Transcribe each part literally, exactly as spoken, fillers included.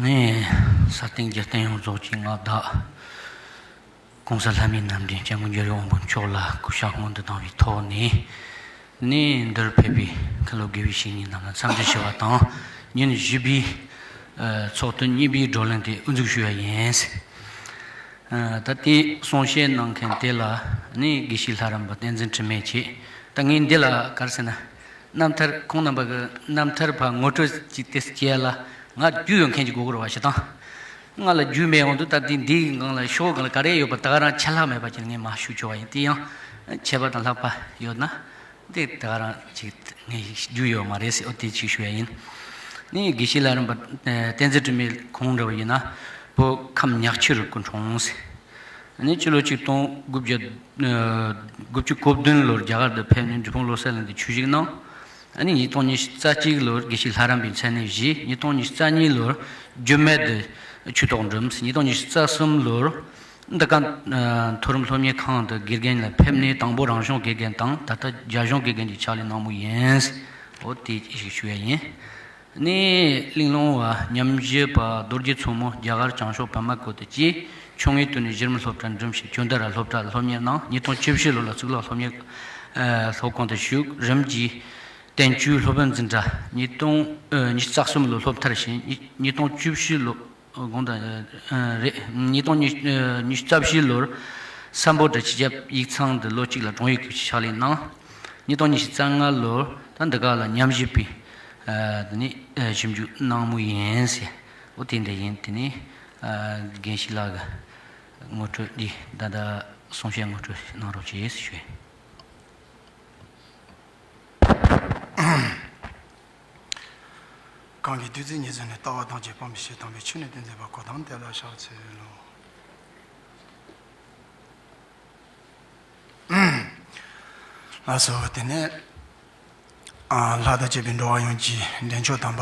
ནས་ས་སྟེང་རྒྱལ་བསྟན་ཡོངས་རྫོགས་ཀྱི་མངའ་བདག་༸གོང་ས་ལྷ་མིའི་རྣམ་འདྲེན་སྐྱབས་མགོན་རྒྱལ་བའི་དབང་པོ་མཆོག་ལ་སྐུ་ཕྱག་སྔོན་དུ་བཏང་བའི་ཐོག་ནས། ནས་འདིར་ཕེབས་པའི་མཁན་སློབ་དགེ་བའི་བཤེས་གཉེན་རྣམས་ལ་འཚམས་འདྲི་ཞུ་བ་དང་། ཉིན་བཞི་པའི་ཚོགས་ཐུན་གཉིས་པའི་བགྲོ་གླེང་དེ་དབུ་འཛུགས་ཞུ་བ་ཡིན། ད་ལྟའི་གསུང་བཤད་གནང་མཁན་དེ་ལ་ནི་དགེ་བཤེས་ལྷ་རམས་པ་བསྟན་འཛིན་དྲི་མེད་བྱས། ད་ངས་འདི་ལ་ག་རེ་ཟེར་ན། རྣམ་ཐར་ཁོང་རྣམ་པ་གི་རྣམ་ཐར་ཕར་ངོ་སྤྲོད་ཅིག་ཏེ་སྐྱེལ་ལ། ང་རྒྱུས་ཡོད་མཁན་གྱི་དགོས་ཀྱི་རེད་བ་ཞེ་དང་། ང་ལ་རྒྱུས་མེད་འོང་དུས་ད་ལྟའི་འདིའི་སྒང་ལ་ཤོག་སྒང་ལ་ག་རེ་ཡོད་པ་ད་ག་རང་ཆད་ལྷག་མེད་པ་ཅིག་ངས་མར་ཞུ་ཆོག་པ་ཡིན། དེ་ཡང་ཆད་པ་དང་ལྷག་པ་ཡོད་ན། འདི་ད་ག་རང་ཅིག་ངས་རྒྱུས་ཡོད་མ་རེད་ཟེར། འོ་དེ་ཅིག་ཞུ་ཡ་ཡིན། ནི་དགེ་བཤེས་ལྷ་རམས་པ་བསྟན་འཛིན་དྲི་མེད་ཁོང་འདྲ་བ་ཡིན་ན། བོད་ཁམས་ཉག་ཆུ་རུ་སྐུ་འཁྲུངས་ཟེར། ནི་སྤྱི་ལོ་ཆིག་སྟོང་དགུ་བརྒྱ་དགུ་བཅུ་གོ་བདུན་ལོར་རྒྱ་གར་དུ་ཕེབས་ནས་འབྲི་སྤུངས་བློ་གསལ་གླིང་དུ་ཆོས་ཞུགས་གནང་། ཨ་ནི་ཉིས་སྟོང་ཉི་ཤུ་རྩ་གཅིག་ལོར་དགེ་བཤེས་ལྷ་རམས་པའི་མཚན་གནས་བཞེས། ཉིས་སྟོང་ཉི་ཤུ་རྩ་གཉིས་ལོར་རྒྱུད་སྨད་དུ་ཆོས་ཐོག་འགྲིམས། ཉིས་སྟོང་ཉི་ཤུ་རྩ་གསུམ་ལོར་འདི་ག་མཐོ་རིམ་སློབ་གཉེར་ཁང་དུ་དགེ་རྒན་ལ་ཕེབས་ནས་དང་པོ་རང་གཞུང་དགེ་རྒན་དང་ད་ལྟ་རྒྱ་གཞུང་དགེ་རྒན་གྱི་ཕྱག་ལས་གནང་མུས་ཡིན། འོ་དེ་ཞིག་ཞུ་ཡ་ཡིན། ནས་གླིང་སློང་བ་ཉམས་ཞིབ་པ་རྡོ་རྗེ་མཚོ་མོ་རྒྱ་གར་བྱང་ཕྱོགས་བི་མ་ཀོ་ཏི་བཅས་ཆུང་ངུའི་དུས་ནས་གཞི་རིམ་སློབ་གྲྭར་འགྲིམས་ཤིང་ཇོ་མདའ་ར་སློབ་གྲྭར་སློབ་གཉེར་གནང་། ཉིས་སྟོང་བཅུ་བཞི་ལོ་ལ་གཙུག་ལག་སློབ་གཉེར་སློབ་ཁང་དུ་ཞུགས། རིམ་གྱིས་བསྟན་བཅོས་སློབ་དཔོན་འཛིན་གྲྭ་ཉིས་སྟོང་ཉི་ཤུ་རྩ་གསུམ་ལོར་སློབ་མཐར་ཕྱིན། ཉིས་སྟོང་བཅུ་བཞི་ལོ་དགོངས་དག་རེད། ཉིས་སྟོང་ཉི་ཤུ་རྩ་བཞི་ལོར་སམ་བྷོ་ཊ་སྤྱི་ཁྱབ་ཡིག་ཚང་དུ་ལོ་གཅིག་ལ་དྲུང་ཡིག་གི་ཕྱག་ལས་གནང་། ཉིས་སྟོང་ཉི་ཤུ་རྩ་ལྔ་ལོར་ད་འདི་ག་ལ་ཉམས་ཞིབ་པའི་དེ་ནི་ཞིབ་འཇུག་གནང་མུས་ཡིན་ཟེར། འོ་དེ་འདྲ་ཡིན། དེ་ནི་རྒན་ཤེས་ལགས་ཀྱི་ངོ་སྤྲོད་འདི་ད་ལྟ་གསུང་བཤད་ངོ་སྤྲོད་གནང་རོགས་བྱེད་ཞུ། གང་གི་བདུད་རྩི་ཉེར་བཟུང་ནས། ལྟ་བ་དང་བཅས་སྤང་བའི་ཕྱིར། དམ་པའི་ཆོས་ནི་སྟོན་མཛད་པ། གཽ་ཏམ་དེ་ལ་ཕྱག་འཚལ་ལོ། ལགས་སོ། དེ་ནས་ལྷ་དང་བཅས་པའི་འགྲོ་བ་ཡོངས་ཀྱི་འདྲེན་མཆོག་དམ་པ།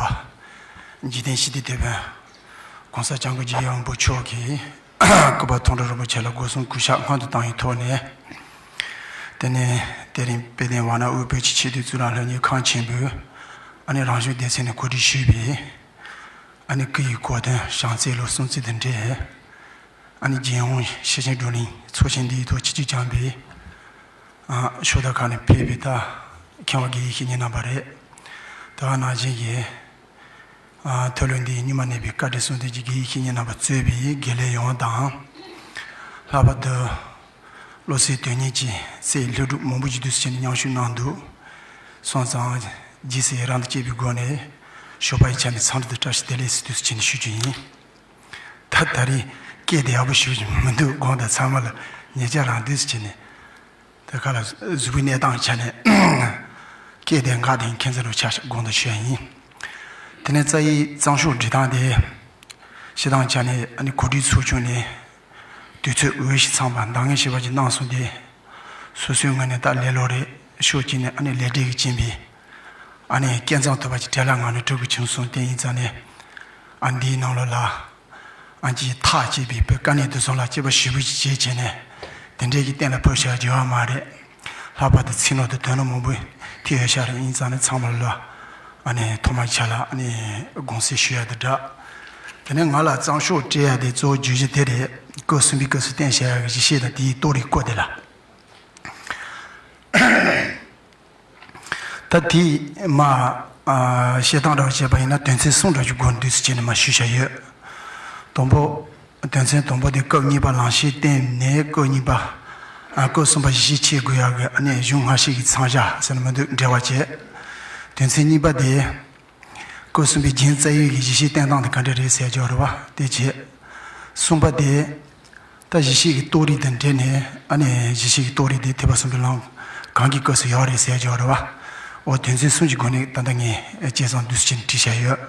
འཇིག་རྟེན་ཞི་བདེའི་དེད་དཔོན་༸གོང་ས་༸སྐྱབས་མགོན་རྒྱལ་བའི་དབང་པོ་མཆོག་གིས་སྐུ་པར་མཐོང་གྲོལ་རིན་པོ་ཆེ་ལ་སྒོ་གསུམ་གུས་ཕྱག་སྔོན་དུ་བཏང་བའི་ཐོག་ནས། དེ་ནས་དེ་རིང་དཔལ་ལྡན་ཝཱ་ཎ་དབུས་བོད་ཀྱི་ཆེས་མཐོའི་གཙུག་ལག་སློབ་གཉེར་ཁང་ཆེན་པོའི་ཨ་ནི་རང་གཞུང་སྡེ་ཚན་ནས་གོ་སྒྲིག་ཞུས་པའི་ཨ་ནི་སྐུ་ཡི་གོ་སྟོན་བྱང་རྩེ་ལོ་གསུམ་བརྩི་དང་འབྲེལ། ཨ་ནི་རྒྱལ་ཡོངས་ཤེར་ཕྱིན་བགྲོ་གླེང་ཚོགས་ཆེན་འདིའི་ཐོག་ཆིབས་བསྒྱུར་བསྐྱངས་པའི་ཨ་ཕྱོགས་མཐའ་ཁག་ནས་ཕེབས་པའི་ད་མཁས་དབང་དགེ་བའི་བཤེས་གཉེན་རྣམ་པ་རེད། དེ་ག་ནང་བཞིན་གྱི་ཨ་མཐོ་སློབ་འདིའི་རྙིང་མ་གནས་པའི་བཀའ་དྲིན་གསུམ་ལྡན་གྱི་དགེ་བའི་བཤེས་གཉེན་རྣམ་པ་གཙོས་པའི་དགེ་ལས་ཡོངས་དང་། ལྷག་པར་དུ་བློ་གསལ་དོན་གཉེར་གྱི་རྩེ་ལྷུན་གྲུབ་མང་པོ་ཞིག་འདུག་སེ་བྱས་ནས་མཉམ་ཞུགས་གནང་འདུག་སོང་ཙང་རྗེས་སུ་ཡི་རང་དང་བཅས་པའི་སྒོ་ནས་ཞོགས་པ་ཡི་ཆ་ནས་འཚམས་འདྲི་དང་བཀྲ་ཤིས་བདེ་ལེགས་ཟེར་འདུག་སེ་བྱས་ནས་ཞུ་རྒྱུ་ཡིན། ད་ད་རེས་སྐད་དེ་ཡག་པོ་ཞུ་རྒྱུ་མི་འདུག་དགོངས་དག་ཚང་མ་ལ་ཉེ་ཆར་རང་འདུག་སེ་བྱས་ནས། དེ་ག་ལ་གཟུགས་པོའི་གནས་སྟངས་ཆ་ནས་སྐད་དེ་འགག་དེ་ཁྱེད་ཚོ་ལ་ཆ་དགོངས་དག་ཞུ་ཡ་ཡིན། དེ་ནས་རྩ་ཡི་གཙང་ཤོག་འབྲི་སྟངས་དེ་སྤྱིར་བཏང་ཆ་ནས་ཨ་ནི་གོ་སྒྲིག་ཚོགས་ཆུང་ནས་དུས་ཚོད་འོས་ཤིང་འཚམས་པ་འདང་ངེས་ཤེས་པ་ཅིག་གནང་སོང་སྟེ། སོ་སོའི་ངོས་ནས་ད་ལེ་ལོ་རེད། ཕྱོགས་གཅིག་ནས་ཨ་ནི་ལས་འབྲས་ཀྱི་རྐྱེན་པས་ཨ་ནི་སྐད་གཙང་ཐུབ་པ་ཅིག་བྲེལ་བ་ངང་ནས་འགྲོ་དགོས་བྱུང་སོང་། དེ་ཡིན་ཙང་ནས་ཨ་འདིའི་ནང་ལོགས་ལ། ཨ་ཅེ་ཐག་བཅད་པའི་བོད་དཀའ་གནད་དུ་སོང་ལ་དཔྱད་པ་ཞིབ་པོ་ཞིག་བྱས་བྱས་ནས་དེ་འདྲའི་གི་གཏན་ལ་ཕབ་བཞག་རྒྱུ་ཡོད་མ་རེད། ལྷག་པར་དུ་ཚིག་ནོར་དང་དོན་ནོར་མང་པོ་ཐེབས་ཡོད་ཤག་རེད། ཡིན་ཙང་ནི་ཚང་མ་ལ་ཨ་ནི་ཐོག་མར་ཆ་ལ་ཨ་ནི་དགོངས་སེལ་ཞུ་ཡ་དང་སྦྲགས། དེ་ནས་ང་ལ་གཙང་ཤོག་སྤྲད་ཡ་དེ་གཙོ་བོ་བརྗོད་གཞི་དེ་རེད། སྐབས་གསུམ་པའི་སྐབས་སུ་བསྟན་བཞག་ཡ་གི་གཞི་ཤེས་དང་དེའི་རྟོགས་རིགས་སྐོར་དེ་ལ། ད་དེ་མ་ཨ་བཤད་སྟངས་འདྲ་བ་བྱས་པ་ཡིན་ན་དོན་ཚན་གསུམ་འདྲ་ཞིག་སྒོ་འདུས་སུ་བྱས་ནས་མ་ཞུས་བཞག་ཡོད། དང་པོ། དོན་ཚན་དང་པོ་དེ་སྐབས་གཉིས་པ་ལང་ཤེས་བསྟན་ནས་སྐབས་གཉིས་པ། ཨ་སྐབས་གསུམ་པ་གཞི་ཤེས་ཆེ་དགོས་ཡག་གི་ཨ་ནི་གཞུང་སྔ་ཤེས་ཀྱི་མཚམས་བཞག་ཟེར་ན་མི་འདུག་འགྲེལ་བ་བྱས། དོན་ཚན་གཉིས་པ་དེ། སྐབས་གསུམ་པའི་རྒྱན་རྩ་ཡི་གི་གཞི་ཤེས་བསྟན་སྟངས་དེ་ག་འདྲ་རེད་ཟེར་རྒྱུ་རེད་བ་དེ་བྱས། གསུམ་པ་དེ། ད་གཞི་ཤེས་ཀྱི་རྟོགས་རིགས་དང་འབྲེལ་ནས་ཨ་ནི་གཞི་ཤེས་ཀྱི་རྟོགས་རིགས་དེ་ཐེག་པ་གསུམ་པའི་ལམ་གང་གི་སྐབས་སུ་ཡོད་རེད་ཟེར་རྒྱུ་རེད་བ། འོ་དོན་ཚན་གསུམ་གྱི་སྒོ་ནས་ད་ལྟ་ངས་དཔྱད་བཟང་འདུས་སུ་བྱས་ནས་བྲིས་བཞག་ཡོད།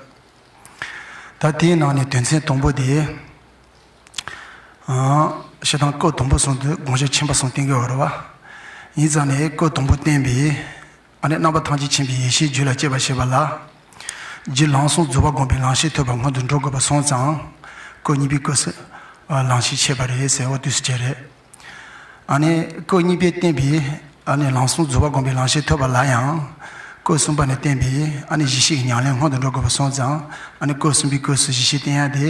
ད་དེའི་ནང་ནས་དོན་ཚན་དང་པོ་དེ། ཨང་། བཤད་སྟངས་སྐབས་དང་པོ་གསུམ་དུ་དགོངས་གཞི་ཆེན་པོ་གསུམ་བསྟན་གྱི་ཡོད་རེད་བ། ཡིན་ཙང་ནས་སྐབས་དང་པོ་བསྟན་པའི། ཨ་ནི་རྣམ་པ་ཐམས་ཅད་མཁྱེན་པའི་ཡེ་ཤེས་རྒྱུད་ལ་སྐྱེས་པར་བྱེད་པ་ལ། རྒྱུད་ལམ་གསུམ་རྫོགས་པ་བསྒོམས་པའི་ལང་གཤེགས་ཐོབ་པ་སྔོན་དུ་འགྲོ་དགོས་པ་སོང་ཙང་། སྐབས་གཉིས་པའི་སྐབས་སུ་ལང་གཤེགས་འཆད་པ་རེད་ཟེར་བ་དུས་སུ་བྱས་རེད། ཨ་ནི་སྐབས་གཉིས་པའི་བསྟན་པའི་ཨ་ནི་ལམ་གསུམ་རྫོགས་པ་བསྒོམས་པའི་ལང་གཤེགས་ཐོབ་པ་ལ་ཡང་། སྐབས་གསུམ་པ་ནས་བསྟན་པའི་ཨ་ནི་གཞི་ཤེས་ཀྱི་ཉམས་ལེན་སྔོན་དུ་འགྲོ་དགོས་པ་སོང་ཙང་། ཨ་ནི་སྐབས་གསུམ་པའི་སྐབས་སུ་གཞི་ཤེས་བསྟན་ཡ་དེ་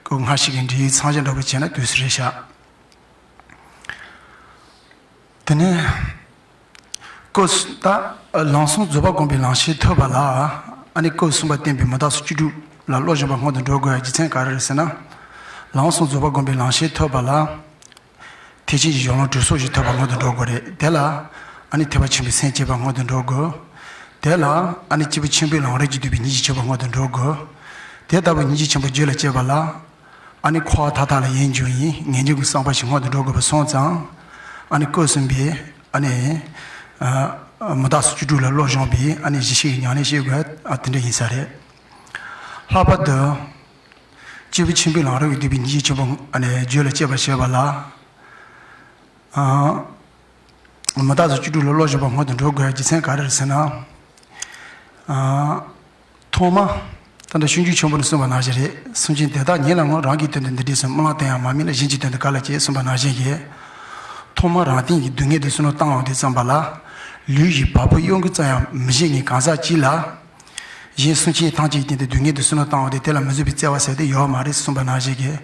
སྐབས་སྔ་ཕྱི་གི་འབྲེལ་ཡོད་མཚམས་སྦྱར་འདྲ་པོ་བྱས་ན་དུས་སུ་རེད་ཤག་དེ་ནས་སྐབས་སུ་ད་ལམ་སང་རྫོགས་པ་སྒོམ་པའི་ལམ་ཤེས་ཐོབ་པ་ལ། ཨ་ནི་སྐབས་གསུམ་པ་བསྟན་པའི་མུ་དག་སོགས་བཅུ་དྲུག་ལ་བློ་སྦྱོང་བ་སྔོན་དུ་འགྲོ་དགོས་ཡ་རྒྱུ་མཚན་ག་རེ་རེད་ཟེར་ན། ལམ་སང་རྫོགས་པ་སྒོམ་པའི་ལམ་ཤེས་ཐོབ་པ་ལ། ཐེག་ཆེན་གྱི་གཞུང་ལུགས་གྲོལ་ཚུལ་ཞིག་ཐོབ་པ་སྔོན་དུ་འགྲོ་དགོས་རེད། དེ་ལ་ཨ་ནི་ཐེག་པ་ཆེན་པོའི་སེམས་བསྐྱེད་པ་སྔོན་དུ་འགྲོ་དགོས། དེ་ལ་ཨ་ནི་སྐྱེས་བུ་ཆེན་པོའི་ལམ་རིམ་གྱིས་བསྡུས་པའི་སྙིང་རྗེ་ཆེན་པོ་སྔོན་དུ་འགྲོ་དགོས། དེ་ལྟ་བུའི་སྙིང་རྗེ་ཆེན་པོ་རྒྱུད་ལ་སྐྱེས་པ་ལ། ཨ་ནི་འཁོར་བ་མཐའ་དག་ལ་ཡིད་འབྱུང་བའི་ངེས་འབྱུང་གི་བསམ་པ་ཞིག་སྔོན་དུ་འགྲོ་དགོས་པ་སོང་ཙང་། ཨ་ནི་སྐབས་གསུམ་པའི་ཨ་ནི་ཨ་མུ་དག་སོགས་བཅུ་དྲུག་ལ་བློ་སྦྱོང་བའི་ཨ་ནི་གཞི་ཤེས་ཀྱི་ཉམས་ལེན་བྱེད་དགོས། ཨ་དེ་འདྲ་ཡིན་ས་རེད། ལྷག་པར་དུ། སྐྱེས་བུ་ཆེན་པོའི་ལམ་རིམ་གྱིས་བསྡུས་པའི་སྙིང་རྗེ་ཆེན་པོ་ཨ་ནི་རྒྱུད་ལ་སྐྱེས་པར་བྱེད་པ་ལ། ཨ་མུ་དག་སོགས་བཅུ་དྲུག་ལ་བློ་སྦྱོང་བ་སྔོན་དུ་འགྲོ་དགོས་རྒྱུ་མཚན་ག་རེ་རེད་ཟེར་ན། ཨ་ཐོག་མ་ད་ལྟ་སྤྱོད་འཇུག་ཆེན་པོ་ནས་གསུངས་པ་ནང་བཞིན་རེད། སེམས་ཅན་དེ་དག་ཉིད་ལ་ངོ་། རང་གི་དོན་དུ་འདི་འདྲས་སོ། སྨོན་ལམ་བཏབ་ཡང་མ་དམིགས་ན། གཞན་གྱི་དོན་དུ་ག་ལ་བྱེད། གསུངས་པ་ནང་བཞིན་གྱི། ཐོག་མར་རང་སྟེང་གི་སྡུག་བསྔལ་དེ་བསམ་བློ་བཏང་འོང་དུས་ཙམ་པ་ལ། ལུས་ཀྱི་བ་སྤུ་གཡོ་འགུལ་ཙམ་ཡང་མི་བྱེད་ངེས་གང་ཟག་གཅིག་ལ། གཞན་སེམས་ཅན་ཐམས་ཅད་ཀྱི་སྟེང་དུ་སྡུག་བསྔལ་དུ་བསམ་བློ་བཏང་བ་དེ་དེ་ལ་མི་བཟོད་པའི་བརྩེ་བ་ཟེར་དེ་ཡོད་མ་རེད་གསུངས་པ་ནང་བཞིན་གྱི།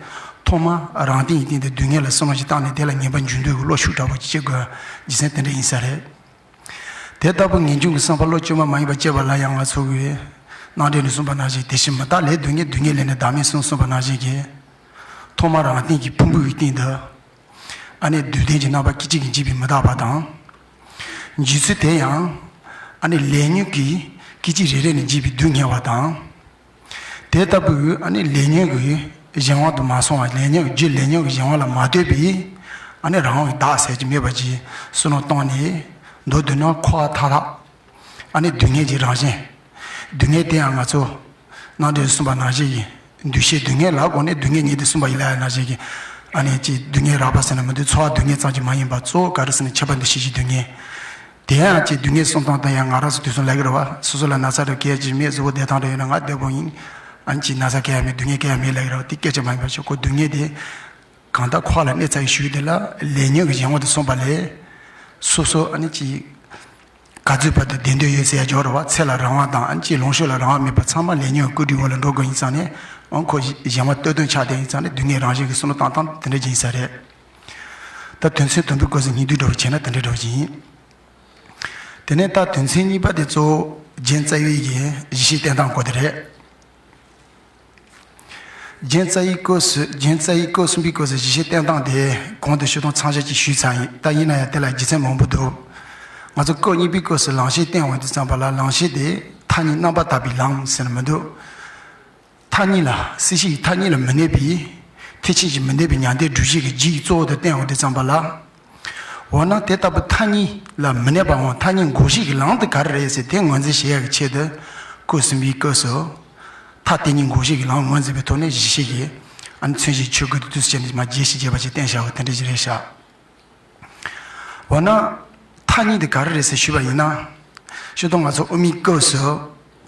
ཐོག་མར་རང་སྟེང་གི་སྟེང་དུ་སྡུག་བསྔལ་ལ་བསམ་བློ་ཞིག་བཏང་ནས་དེ་ལ་ངེས་པ་འབྱུང་འདོད་ཀྱི་བློ་ཤུགས་དྲག་པོ་ཅིག་སྐྱེ་དགོས་རྒྱུ་མཚན་དེ་འདྲ་ཡིན་ས་རེད། དེ་ལྟ་བུ་ངེས་འབྱུང་གི་བསམ་པ་བློ་བཅོས་མ་མ་ཡིན་པ་སྐྱེས་པ་ལ་ཡང་ང་ཚོ་གི་རྣམ་འགྲེལ་ནས་གསུངས་པ་ནང་བཞིན། དེ་བཞིན་མི་རྟག་ལས་སྡུག་བསྔལ། སྡུག་བསྔལ་ལས་ནི་བདག་མེད་གསུངས་གསུངས་པ་ནང་བཞིན་གྱི། ཐོག་མར་རང་སྟེང་གི་ཕུང་པོའི་སྟེང་དུ། ཨ་ནི་སྡུག་བདེན་གྱི་རྣམ་པ་སྐད་ཅིག་གིས་འཇིག་པའི་མི་རྟག་པ་དང་། འཇིག་ཚུལ་དེ་ཡང་། ཨ་ནི་ལས་ཉོན་གྱིས་སྐད་ཅིག་རེ་རེ་ནས་འཇིག་པའི་སྡུག་བསྔལ་བ་དང་། དེ་ལྟ་བུའི་ཨ་ནི་ལས་ཉོན་གྱི་གཞན་དབང་དུ་མ་སོང་བ། ལས་ཉོན་རྒྱུ་ལས་ཉོན་གྱི་གཞན་དབང་ལ་མ་ལྟོས་པའི་ཨ་ནི་རང་དབང་གི་བདག་ཟེར་གྱི་མེད་པ་ཅིག་བསམ་བློ་བཏང་ནས། མདོར་བསྡུ་ན་འཁོར་བ་མཐའ་དག་ཨ་ནི་སྡུག་བསྔལ་གྱི་རང་བཞིན། སྡུག་བསྔལ་དེ་ཡང་ང་ཚོ་རྣམ་འགྲེལ་གསུངས་པ་ནང་བཞིན་གྱི། འདུ་ཤེས་སྡུག་བསྔལ་ལ་དགོངས་ནས་སྡུག་བསྔལ་ཉིད་དུ་གསུངས་པ་ཡིན་ལ་ཡང་ནང་བཞིན་གྱི། ཨ་ནི་ཅིག་སྡུག་བསྔལ་རགས་པ་ཟེར་ན་མི་འདུག་ཚོར་བ་སྡུག་བསྔལ་ཙམ་གྱིས་མ་ཡིན་པར་གཙོ་བོ་ག་རེ་ཟེར་ན་ཁྱབ་པ་འདུ་ཤེས་ཀྱི་སྡུག་བསྔལ། དེ་ཡང་ཅིག་སྡུག་བསྔལ་གསུམ་དང་ལྡན་ཡང་ང་རང་ཚོ་དུས་གསུམ་ལ་གི་རེད་བ། སོ་སོ་ལ་ན་ཚ་འདྲ་སྐྱེ་ཡ་ཅིག་མེད། གཟུགས་པོ་བདེ་ཐང་འདྲ་ཡོད་ན་ང་བདེ་པོ་ཡིན། ཨ་ནི་ཅིག་ན་ཚ་སྐྱེ་ཡ་མེད། སྡུག་བསྔལ་སྐྱེ་ཡ་མེད་ལ་གི་རེད་བ། དེ་སྐད་ཆ་མ་ཡིན་པ་ཞིག་ཁོ་སྡུག་བསྔལ་དེ། གང་ལྟར་འཁོར་བ་ལ་གནས་ཚར་བའི་གཞུག་དེ་ལ་ལས་ཉོན་གྱི་གཞན་དབང་དུ་སོང་བ་ལས། སོ་སོ་ཨ་ནི་ཅིག་ག་ཚོད་བར་དུ་བདེ་འདོད་ཡོད་ཟེར་ཡ་ཅིག་ཡོད་རེད་བ། ཚེ་ལ་རང་དབང་དང་ཨ་ནི་ཅིག་ལོངས་སྤྱོད་ལ་རང་དབང་མེད་པ་ཚང་མ་ལས་ཉོན་གྱི་བཀོད་སྒྲིག་འོག་ལ་འགྲོ་དགོས་ཡིན་ཙང་ནས། ཨང་ཁོ་གཞན་དབང་སྟོབས་ལྡན་ཆགས་བསྡད་ཡིན་ཙང་ནས་སྡུག་བསྔལ་རང་བཞིན་གྱི་བསམ་བློ་བཏང་སྟངས་དེ་འདྲ་ཅིག་ཡིན་ས་རེད། ད་དོན་ཚན་དང་པོའི་སྐབས་སུ་སྙིང་བསྡུས་འདྲ་བོ་བྱས་ན་དེ་འདྲ་འདྲ་བོ་ཅིག་ཡིན། དེ་ནས་ད་དོན་ཚན་གཉིས་པ་དེ་གཙོ་བོ་རྒྱན་རྩ་བའི་གི་གཞི་ཤེས་བསྟན་སྟངས་སྐོར་དེ་རེད། རྒྱན་རྩ་བའི་སྐབས་སུ། རྒྱན་རྩ་བའི་སྐབས་གསུམ་པའི་སྐབས་སུ་གཞི་ཤེས་བསྟན་སྟངས་དེ་གོང་དུ་ཞུས་དང་མཚམས་སྦྱར་ཅིག་ཞུས་ཚར་ཡིན། ད་ཡིན་ན་ཡང་དེ་ལ་རྒྱུ་མཚན་མང་པོ་འདུག་ང་ཚོ་སྐབས་གཉིས་པའི་སྐབས་སུ་ལམ་ཤེས་བསྟན་འོང་དུས་ཙམ་པ་ལ་ལམ་ཤེས་དེ་མཐའ་གཉིས་རྣམ་པར་དག་པའི་ལམ་ཟེར་ན་མི་འདུག་མཐའ་གཉིས་ལ། སྲིད་ཞིའི་མཐའ་གཉིས་ལ་མི་གནས་པའི། ཐེག་ཆེན་གྱི་མི་གནས་པའི་མྱང་འདས་སྒྲུབ་བྱེད་ཀྱི་རྒྱུའི་གཙོ་བོ་དུ་བསྟན་འོང་དུས་ཙམ་པ་ལ། འོ་ན་དེ་ལྟ་བུ་མཐའ་གཉིས་ལ་མི་གནས་པའམ་མཐའ་གཉིས་འགོག་བྱེད་ཀྱི་ལམ་དེ་ག་རེ་རེད་ཟེར་དེ་ངོས་འཛིན་བྱེད་ཡག་གི་ཆེད་དུ། སྐབས་གསུམ་པའི་སྐབས་སུ། མཐའ་དེ་གཉིས་འགོག་བྱེད་ཀྱི་ལམ་ངོས་འཛིན་པའི་ཐོག་ནས་གཞི་ཤེས་ཀྱི་ཨ་ནི་མཚོན་བྱའི་ཆོས་སྐུ་དེ་དུས་སུ་བྱས་ནས་མར་རྒྱས་ཤིང་རྒྱས་པ་ཞིག་བསྟན་བཞག་པ་དེ་འདྲ་ཞིག་རེད་ཤག་འོ་ན། མཐའ་གཉིས་དེ་ག་རེ་རེད་ཟེར་ཞུས་པ་ཡིན་ན། སྤྱིར་བཏང་ང་ཚོ་དབུ་མའི་སྐབས་སུ་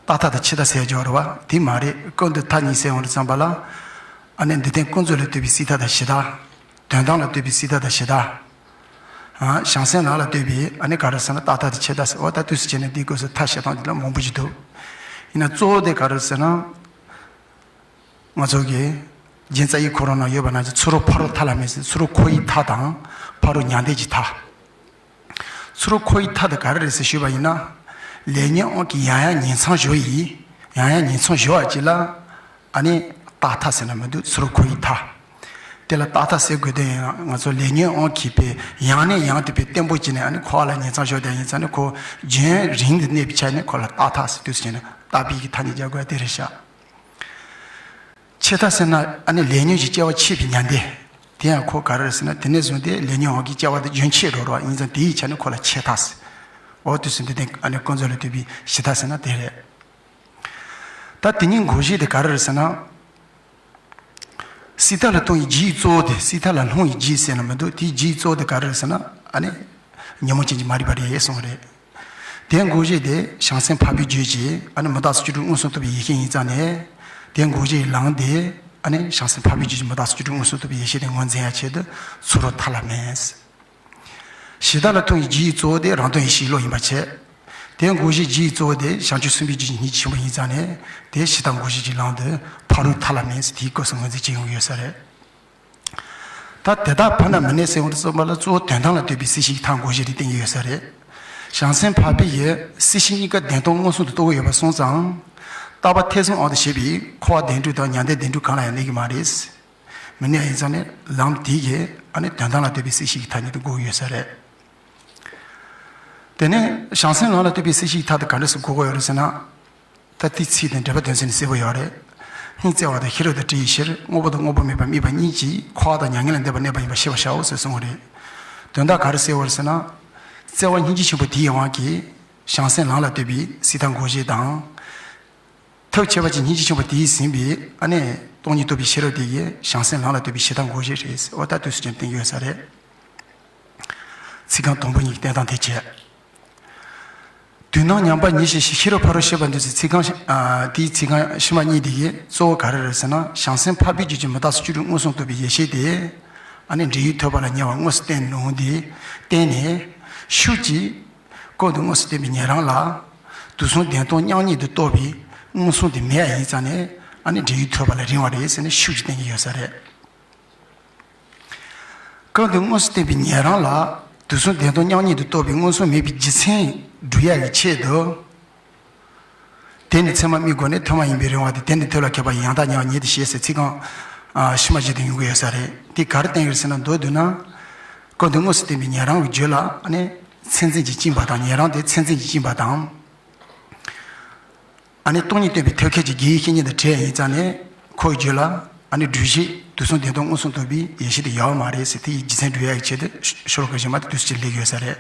རྟག་མཐའ་དང་ཕྱི་མཐའ་ཟེར་ཡ་ཅིག་ཡོད་རེད་བ། དེ་མ་རེད། སྐབས་འདིར་མཐའ་གཉིས་ཟེར་ཡོང་དུས་ཙམ་པ་ལ། ཨ་ནི་འདི་ལྟའི་ཀུན་རྫོབ་ལ་ལྟོས་པའི་སྲིད་མཐའ་དང་གཞི་མཐའ། དོན་དམ་ལ་ལྟོས་པའི་སྲིད་མཐའ་དང་གཞི་མཐའ། ཨ། བྱང་སེམས་ལམ་ལ་ལྟོས་པའི་ཨ་ནི་ག་རེ་ཟེར་ན་རྟག་མཐའ་དང་ཕྱི་མཐའ་ཟེར། འོ་ད་དུས་སུ་བྱས་ནས་འདིའི་སྐབས་སུ་མཐའ་བཤད་སྟངས་འདི་ལ་མང་པོ་ཞིག་འདུག་ཡིན་ན་གཙོ་བོ་དེ་ག་རེ་ཟེར་ན། ང་ཚོ་གི་རྒྱན་རྩ་བའི་ཁོ་རང་ན་ཡོད་པ་ན་ཚུ་རོལ་ཕ་རོལ་མཐའ་ལ་མེད་ཟེར། ཚུ་རོལ་འཁོར་བའི་མཐའ་དང་ཕ་རོལ་མྱང་འདས་ཀྱི་མཐའ། ཚུ་རོལ་འཁོར་བའི་མཐའ་དེ་ག་རེ་རེད་ཟེར་ཞུས་པ་ཡིན་ན། ལས་ཉོན་དབང་གིས་ཡང་ཡང་ཉིང་མཚམས་སྦྱོར་ཡིས། ཡང་ཡང་ཉིང་མཚམས་སྦྱོར་བ་ཅིག་ལ། ཨ་ནི་རྟག་མཐའ་ཟེར་ན་མི་འདུག་ཚུ་རོལ་འཁོར་བའི་མཐའ། དེ་ལ་རྟག་མཐའ་ཟེར་དགོས་དོན་ཡང་ང་ཚོ་ལས་ཉོན་དབང་གིས་པའི་ཡང་ནས་ཡང་དུ་པའི་བརྟན་པོ་བྱས་ནས་ཨ་ནི་འཁོར་བ་ལ་ཉིང་མཚམས་སྦྱོར་དེ་ཡིན་ཙང་ནི་ཁོ་རྒྱུན་རིང་དུ་གནས་པའི་ཆ་ནས་ཁོ་ལ་རྟག་མཐའ་ཟེར་དུས་ཟེར་ན་རྟག་པའི་གི་མཐའ་གཉིས་སྦྱར་དགོས་དེ་རེད་ཤག་ཕྱི་མཐའ་ཟེར་ན་ཨ་ནི་ལས་ཉོན་གྱི་སྐྱེ་བ་ཆད་པའི་མྱང་འདས། དེ་ཡང་ཁོ་ག་རེ་རེད་ཟེར་ན་དེ་ནས་བཟུང་སྟེ་ལས་ཉོན་དབང་གིས་སྐྱེ་བ་དེ་རྒྱུན་ཆད་འགྲོ་རོགས་ཡིན་ཙང་དེའི་ཆ་ནས་ཁོ་ལ་ཕྱི་མཐའ་ཟེར། འོ་དུས་སུ་འདི་དེ་ཨ་ནི་ཀུན་རྫོབ་ལ་ལྟོས་པའི་གཞི་མཐའ་ཟེར་ན་དེ་རེད། ད་དེ་གཉིས་འགོག་བྱེད་དེ་ག་རེ་རེད་ཟེར་ན། སྲིད་མཐའ་ལ་ལྟུང་བའི་རྒྱུའི་གཙོ་བོ་དེ། སྲིད་མཐའ་ལ་ལྷུང་བའི་རྒྱུ་ཟེར་ན་མི་འདུག་དེའི་རྒྱུའི་གཙོ་བོ་དེ་ག་རེ་རེད་ཟེར་ན་ཨ་ནི། ཉོན་མོངས་ཅན་གྱི་མ་རིག་པ་རེད་གསུངས་པ་རེད། དེ་འགོག་བྱེད་དེ་བྱང་སེམས་འཕགས་པའི་རྒྱུད་ཀྱི་ཨ་ནི་མུ་སྟེགས་སོགས་བཅུ་དྲུག་མངོན་སུམ་རྟོགས་པའི་ཡེ་ཤེས་ཡིན་ཙང་ནས། དེ་འགོག་བྱེད་ཀྱི་ལམ་དེ་ཨ་ནི་བྱང་སེམས་འཕགས་པའི་རྒྱུད་ཀྱི་མུ་སྟེགས་སོགས་བཅུ་དྲུག་མངོན་སུམ་རྟོགས་པའི་ཡེ་ཤེས་དེ་ངོས་འཛིན་ཡ་ཆེད་དུ་ཚུ་རོལ་མཐའ་ལ་མེད། གཞི་མཐའ་ལ་ལྟུང་བའི་རྒྱུའི་གཙོ་བོ་དེ་རང་དོན་ཡེ་ཤེས་བློ་ཡིན་པ་བྱས། དེ་དགོངས་གཞི་བཞི་ཡི་གཙོ་བོ་དེ་བྱང་ཆུབ་སེམས་དཔའི་རྒྱུད་ཀྱི་སྙིང་རྗེ་ཆེན་པོ་ཡིན་ཙང་ནས་དེ་ཞེ་སྡང་དགོངས་གཞི་གྱི་ལམ་དུ་ཕ་རོལ་ཐར་ལམ་མིན་ཟེར་དེའི་སྐབས་སུ་ངོས་འཛིན་བྱེད་ཡོང་གི་ཡོད་ས་རེད། ད་དེ་དག་ཕར་ན་མི་གནས་ཟེར་བ་དེ་ཚང་མ་ལ་གཙོ་བོ་དོན་དམ་ལ་ལྟོས་པའི་སྲིད་ཞིའི་མཐའ་དགོངས་གཞི་རེ་བསྟན་གྱི་ཡོད་ས་རེད། བྱང་སེམས་འཕགས་པའི་ཡུལ་སྲིད་ཞི་གཉིས་ཀ་བདེན་སྟོབས་མངོན་སུམ་དུ་རྟོགས་ཀྱི་ཡོད་པ་སོང་ཙང་། རྟག་པ་ཐེ་ཚོམ་དབང་དུ་བྱས་པའི་འཁོར་བ་བདེན་གྲུབ་དང་མྱང་འདས་བདེན་གྲུབ་གང་ལ་ཡང་གནས་ཀྱི་མ་རེད། མི་གནས་ཡིན་ཙང་ནས་ལམ་དེ་གིས་ཨ་ནི་དོན་དམ་ལ་ལྟོས་པའི་སྲིད་ཞིའི་ཐ་སྙད་དུ་འགོད་ཀྱི་ཡོད་ས་རེད། དེ་ནས་བྱང་སེམས་ལམ་ལ་ལྟོས་པའི་སྲིད་ཞིའི་མཐའ་དེ་ག་འདྲ་སེ་འགོད་དགོས་ཡོད་རེད་ཟེར་ན། ད་དེའི་ཚིག་དེ་འགྲེལ་པ་དོན་ཚན་ནས་གསལ་པོ་ཡོད་རེད། སྙིང་བརྩེ་བ་དང་ཤེས་རབ་དང་དྲི་ཡི་ཕྱིར་དངོས་པོ་དང་དངོས་པོ་མེད་པ་དམིགས་པ་གཉིས་ཀྱིས་འཁོར་བ་དང་མྱ་ངན་ལས་འདས་པ་གནས་པ་ཡིན་པ་ཤེས་པར་བྱའོ་ཟེར་གསུངས་པ་རེད། དོན་དག་ག་རེ་གསལ་པོ་རེད་ཟེར་ན། བརྩེ་བ་སྙིང་རྗེ་ཆེན་པོ་དེའི་དབང་གིས་བྱང་སེམས་ལམ་ལ་ལྟོས་པའི་སྲིད་མཐའ་དགོངས་གཞི་དང་། ཐབས་ཁྱད་པར་ཅན་སྙིང་རྗེ་ཆེན་པོ་དེས་ཟིན་པའི་ཨ་ནི་སྟོང་ཉིད་རྟོགས་པའི་ཤེས་རབ་དེ་ཡིས་བྱང་སེམས་ལམ་ལ་ལྟོས་པའི་སྲིད་མཐའ་དགོངས་གཞི་རེད། འོ་ད་དུས་སུ་ཀྱང་བསྟན་གྱི་ཡོད་ས་རེད། ཚིག་རྐང་དང་པོ་གཉིས་ཀྱི་བསྟན་སྟངས་དེ་བྱས། དུས་སྣང་ཉམས་པ་ཉིད་ཞི་ཞིང་ཤེས་རབ་ཕ་རོལ་ཕྱིན་པ་འདོད་ཚུལ་ཚིག་རྐང་ཨ་དེའི་ཚིག་རྐང་ཕྱི་མ་གཉིས་དེ་གིས་གཙོ་བོ་ག་རེ་རེད་ཟེར་ན། བྱང་སེམས་འཕགས་པའི་རྒྱུད་ཀྱི་མི་རྟག་སོགས་བཅུ་དྲུག་མངོན་སུམ་རྟོགས་པའི་ཡེ་ཤེས་དེ། ཨ་ནི་འབྲས་བུའི་ཐོད་པ་ལ་ཉེ་བར་དངོས་སུ་བསྟན་ནོ་དེ་བསྟན་ནས། ཤུགས་ཀྱིས་ཀུན་ཏུ་དངོས་སུ་བསྟན་པའི་ཉན་རང་ལ། དུས་གསུམ་བདེན་སྟོང་མྱང་ཉིད་དུ་རྟོགས་པའི་མངོན་སུམ་དེ་མེད་པ་ཡིན་ཙང་ནས། ཨ་ནི་འབྲས་བུའི་ཐོད་པ་ལ་རིང་བ་རེད་ཟེར་ནས་ཤུགས་ཀྱིས་བསྟན་གྱི་ཡོད་ས་རེད། ཀུན་ཏུ་དངོས་སུ་བསྟན་པའི་ཉན་རང་ལ། དུས་གསུམ་བདེན་སྟོང་མྱང་ཉིད་དུ་རྟོགས་པའི་མངོན་སུམ་མེད་པའི་རྒྱུ་མཚན་སྒྲུབ་ཡག་གི་ཆེད་དུ། དེ་ནི་ཚད་མ་དམིགས་སྒོ་ནས་ཐོག་མ་ཡིན་པའི་རིང་བ་དེ། དེ་ནི་ཐོད་ལ་ཁད་པ་ཡང་དག་ཉེ་བར་ཉེ་སྟེ་ཞེས་ཟེར་ཚིག་རྐང་ཨ་ཕྱི་མ་བཞི་དེ་ཡོང་གི་ཡོད་ས་རེད། དེ་ག་རེ་བསྟན་ཡོད་ཟེར་ན། མདོར་བསྡུས་ན། ཀུན་ཏུ་དངོས་སུ་བསྟན་པའི་ཉན་རང་གི་རྒྱུད་ལ་ཨ་ནི་མཚན་འཛིན་གྱིས་བཅིངས་པ་དང་། ཉན་རང་དེ་མཚན་འཛིན་གྱིས་བཅིངས་པ་དང་། ཨ་ནི་སྟོང་ཉིད་སྟོན་པའི་ཐབས་མཁས་ཀྱི་དགེ་བའི་བཤེས་གཉེན་དང་བྲལ་ཡིན་ཙང་ནས། ཁོའི་རྒྱུད་ལ་ཨ་ནི་སྒྲུབ་བྱེད་དུས་གསུམ་བདེན་སྟོང་མངོན་སུམ་རྟོགས་པའི་ཡེ་ཤེས་དེ་ཡོད་མ་རེད་ཟེར། དེ་ཡི་རྒྱུ་མཚན་སྒྲུབ་ཡག་གི་ཆེད་དུ་ཤོ་ལོ་ཀ་གཞན་པ་དེ་དུས་སུ་ཅིག་སླེབས་ཡོད་ས་རེད།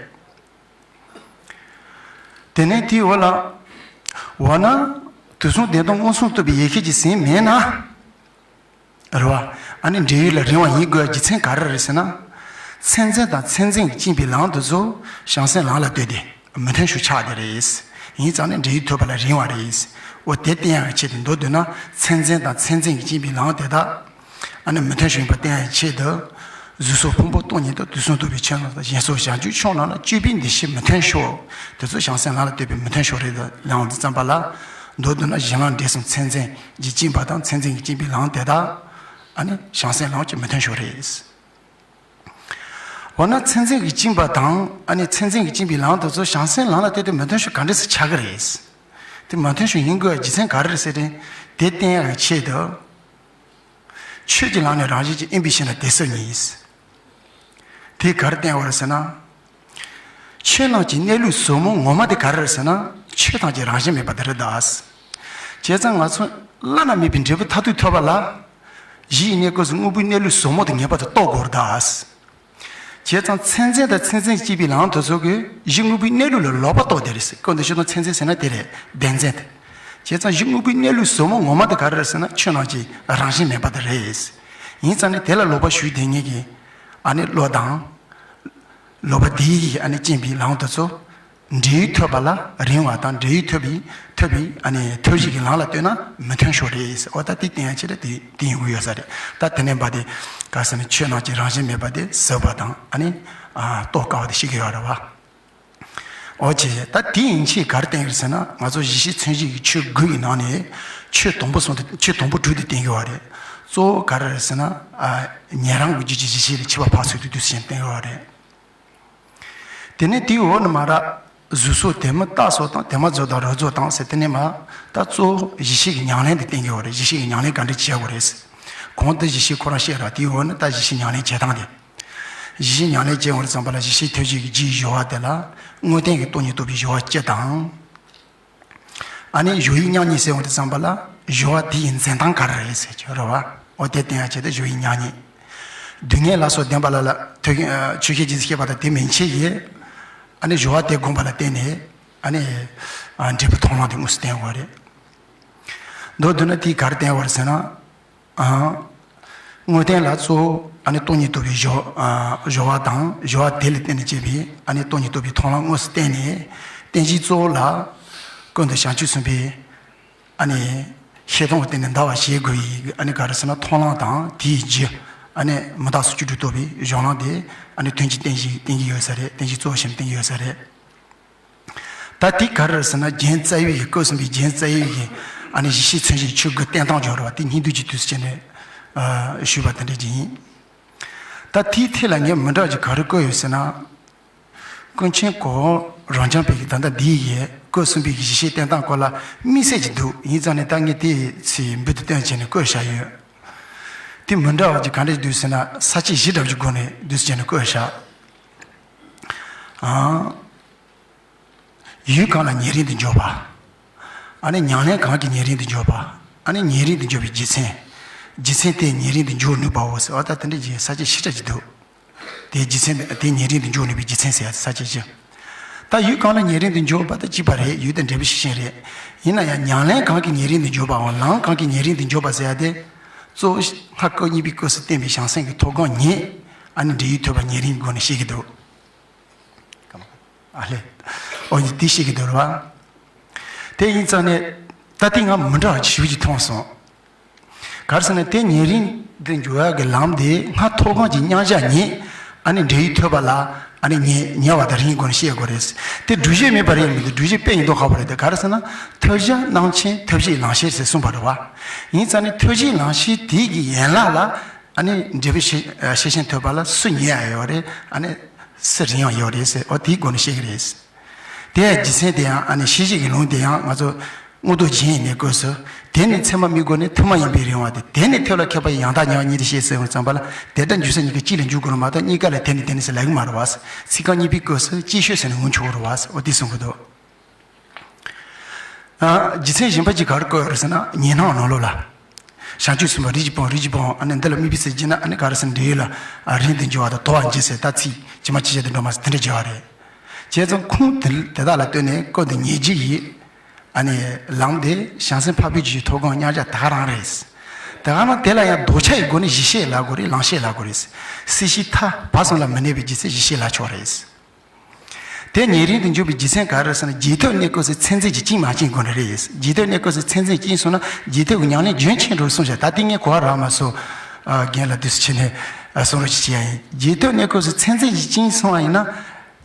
དེ་ནས་དེའི་འོག་ལ། འོ་ན། དུས་གསུམ་བདེན་སྟོང་མངོན་སུམ་རྟོགས་པའི་ཡེ་ཤེས་ཀྱིས་ཟིན་མེད་ན། རེད་བ། ཨ་ནི་འབྲས་བུ་ལ་རིང་བ་ཡིན་དགོས་རྒྱུ་མཚན་ག་རེ་རེད་ཟེར་ན། མཚན་འཛིན་དང་མཚན་འཛིན་གྱིས་བཅིངས་པའི་ལམ་དེ་ཚོ་བྱང་སེམས་ལམ་ལ་ལྟོས་ཏེ་མི་མཐུན་ཕྱོགས་ཆགས་བསྡད་རེད། ཡིན་ཙང་ནས་འབྲས་བུའི་ཐོད་པ་ལ་རིང་བ་རེད། འོ་དེ་བསྟན་ཡག་གི་ཆེད་དུ། མདོར་བསྡུས་ན་མཚན་འཛིན་དང་མཚན་འཛིན་གྱིས་བཅིངས་པའི་ལམ་དེ་དག་ཨ་ནི་མི་མཐུན་ཕྱོགས་ཡིན་པ་བསྟན་ཡག་གི་ཆེད་དུ། གཟུགས་སོགས་ཕུང་པོ་སྟོང་ཉིད་དུ། དུས་གསུམ་རྟོགས་པའི་ཆོས་རྣམས་དང་། གཞན་སོགས་བྱང་ཆུབ་ཕྱོགས་རྣམས་ལ། སྤྱོད་པའི་འདུ་ཤེས་མི་མཐུན་ཕྱོགས་དེ་ཚོ་བྱང་སེམས་ལམ་ལ་ལྟོས་པའི་མི་མཐུན་ཕྱོགས་རེད། ལམ་དུ་བརྩམས་པ་ལ། མདོར་བསྡུས་ན་གཞན་ལམ་འབྲས་གསུམ་མཚན་འཛིན་གྱིས་བཅིངས་པ་དང་། མཚན་འཛིན་གྱིས་བཅིངས་པའི་ལམ་དེ་དག་ཨ་ནི་བྱང་སེམས་ལམ་གྱི་མི་མཐུན་ཕྱོགས་རེད། འོ་ན་མཚན་འཛིན་གྱིས་བཅིངས་པ་དང་། ཨ་ནི་མཚན་འཛིན་གྱིས་བཅིངས་པའི་ལམ་དེ་ཚོ་བྱང་སེམས་ལམ་ལ་ལྟོས་ཏེ་མི་མཐུན་ཕྱོགས་ག་འདྲ་སེ་ཆགས་ཀྱི་རེད། དེ་མི་མཐུན་ཕྱོགས་ཡིན་དགོས་རྒྱུ་མཚན་ག་རེ་རེད་ཟེར་ཏེ། དེ་བསྟན་ཡག་གི་ཆེད་དུ། ཆོས་ཀྱི་ལམ་ནི་རང་བཞིན་གྱིས། དབེན་པའི་ཤིང་རྣམས་དེ་སུ་རྙེད། དེ་ག་རེ་བསྟན་པ་རེད་ཟེར་ན། ཆོས་རྣམས་ཀྱི་གནས་ལུགས་ཟབ་མོ་ངོ་མ་དེ་ག་རེ་རེད་ཟེར་ན། ཆོས་ཐམས་ཅད་རང་བཞིན་མེད་པ་དེ་རེད་ད། བྱས་ཙང་ང་ཚོ་བླ་ན་མེད་པའི་འབྲས་བུ་མཐར་ཐུག་ཐོབ་པ་ལ། གཞི་ཡི་གནས་སྐབས་སུ་དངོས་པོའི་གནས་ལུགས་ཟབ་མོ་དེ་ངེས་པར་དུ་རྟོགས་དགོས་རེད་ད། བྱས་ཙང་མཚན་འཛིན་དང་མཚན་འཛིན་གྱིས་བཅིངས་པའི་ལམ་དེ་ཚོ་གིས་གཞི་དངོས་པོའི་གནས་ལུགས་ལ་ལོག་པ་རྟོགས་བསྡད་རེད་ཟེར། སྐབས་འདིར་སྤྱིར་བཏང་མཚན་འཛིན་ཟེར་ན་དེ་རེད། བདེན་འཛིན་དེ། བྱས་ཙང་གཞི་དངོས་པོའི་གནས་ལུགས་ཟབ་མོ་ངོ་མ་དེ་ག་རེ་རེད་ཟེར་ན། ཆོས་རྣམས་ཀྱི་རང་བཞིན་མེད་པ་དེ་རེད། ཡིན་ཙང་ནས་དེ་ལ་ལོག་པ་ཞུགས་བསྡད་མཁན་གྱི་ཨ་ནི་བློ་དང་། ལོག་པ་དེ་ཡིས་ཨ་ནི་བཅིངས་པའི་ལམ་དེ་ཚོ། འབྲས་བུ་ཐོབ་པ་ལ་རིང་བ་དང་། འབྲས་བུ་ཐོབ་པའི་ཐོབ་པའི་ཨ་ནི་ཐབས་ཤེས་ཀྱི་ལམ་ལ་ལྟོས་ན་མི་མཐུན་ཕྱོགས་རེད། འོ་ད་དེ་བསྟན་ཡག་ཆེད་ལ་དེ་དེ་ཡོང་གི་ཡོད་ས་རེད། ད་དེ་ནས་འབའ་དེ་ག་ཟེར་ན། ཆོས་རྣམས་ཀྱི་རང་བཞིན་མེད་པ་དེ་ཟབ་པ་དང་། ཨ་ནི་ཨ་རྟོགས་དཀའ་བ་དེ་ཤེས་ཀྱི་ཡོད་རེད་བ། འོ་ཅེ། ད་དེ་ཡན་ཆད་ག་རེ་བསྟན་ཡོད་ཟེར་ན། ང་ཚོ་གཞི་ཤེས་མཚན་ཤེས་ཀྱི་ཆོས་དགུ་ཡི་ནང་ནས་ཆོས་དང་པོ་གསུམ་དེ། ཆོས་དང་པོ་དྲུག་དེ་བསྟན་གྱི་ཡོད་རེད། གཙོ་བོ་ག་རེ་རེད་ཟེར་ན། ཨ་ཉན་རང་གི་རྒྱུད་ཀྱི་གཞི་ཤེས་ལ་ཁྱད་པར་ཕར་ཚུར་དུ་དུས་སུ་ཞིག་བསྟན་གྱི་ཡོད་རེད། དེ་ནས་དེའི་འོག་ནས་མར་གཟུགས་སོགས་དེ་མིན་རྟག་སོགས་དང་། དེ་མིན་རྫོགས་དང་རབ་རྫོགས་དང་ཟེར། དེ་ནས་མར་ད་གཙོ་བོ་གཞི་ཤེས་ཀྱི་ཉམས་ལེན་དེ་བསྟན་གྱི་ཡོད་རེད། གཞི་ཤེས་ཀྱི་ཉམས་ལེན་ག་འདྲ་བྱེད་དགོས་རེད་ཟེར། གོང་དུ་གཞི་ཤེས་ཁོ་རང་བཤད་ར། དེའི་འོག་ནས་ད་གཞི་ཤེས་ཉམས་ལེན་བྱེད་སྟངས་དེ། གཞི་ཤེས་ཉམས་ལེན་བྱེད་འོང་དུས་ཙམ་པ་ལ། གཞི་ཤེས་ཐོད་རྒྱལ་གྱི་རྒྱུའི་སྦྱོར་བ་དེ་ལ་དངོས་བསྟན་གྱི་སྟོང་ཉིད་རྟོགས་པའི་སྦྱོར་བ་སྤྱི་དང་། ཨ་ནི་སྦྱོར་བའི་མྱང་ཉིད་ཟེར་འོང་དུས་ཙམ་པ་ལ། སྦྱོར་བ་དེ་ཡི་འཛིན་སྟངས་ག་རེ་རེད་ཟེར་གྱི་རེད་བ། འོ་དེ་བསྟན་ཡག་ཆེད་དུ་སྦྱོར་བའི་མྱང་ཉིད། སྡུག་བསྔལ་ལ་སོགས་བདེན་པ་ལ་ལ་ཐོད་རྒལ་ཆོས་རྒྱལ་གྱིས་བཤད་པ་དང་དེ་མན་ཆད་ཀྱི་ཨ་ནི་སྦྱོར་བ་དེ་བསྒོམས་པ་ལ་བརྟེན་ནས་ཨ་ནི་ཨ་འབྲས་བུ་མཐོང་ལམ་དེ་དངོས་སུ་བསྟན་ཡོད་རེད། མདོར་བསྡུ་ན་དེ་ག་རེ་བསྟན་ཡོད་རེད་ཟེར་ན། ཨ། དངོས་བསྟན་ལ་གཙོ་བོ་ཨ་ནི་སྟོང་ཉིད་རྟོགས་པའི་སྦྱོར། ཨ་སྦྱོར་བ་དང་། སྦྱོར་བ་དེ་ལ་བརྟེན་ནས་སྐྱེས་པའི་ཨ་ནི་སྟོང་ཉིད་རྟོགས་པའི་མཐོང་ལམ་དངོས་སུ་བསྟན་ནས། རྟེན་གཞི་གཙོ་བོ་ལ་ཀུན་ཏུ་བྱང་ཆུབ་སེམས་དཔའི་ཨ་ནི་ཤེས་སྟོང་ལ་བརྟེན་ནས་འདའ་བར་བྱེད་དགོས་པའི་ཨ་ནི་ག་རེ་ཟེར་ན། མཐོང་ལམ་དང་དེའི་རྒྱུ་ཨ་ནི་མི་རྟག་སོགས་བཅུ་དྲུག་རྟོགས་པའི་སྦྱོར་ལམ་དེ་ཨ་ནི་དོན་གྱི་རྟེན་གཞི་བསྟན་གྱི་ཡོད་ས་རེད། རྟེན་གཞི་གཙོ་བོ་བྱས་ནས་བསྟན་གྱི་ཡོད་ས་རེད། ད་དེ་ག་རེ་རེད་ཟེར་ན། རྒྱན་རྩ་བའི་གི་སྐབས་གསུམ་པའི་རྒྱན་རྩ་བའི་གི་ཨ་ནི་གཞི་ཤེས་མཚོན་བྱེད་ཆོས་དགུ་བསྟན་སྟངས་སྦྱོར་བ་དེ་སྙིང་བསྡུས་ཀྱི་དུས་སུ་བྱས་ནས་ཨ་ཞུས་པ་དེ་འདྲ་ཅིག་ཡིན། ད་དེའི་ཐད་ལ་ངས་མི་འདྲ་བ་ཅིག་ག་རེ་བཀོད་ཡོད་ཟེར་ན། ཀུན་མཁྱེན་གོ་རང་རྐྱང་པའི་གི་ད་ལྟ་འདིའི་གི་སྐབས་གསུམ་པའི་གི་གཞི་ཤེས་བསྟན་སྟངས་སྐོར་ལ་དམིགས་བསལ་གྱི་འདུག་ཡིན་ཙང་ནས་ད་ངས་དེའི་ཚིག་འབུལ་དུ་བཏོན་བྱས་ནས་བཀོད་བཞག་ཡོད། དེ་མི་འདྲ་བ་ཅིག་ག་འདྲ་ཞིག་འདུག་ཟེར་ན། ས་བཅད་བཞི་འདྲ་བ་ཅིག་སྒོ་ནས་འདུག་སེ་བྱས་ནས་བཀོད་བཞག་ཨང་། ཡུལ་གང་ལ་ཉེ་རིང་དུ་འཇོག་པ། ཨ་ནི་ཉམས་ལེན་གང་གིས་ཉེ་རིང་དུ་འཇོག་པ། ཨ་ནི་ཉེ་རིང་དུ་འཇོག་པའི་རྒྱུ་མཚན། རྒྱུ་མཚན་དེས་ཉེ་རིང་དུ་འཇོག་ནུས་པའོ་ཟེར་བ། ད་དེ་འདྲ་ཅིག་ས་བཅད་བཞི་འདྲ་ཅིག་འདུག་དེའི་རྒྱུ་མཚན་དེ་ཉེ་རིང་དུ་འཇོག་ནུས་པའི་རྒྱུ་མཚན་ཟེར་ཡ་དེ་ས་བཅད་བཞི། ད་ཡུལ་གང་ལ་ཉེ་རིང་དུ་འཇོག་པ་དང་གཅིག་པ་རེད། ཡུལ་དང་འབྲས་བུ་ཤེས་བཞིན་རེད། ཡིན་ན་ཡང་ཉམས་ལེན་གང་གིས་ཉེ་རིང་དུ་འཇོག་པའམ་ལམ་གང་གིས་ཉེ་རིང་དུ་འཇོག་པ་ཟེར་ཡ་དེ། གཙོ་བོ་སྔ་སྐབས་གཉིས་པའི་སྐབས་སུ་བསྟན་པའི་བྱང་སེམས་ཀྱི་ཐོབ་གང་ཉིད་ཨ་ནི་འབྲས་ཡུལ་ཐོབ་པ་ཉེ་རིང་གི་སྒོ་ནས་བཤད་ཀྱི་འདུག་ཨ་ལས། འོ་ཡིན་དེ་བཤད་ཀྱི་འདུག་རེད་བ། དེ་ཡིན་ཙང་ནས་ད་ལྟའི་ང་མི་འདྲ་བ་ཞིག་ཅིག་མཐོང་སོང་། ག་རེ་ཟེར་ན། དེ་ཉེ་རིང་དུ་འཇོག་ཡག་གི་ལམ་དེ་སྔར་ཐོབ་གང་གི་མཉམ་བཞག་ཉིད་ཨ་ནི་འབྲས་ཡུལ་ཐོབ་པ་ལ་ཨ་ནི་ཉེ་ཉེ་བ་དང་རིང་གི་སྒོ་ནས་བཤད་དགོས་རེད། དེ་སྒྲུབ་བྱེད་མེད་པ་རེད་མི་འདུག་སྒྲུབ་བྱེད་དཔེ་ཡིན་མདོག་ཁ་པོ་རེད། དེ་ག་རེ་ཟེར་ན། ཐབས་གཞན་རྣམ་མཁྱེན་ཐབས་ཤེས་ལམ་ཤེས་ཟེར་གསུངས་པ་རེད་བ། ཡིན་ཙང་ནི་ཐབས་གཞན་ལམ་ཤེས་དེ་གི་ཡན་ལག་ལ་ཨ་ནི་འབྲས་བུ་ཤེས་ཤེས་བཞིན་ཐོབ་པ་ལ་སུ་ཉེ་ཡང་ཡོད་རེད། ཨ་ནི་སུ་རིང་ཡང་ཡོད་རེད་ཟེར། འོ་དེའི་སྒོ་ནས་བཤད་ཀྱི་རེད། དེ་ཡང་རྒྱུ་མཚན་དེ་ཡང་ཨ་ནི་ཤེས་བྱེད་ཀྱི་ལུང་དེ་ཡང་ང་ཚོ་མངོན་རྟོགས་རྒྱན་ཡིན་ནའི་སྐབས་སུ། དེ་ནི་ཚད་མ་དམིགས་སྒོ་ནས་ཐུན་མོང་ཡིན་པའི་རིང་བ་དེ། དེ་ནི་ཐོབ་ལ་མཁས་པ་ཡི་ཡང་དག་ཉེ་བ་ཉིད་དུ་ཤེས་ཟེར་བ་ཙམ་པ་ལ། དེ་འདྲ་འཇུག་ས་གཉིས་ཀ་གཅིག་ལ་འཇུག་དགོས་རེད་མ་གཏོགས་གཉིས་ཀ་ལ་དེ་ནི་དེ་ནི་ཟེར་ལབ་ཀྱི་མ་རེད་བ། ཚིག་རྐང་གཉིས་པའི་སྐབས་སུ་ཅིག་ཤོས་ཟེར་ནས་ངོ་འཕྲོད་དགོས་རེད་བ། འོ་དེ་གསུང་གི་འདུག་ཨ། རྒྱུ་མཚན་གཞན་པ་ཅིག་ག་རེ་བཀོད་ཡོད་རེད་ཟེར་ན། ཉེ་སྣང་ནང་ལོགས་ལ། བྱང་ཆུབ་སེམས་དཔའ་རིགས་ཀྱི་དཔུང་། རིགས་ཀྱི་དཔུང་། ཨ་ནི་འདི་ལ་དམིགས་པའི་ཚེ་བགྱིས་ན་ཨ་ནི་ག་རེ་ཟེར་ན། འབྲས་ཡུལ་ལ་ཨ་རིང་དུ་འགྱུར་བ་དང་དོར་བར་འགྱུར་ཟེར། ད་ཚིག་ཇི་མ་ཇི་བཞིན་དུ་འགྲོ་མ་ཟེར་དེ་འདྲ་བྱས་པ་རེད། བྱས་ཙང་ཁུངས་དེ་དེ་དག་ལ་ལྟོས་ནས་སྐབས་འདིར་ཉེ་བརྒྱུད་ཀྱི་ཨ་ནི་ལམ་དེ་བྱང་སེམས་འཕགས་པའི་རྒྱུད་ཀྱི་ཐོབ་གང་མཉམ་བཞག་དེ་ག་རང་རེད། དེ་ག་རང་དེ་ལ་ཡང་ལྡོག་ཆ་ཡི་སྒོ་ནས་གཞི་ཤེས་ལབ་དགོས་རེད། ལམ་ཤེས་ལབ་དགོས་རེད། སྲིད་ཞིའི་མཐའ་བར་གསུམ་ལ་མི་གནས་པའི་རྒྱུ་མཚན་གཞི་ཤེས་ལབ་ཆོག་རེད། དེ་ཉེ་རིང་དུ་འཇུག་པའི་རྒྱུ་མཚན་ག་རེ་ཟེར་ན། རྗེས་ཐོབ་གནས་སྐབས་སུ་ཚད་འཛིན་གྱིས་བཅིངས་མ་བཅིངས་དགོས་ནི་རེད། རྗེས་ཐོབ་གནས་སྐབས་སུ་ཚད་འཛིན་བཅིངས་སོང་ན་རྗེས་ཐོབ་ཀྱི་ཉམས་ལེན་རྒྱུན་ཆད་འགྲོ་གསུངས་བཞག་ད་ལྟ་ངས་གོ་བ་རག་མ་སོང་། ཨ། རྒན་ལགས་དུས་སུ་ཕྱིན་ནས་ཨ་གསུང་རོགས་ཅིག་བྱེད་ཡ་ཡིན། རྗེས་ཐོབ་གནས་སྐབས་སུ་ཚད་འཛིན་གྱིས་བཅིངས་སོང་བ་ཡིན་ན།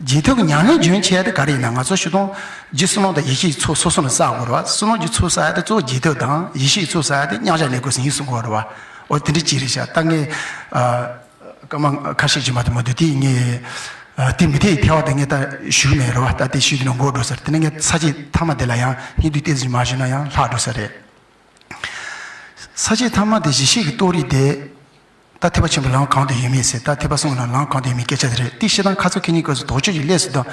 རྗེས་ཐོབ་ཀྱི་ཉམས་ལེན་རྒྱུན་ཆད་ཡ་དེ་ག་རེ་ཡིན་ན། ང་ཚོ་ཞུ་དོན་རྒྱུ་བསོད་ནམས་དང་ཡེ་ཤེས་ཀྱི་ཚོགས་སོ་སོ་ནས་བསགས་དགོས་རེད་བ། བསོད་ནམས་ཀྱི་ཚོགས་བསགས་ཡ་དེ་གཙོ་བོ་རྗེས་ཐོབ་དང་། ཡེ་ཤེས་ཀྱི་ཚོགས་བསགས་ཡ་དེ་མཉམ་བཞག་གནས་སྐབས་སུ་ཡིན་གསུང་གི་ཡོད་རེད་བ། འོ་དེ་འདྲ་ཅིག་རེད་ཤག་ད་ངས་ཨ། སྐར་མ་ཁ་ཤས་ཅིག་མ་གཏོགས་མ་འདུག་དེ་ངས་ཨ། དེ་མི་དེའི་ཐལ་བ་དེ་ངས་ད་ཞུ་གི་མེད་རེད་བ། ད་དེ་ཞུས་དུས་ན་འགོར་འགྲོ་ས་རེད། དེ་ནས་ངས་ས་བཅད་ཐ་མ་དེ་ལ་ཡང་སྙིང་བསྡུས་ཏོག་ཙམ་མ་ཞུས་ན་ཡང་ལྷག་འགྲོ་ས་རེད། ས་བཅད་ཐ་མ་དེ་གཞི་ཤེས་ཀྱི་རྟོགས་རིགས་དེ། ད་ཐེག་པ་ཆེན་པོའི་ལམ་གང་དུ་ཡོད་མེད་ཟེར། ད་ཐེག་པ་གསུམ་ལ་ལམ་གང་དུ་ཡོད་མེད་སྐད་ཆ་དེ་རེད། དེ་བཤད་སྟངས་ཁ་ཚོན་ཁེ་ཉིན་སྐབས་སུ་དོགས་གཅོད་ཀྱི་སླད་སུ་དང་།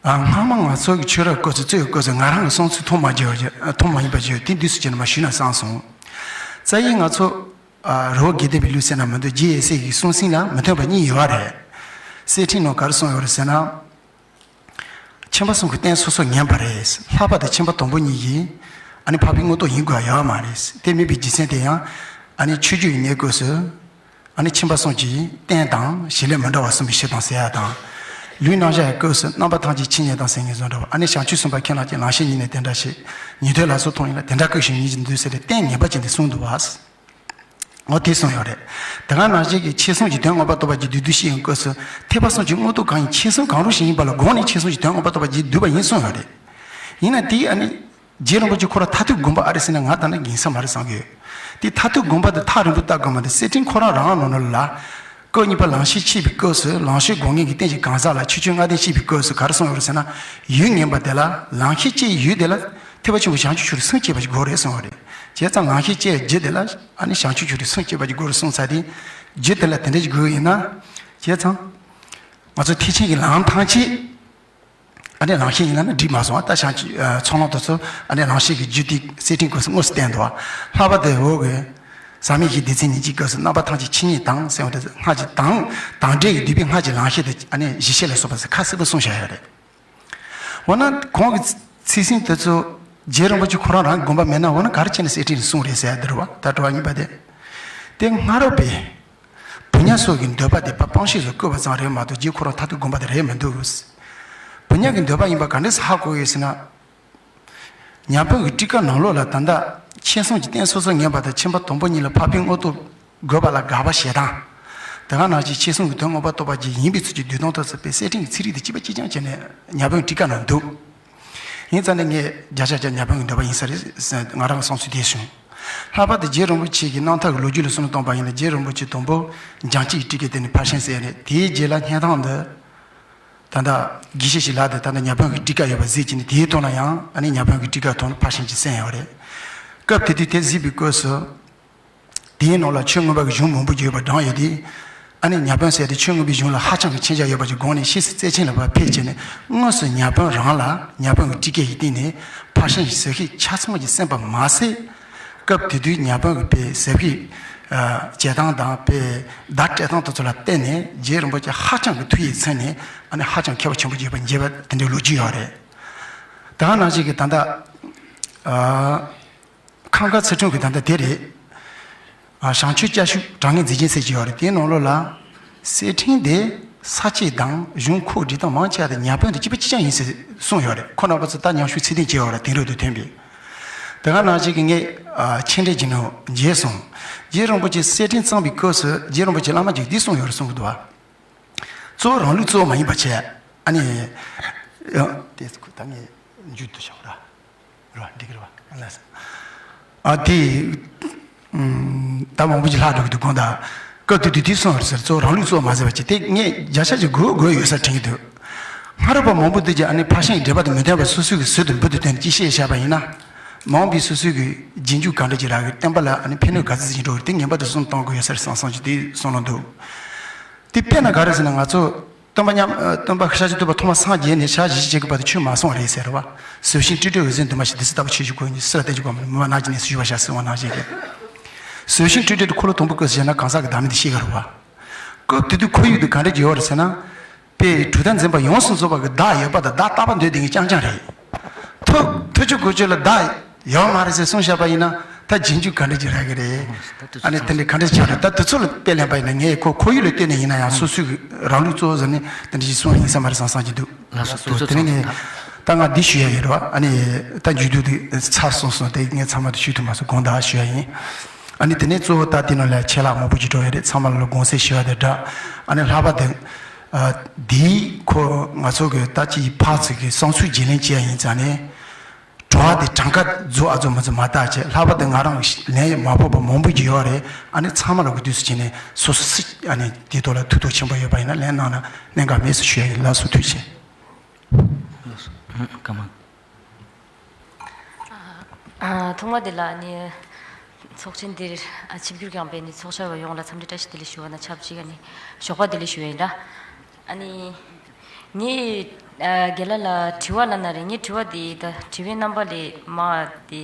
ཨ། སྔ་མ་ང་ཚོ་གི་ཆོས་རབ་སྐབས་སུ་རྩོད་ཡོད་སྐབས་སུ་ང་རང་གི་བསམ་ཚུལ་མཐོང་མ་བརྗེད་པ་བརྗེད། མཐོང་མ་ཡིན་པ་བརྗེད། དེ་འདུག་སུ་བྱས་ན་མ་ཞུས་ན་བསམ་སོང་། རྩ་ཡིག་ང་ཚོ། ཨ། རི་བོ་དགེ་ལྡན་པའི་ལུགས་ཟེར་ན་མི་འདུག་རྗེ་ཡབ་སྲས་ཀྱི་གསུང་ཟིན་ལ་མི་མཐུན་པ་གཉིས་ཡོད་རེད། གསེར་ཕྲེང་ནང་ག་རེ་གསུངས་ཡོད་རེད་ཟེར་ན། ཁྱིམ་པ་གསུམ་གྱི་རྟེན་སོ་སོར་ངེས་པ་རེད། ལྷག་པར་དུ་ཁྱིམ་པ་དང་པོ་གཉིས་ཀྱིས་ཨ་ནི་འཕགས་པའི་མངོན་རྟོགས་ཡིན་དགོས་ཡོད་མ་རེད། དེ་མིན་པའི་རྒྱུ་མཚན་དེ་ཡང་ཨ་ནི་ཆོས་བརྒྱུད་ཀྱི་གནས་སྐབས་སུ། ཨ་ནི་ཁྱིམ་པ་གསུམ་གྱི་རྟེན་དང་བྱེད་ལས་མི་འདྲ་བ་གསུངས་པའི་ཕྱིར་དང་ཟེར་ཡ་དང་། ལུས་རྣམ་གཞག་གི་སྐབས་སུ་རྣམ་པ་ཐམས་ཅད་ཆོས་ཉིད་དང་ཟེར་མཁན་བཟོ་འདྲ་བ། ཨ་ནི་བྱང་ཆུབ་སེམས་དཔའ་མཁྱེན་རབ་ཀྱི་ལམ་ཤེས་ཉིད་ནི་དེ་འདྲ་ཞིག་ཉན་ཐོས་ལ་སོགས་མཐོང་ཡིན་ལ་དེ་འདྲ་སྐབས་ཤིག་ཉིད་ཀྱི་འདུག་ཟེར་ཏེ་རྟེན་ངེས་པ་ཅན་དེ་གསུངས་འདུག་བ། འོ་དེ་གསུངས་ཡོད་རེད། དེ་ག་ནང་བཞིན་གྱི་ཆོས་གསུམ་གྱི་དོན་མངོན་པར་རྟོགས་པ་ཀྱི་བསྡུས་བསྡུས་ཤིག་ཡིན་སྐབས་སུ་ཐེག་པ་གསུམ་གྱི་མངོན་རྟོགས་གང་ཡིན་ཆོས་གསུམ་གང་རུང་ཞིག་ཡིན་པ་ལ་དགོངས་ནས་ཆོས་གསུམ་གྱི་དོན་མངོན་པར་རྟོགས་པ་ཀྱི་བསྡུས་པ་ཡིན་གསུངས་ཡོད་རེད། ཡིན་ན་དེ་ཨ་ནི། རྗེ་རིན་པོ་ཆེ་ཁོ་རང་མཐར་ཐུག་དགོངས་པ་ཨ་རེ་ཟེར་ན་ང་ད་ནི་ཡིན་ས་མ་རེད་བསམ་གི་ཡོད། དེ་མཐར་ཐུག་དགོངས་པ་དེ་ཐག་རིང་པོ་ལྟ་དགོས་མ་རེད། གསེར་ཕྲེང་ཁོ་རང་རང་ནང་ལ། སྐབས་གཉིས་པ་ལམ་ཤེས་འཆད་པའི་སྐབས་སུ་ལམ་ཤེས་དགོངས་ངེས་ཀྱི་རྟེན་གྱི་གང་ཟག་ལ་ཆོས་སྤྱོད་ལྔ་ལྡན་བཤད་པའི་སྐབས་སུ་ག་རེ་གསུངས་ཡོད་རེད་ཟེར་ན། ཡུལ་ངེས་པ་དེ་ལ་ལམ་ཤེས་བསྐྱེད་ཡུལ་དེ་ལ་ཐེག་པ་ཆེན་པོ་བྱང་ཆུབ་མཆོག་ཏུ་སེམས་བསྐྱེད་པ་ཞིག་དགོས་རེད་གསུངས་པ་རེད། བྱས་ཙང་ལམ་ཤེས་བསྐྱེད་རྒྱུ་དེ་ལ་ཨ་ནི་བྱང་ཆུབ་མཆོག་ཏུ་སེམས་བསྐྱེད་པ་ཞིག་དགོས་རེད་གསུངས་ཚར་དེ། རྒྱུ་དེ་ལ་དེ་འདྲ་ཞིག་དགོས་ཡིན་ན། བྱས་ཙང་། ང་ཚོ་ཐེག་ཆེན་གྱི་ལམ་ཐམས་ཅད། ཨ་ནི་ལམ་ཤེས་ཡིན་ན་ནི་འགྲིག་མ་སོང་བ། ད་བྱང་ཆུབ་ཚོགས་ལམ་དེ་ཚོ་ཨ་ནི་ལམ་ཤེས་ཀྱི་རྒྱུ་དེ་གསེར་ཕྲེང་སྐབས་སུ་དངོས་སུ་བསྟན་འདུག་བ། ལྷག་པར་དུ་འོག་གི་ཟག་མེད་བཞིའི་སྡེ་ཚན་ཉེར་གཅིག་སྐབས་སུ་རྣམ་པ་ཐམས་ཅད་ཆོས་ཉིད་དང་ཟེར་བ་དེ་སྔགས་ཀྱི་དང་། དང་འབྲེལ་གྱི་བསྡུས་པའི་སྔགས་ཀྱི་ལམ་ཤེས་དེ་ཨ་ནི་གཞི་ཤེས་ལ་སོགས་པ་ཟེར་ཁ་གསལ་པོ་གསུངས་བཞག་ཡོད་རེད། འོ་ན་གོང་གི་ཚིག་ཟིན་དེ་ཚོ་རྗེ་རིན་པོ་ཆེ་ཁོ་རང་རང་གི་དགོངས་པ་མེད་ན། འོ་ན་ག་རེ་བྱས་ནས་གསེར་ཕྲེང་ནས་གསུངས་རེད་ཟེར་ཡ་འདི་རེད་བ། ད་དྲི་བ་གཉིས་པ་དེ། དེ་སྔ་རབས་པའི་བུ་ཉག་སོགས་ཀྱི་འདོད་པ་དེ་ཕར་སྤང་བྱེད་དུ་བཀོད་པ་ཙམ་རེད་མ་གཏོགས་རྗེ་ཁོ་རང་མཐར་ཐུག་དགོངས་པ་དེ་རེད་མི་འདུག་བུ་ཉག་གི་འདོད་པ་ཡིན་པ་ག་འདྲས་སེ་ཧ་གོ་ཡོད་ཟེར་ན། ཉ་དབོན་གྱི་ཊཱི་ཀ་ནང་ལོགས་ལ་ད་ལྟ་ཁྱེད་གསུམ་གྱི་རྟེན་སོ་སོར་ངེས་པ་དང་ཁྱིམ་པ་དང་པོ་གཉིས་ལ་འཕགས་པའི་མངོན་རྟོགས་དགོས་པ་ལ་དགག་པ་བྱེད་སྟངས། དེ་ག་ནང་བཞིན་ཁྱེད་གསུམ་གྱི་དོན་མངོན་པར་རྟོགས་པ་ཅིག་ཡིན་པའི་ཚུལ་གྱིས་བསྡུས་སྟངས་ཐོག་ཚུད་པའི་གསེར་ཕྲེང་གི་ཚིག་རིས་དེ་གཅིག་པ་གཅིག་རྐྱང་བྱས་ནས་ཉ་དབོན་ཊཱི་ཀ་ནང་འདུག་ཡིན་ཙང་ནས་ངས་བརྒྱ་ཆ་བརྒྱ་ཉ་དཔོན་གྱི་འདོད་པ་ཡིན་ས་རེད་ཟེར། ང་རང་གི་བསམ་ཚུལ་དེ་བྱུང་། ལྷག་པར་དུ་རྗེ་རིན་པོ་ཆེ་གི་རྣམ་ཐར་གྱི་ལོ་རྒྱུས་ལ་བསམ་བློ་གཏོང་པ་ཡིན་ན། རྗེ་རིན་པོ་ཆེ་དང་པོ་འཇང་གཅིག་གི་སྤྲུལ་སྐད་བཏོན་ནས་ཕར་ཕྱིན་ཟེར་ནས། དེའི་རྗེས་ལ་བསྙེན་ཐང་འདི་ད་ལྟ་དགེ་བཤེས་ཤིག་ལགས་དེ་ད་ལྟ་ཉ་དཔོན་གྱི་སྤྲུལ་སྐད་ཡོད་པ་གཟིགས་བྱས་ནས། དེའི་ཐོག་ལ་ཡང་ཨ་ནི་ཉ་དཔོན་གྱི་སྤྲུལ་སྐད་ཐོག་ནས་ཕར་ཕྱིན་གྱི་གསན་ཡོད་རེད། སྐབས་དེ་དུས་དེ་གཟིགས་པའི་སྐབས་སུ། དེའི་ནང་ལ་ཆོས་མངོན་པ་གི་གཞུང་མང་པོ་ཡོད་པ་བགྲངས་ཡོད་དེ། ཨ་ནི་ཉ་དཔོན་ཟེར་དེ་ཆོས་མངོན་པའི་གཞུང་ལ་ཧ་ཅང་གི་མཁྱེན་རྒྱ་ཡོད་པ་ཅིག་དགོངས་ནས་ཤེས་གསལ་རྩེ་ཆེན་ལ་ཕར་ཕེབས་བྱས་ནས། དངོས་སུ་ཉ་དཔོན་རང་ལ་ཉ་དཔོན་གྱི་སྤྲུལ་སྐད་ཀྱིས་བསྟན་ནས་ཕར་ཕྱིན་གྱི་ཟབ་ཤེས་ཆ་ཚང་ཅིག་གསན་པ་མ་ཟད། སྐབས་དེ་དུས་ཉ་དཔོན་གྱི་དཔེ་ཟབ་ཤེས་ཨ་བྱེད་སྟངས་དང་། དཔེ་བརྡ་སྤྲད་སྟངས་དེ་ཚོ་ལ་བརྟེན་ནས་རྗེ་རིན་པོ་ཆེ་ཧ་ཅང་གི་ཐུགས་ཡིད་ཚིམ་ནས། ཨ་ནི་ཧ་ཅང་མཁས་པ་ཆེན་པོ་ཡོད་པ་མཇལ་བ་དེ་འདྲའི་ལོ་རྒྱུས་ཡོད་རེད། ད་ག་ནང་བཞིན་གྱི་ད་ལྟ་ཨ། ཁམས་དཀར་ཚུལ་ཁྲིམས་ཀྱི་ད་ལྟ་དེ་རེད། ཨ། བྱང་ཆུབ་སྐྱབས་ཞུ་དྲང་ངེས་མཛེས་རྒྱན་ཟེར་གྱི་ཡོད་རེད། དེའི་ནང་ལོགས་ལ་གསེར་ཕྲེང་དེ་ས་བཅད་དང་གཞུང་ཁོག་སྒྲིལ་སྟངས་མང་ཆེ་བ་དེ་ཉ་དཔོན་དང་གཅིག་པ་གཅིག་རྐྱང་ཡིན་ཟེར་གསུངས་ཡོད་རེད། ཁོ་རྣམ་པ་ཚོ་ད་ཉམས་ཞིབ་ཚད་ལྡན་བྱས་ཡོད་རེད། དེང་རབས་དུ་ཐོན་པའི། དེ་ག་ནང་བཞིན་གྱི་ངས་ཨ་མཆན་འགྲེལ་གྱི་ནང་མཇལ་སོང་། རྗེ་རིན་པོ་ཆེ་གསེར་ཕྲེང་བརྩམས་པའི་སྐབས་སུ་རྗེ་རིན་པོ་ཆེ་བླ་མ་ཅིག་འདི་གསུངས་ཡོད་རེད་གསུངས་གི་འདུག་བ། གཙོ་བོ་རང་ལུགས་གཙོ་བོ་མ་ཡིན་པ་བྱས། ཨ་ནི་ཡང་དེ་ད་ངས་མཇུག་ཏུ་བཞག་ར། རེད་བ། འགྲིག་གི་རེད་བ། ལགས་སོ། ཨ། དེ། ཨུམ། ད་མང་པོ་ཅིག་ལྷག་འགྲོ་གི་འདུག་དགོངས་དག་སྐབས་དེ་དུས་དེ་གསུངས་པ་རེད་ཟེར། གཙོ་བོ་རང་ལུགས་གཙོ་བོ་མ་ཟེར་བ་ཅིག་དེ་ངས་བརྒྱ་ཆ་ཅིག་དགོས་དགོས་ཡོད་ས་དྲན་གྱི་འདུག་སྔ་རབས་པ་མང་པོ་འདི་ཀྱང་ཨ་ནི་ཕར་ཕྱིན་འགྲེལ་པ་དང་མི་མཐུན་པ་སོ་སོའི་གི་ཟུར་དུ་འབུར་དུ་བཏོན་ཅིག་བཤད་བཞག་པ་ཡིན་ན། མང་པོས་སོ་སོའི་གི་རྗེས་འཇུག་ག་འདྲ་ཅིག་རག་གི། བསྟན་པ་ལ་ཨ་ནི་ཕན་གནོད་ག་ཚོད་ཅིག་འགྲོ་གི། དེ་ངན་པ་དེ་གསུམ་གཏོང་དགོས་ཡོད་ས་རེད་བསམ་བསམ་ཅིག་དེ་གསུངས་གནང་འདུག་དེ་དཔེར་ན་ག་རེ་ཟེར་ན། ང་ཚོ་སྟོན་པ་མཉམ། ཨ། སྟོན་པ་ཤཱཀྱ་ཐུབ་པ་ཐོག་མ་སངས་རྒྱས་ནས་ཞག་བཞི་བཅུ་ཞེ་དགུ་བར་དུ་ཆོས་མ་གསུངས་པ་རེད་ཟེར་བ། ཟབ་ཞི་སྤྲོས་བྲལ་འོད་གསལ་འདུས་མ་བྱས། བདུད་རྩི་ལྟ་བུ་ཆོས་ཀྱི་སྒོ་ནས། སུ་ལ་བསྟན་གྱི་གོ་མ་མི་མ་ནག་ཅི་ནས་སུ་ཞུ་བ་ཞག་གསོལ་བ་ནང་བཞིན་གྱི། ཟབ་ཞི་སྤྲོས་བྲལ་དུ་འཁོར་ལོ་དང་པོ་བསྐོར་ཟེར་ན་གང་ཟག་གི་བདག་མེད་དུ་ཤེས་ག་རུ་བ། སྐབས་དེ་དུས་ཁོར་ཡུག་དུ་ག་འདྲ་ཡོད་རེད་ཟེར་ན། དཔེ་གྲུབ་མཐའ་འཛིན་པ་ཡོངས་སུ་རྫོགས་པ་གི་བདག་ཡོད་པ་དང་བདག་རྟག་པ་འདོད་ལྡན་གྱི་རྐྱང་རྐྱང་རེད། ཐུགས་ཐུགས་རྗེ་གོ་ཆོད་ལ་བདག་ཡོད་མ་རེད་ཟེར་གསུངས་བཞག་པ་ཡིན་ན། ད་རྗེས་འཇུག་ག་འདྲ་ཅིག་རག་གི་རེད། ཨ་ནི་དེ་འདྲ་ག་འདྲ་ཆགས་རེད། ད་དེ་ཚོ་ལ་དཔེ་ལེན་པ་ཡིན་ན། ངས་ཁོ་ཁོར་ཡུག་ལ་ལྟོས་ནས་ཡིན་ན་ཡང་། སོ་སོའི་གི་རང་ལུགས་གཙོ་བོ་ཟེར་ནས་དེ་འདྲ་ཞིག་གསུངས་ཡིན་ས་མ་རེད་བསམ་བསམ་གྱི་འདུག་ལགས་སོ། དེ་ཚོ་དེ་ནས་ངས་ད་ང་འདི་ཞུ་ཡ་ཡོད་རེད་བ། ཨ་ནི་ད་མཇུག་བསྡུ་དེ་ཚར་སོང་སོང་། དེ་ངས་ཚང་མ་དུ་ཞུ་ཐུབ་མ་སོང་། དགོངས་དག་ཞུ་ཡ་ཡིན། ཨ་ནི་དེ་ནས་གཙོ་བོ་ད་དེ་ནང་ལ་ཆད་ལྷག་མང་པོ་ཅིག་འགྲོ་ཡ་རེད། ཚང་མ་ལ་དགོངས་སེལ་ཞུ་ཡ་དེ་འདྲ། ཨ་ནི་ལྷག་པ་དེ་ཨ་འདིའི་ཁོ་ང་ཚོ་གི་ད་ཅིག་ཕར་ཚུར་གི་བསམ་ཚུལ་བརྗེ་ལེན་བྱེད་ཡ་ཡིན་ཙང་ནས། བྲོ་བ་དེ་གྲངས་ཀ་རྫོགས་ཨ་རྫོགས་མ་རྫོགས་མ་བལྟ་བྱས། ལྷག་པར་དུ་ང་རང་ལན་མ་ཕོག་པ་མང་པོ་ཅིག་ཡོད་རེད། ཨ་ནི་ཚང་མ་ལ་གི་དུས་སུ་བྱས་ནས་སོ་སོ་སི་ཨ་ནི་དེའི་ཐོག་ལ་ཐུགས་དོགས་ཆེན་པོ་ཡོད་པ་ཡིན་ན་ལན་གནང་ན་གནད་འགག་མེད་ཟེར་ཞུ་ཡ་ཡིན། ལགས་སོ། ཐུགས་རྗེ་ཆེ། ལགས་སོ། ཨ། ཐོག་མ་དེ་ལ་ནི་ཚོགས་ཆེན་འདིར་ཨ་ཆིབས་བསྒྱུར་བསྐྱངས་པའི་ནི་ཚོགས་བཅར་བ་ཡོངས་ལ་འཚམས་འདྲི་བཀྲ་ཤིས་བདེ་ལེགས་ཞུ་བ་དང་ཆབས་ཅིག་ཨ་ནི་ཞོགས་པ་བདེ་ལེགས་ཞུ་བ་ཡིན་ལ། ཨ་ནི། ངས་ཨ་རྒན་ལགས་ལ་དྲི་བ་གནང་ན་རེད། ངའི་དྲི་བ་དེ་ད་དྲི་བའི་རྣམ་པ་ལས་མ་དེ་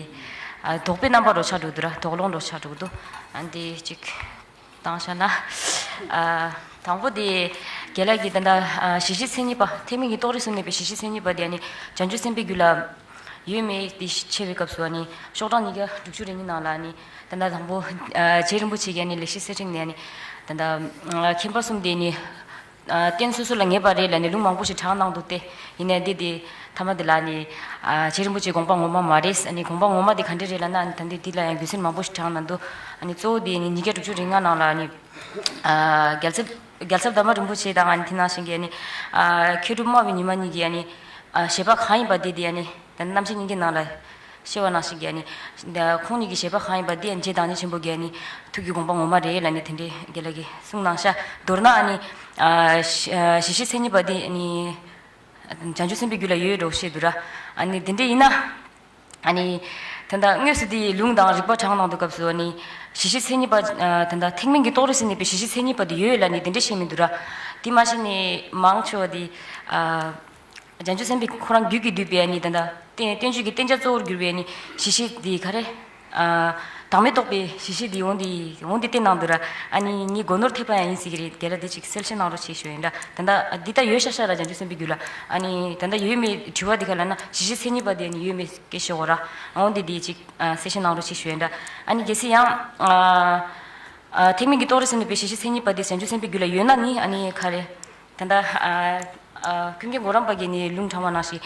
ཨ་དོགས་པའི་རྣམ་པ་རུ་ཆགས་འགྲོ་འདུག་ར། དོགས་སློང་རུ་ཆགས་འགྲོ་འདུག་ཨ་འདི་གཅིག་བཏང་བཞག་ན། ཨ་དང་པོ་དེ་རྒན་ལགས་ཀྱིས་ད་ལྟ་ཨ་གཞི་ཤེས་མཚན་ཉིད་པ། ཐེག་དམན་གྱི་རྟོགས་རིགས་སུ་གནས་པའི་གཞི་ཤེས་མཚན་ཉིད་པ་དེ་ཨ་ནི་བྱང་ཆུབ་སེམས་དཔའི་རྒྱུད་ལ་ཡོད་མེད་དེ་ཕྱེ་བའི་སྐབས་སུ། ཨ་ནི་ཤོག་གྲངས་ཉིས་བརྒྱ་དྲུག་ཅུ་རེ་གཉིས་ནང་ལ་ཨ་ནི་ད་ལྟ་དང་པོ་ཨ་རྗེ་རིན་པོ་ཆེ་གིས་ཨ་ནི་ལེགས་བཤད་གསེར་ཕྲེང་ནས་ཨ་ནི་ད་ལྟ་ཨ་མཁྱེན་པ་གསུམ་དེ་ནི་ཨ་རྟེན་སོ་སོ་ལ་ངེས་པ་རེད་ལབ་ནས་ལུང་མང་པོ་ཞིག་དྲངས་གནང་འདུག་སྟེ། ཡིན་ནའི་འདི་དེ་མཐའ་མ་དེ་ལ་ནི་ཨ་རྗེ་རིན་པོ་ཆེའི་དགོངས་པ་ངོ་མ་མ་རེད། ཨ་ནི་དགོངས་པ་ངོ་མ་དེ་ག་འདྲ་རེད་ལབ་ན། ཨ་ནི་ད་འདི་འདི་ལ་ཡང་རྒྱུ་མཚན་མང་པོ་ཞིག་དྲངས་གནང་འདུག་ཨ་ནི་གཙོ་བོ་དེ་ནི་ཉིས་བརྒྱ་དྲུག་ཅུ་རེ་ལྔ་ནང་ལ་ནི་ཨ་རྒྱལ་ཚབ་རྒྱལ་ཚབ་དར་མ་རིན་པོ་ཆེ་དང་། ཨ་ནི་དེ་ནང་བཞིན་གྱི་ཨ་ནི་ཨ་མཁས་གྲུབ་སྨྲ་བའི་ཉི་མ་གཉིས་ཀྱིས་ཨ་ནི་ཨ་བཞེད་པ་གང་ཡིན་པ་དེ་དེ་ཨ་ནི་ད་རྣམ་བཤད་སྙིང་གི་ནང་ལ་བཤད་པ་ནང་བཞིན་གྱི་ཨ་ནི་ད་ཁོང་གཉིས་ཀྱི་བཞེད་པ་གང་ཡིན་པ་དེ་ཨ་ནི་རྗེ་བདག་ཉིད་ཆེན་པོ་གིས་ཨ་ནི་ཐུགས་ཀྱི་དགོངས་པ་ངོ་མ་རེད་ལབ་ནས་དེ་འདྲའི་རྒན་ལགས་ཀྱིས་གསུངས་གནང་ཤག་མདོར་ན་ཨ་ནི་ཨ་གཞི་ཨ་གཞི་ཤེས་མཚན་ཉིད་པ་དེ་ཨ་ནི་བྱང་ཆུབ་སེམས་དཔའི་རྒྱུད་ལ་ཡོད་འགྲོ་བཤད་འདུག་ར། ཨ་ནི་དེ་འདྲ་ཡིན་ན། ཨ་ནི་ད་ལྟ་དངོས་སུ་དེའི་ལུང་དང་རིགས་པ་དྲངས་གནང་དུས་སྐབས་སུ། ཨ་ནི་གཞི་ཤེས་མཚན་ཉིད་པ་ཨ་ད་ལྟ་ཐེག་དམན་གྱི་རྟོགས་རིགས་སུ་གནས་པའི་གཞི་ཤེས་མཚན་ཉིད་པ་དེ་ཡོད་ལབ་ནས་དེ་འདྲ་བཤད་མི་འདུག་ར། དེ་མ་གཞི་ནས་མང་ཆེ་བ་དེ་ཨ་བྱང་ཆུབ་སེམས་དཔའི་ཁོ་རང་རྒྱུད་ཀྱིས་བསྡུས་པའི་ཨ་ནི་ད་ལྟ་བསྟན་བསྟན་བཅོས་ཀྱི་བསྟན་བྱ་གཙོ་བོར་གྱུར་པའི་ཨ་ནི་གཞི་ཤེས་དེ་ག་རེ། ཨ་བདག་མེད་རྟོགས་པའི་གཞི་ཤེས་འདི་འོང་འདི་འོང་འདི་བསྟན་གནང་འདུག་ར། ཨ་ནི་ངའི་སྒོ་ནོར་ཐེབས་པ་ཡང་ཡིན་སྲིད་ཀྱི་རེད། དེ་ལ་འདི་ཅིག་གསལ་བཤད་གནང་རོགས་བྱེད་ཞུ་ཡིན་ར། ད་ལྟ་འདི་ལྟ་ཡོད་ཤག་ཤག་ར། བྱང་ཆུབ་སེམས་དཔའི་རྒྱུད་ལ་ཨ་ནི་ད་ལྟ་ཡོད་མེད་དྲི་བ་འདི་ག་ལབ་ན། གཞི་ཤེས་མཚན་ཉིད་པ་འདི་ཨ་ནི་ཡོད་མེད་སྐད་ཤོད་འོ་ར། འོང་འདི་འདི་ཅིག་གསལ་བཤད་གནང་རོགས་བྱེད་ཞུ་ཡིན་ར། ཨ་ནི་གལ་སྲིད་ཡང་ཨ་ཨ་ཐེག་དམན་གྱི་རྟོགས་རིགས་སུ་གནས་པའི་གཞི་ཤེས་མཚན་ཉིད་པ་འདི་བྱང་ཆུབ་སེམས་དཔའི་རྒྱུད་ལ་ཡོད་ན་ནི། ཨ་ནི་ག་རེ། ད་ལྟ་ཨ་ཨ་ཀུན་མཁྱེན་གོ་རམས་པ་གིས་ནི་ལུང་དྲངས་པ་ནང་བཞིན།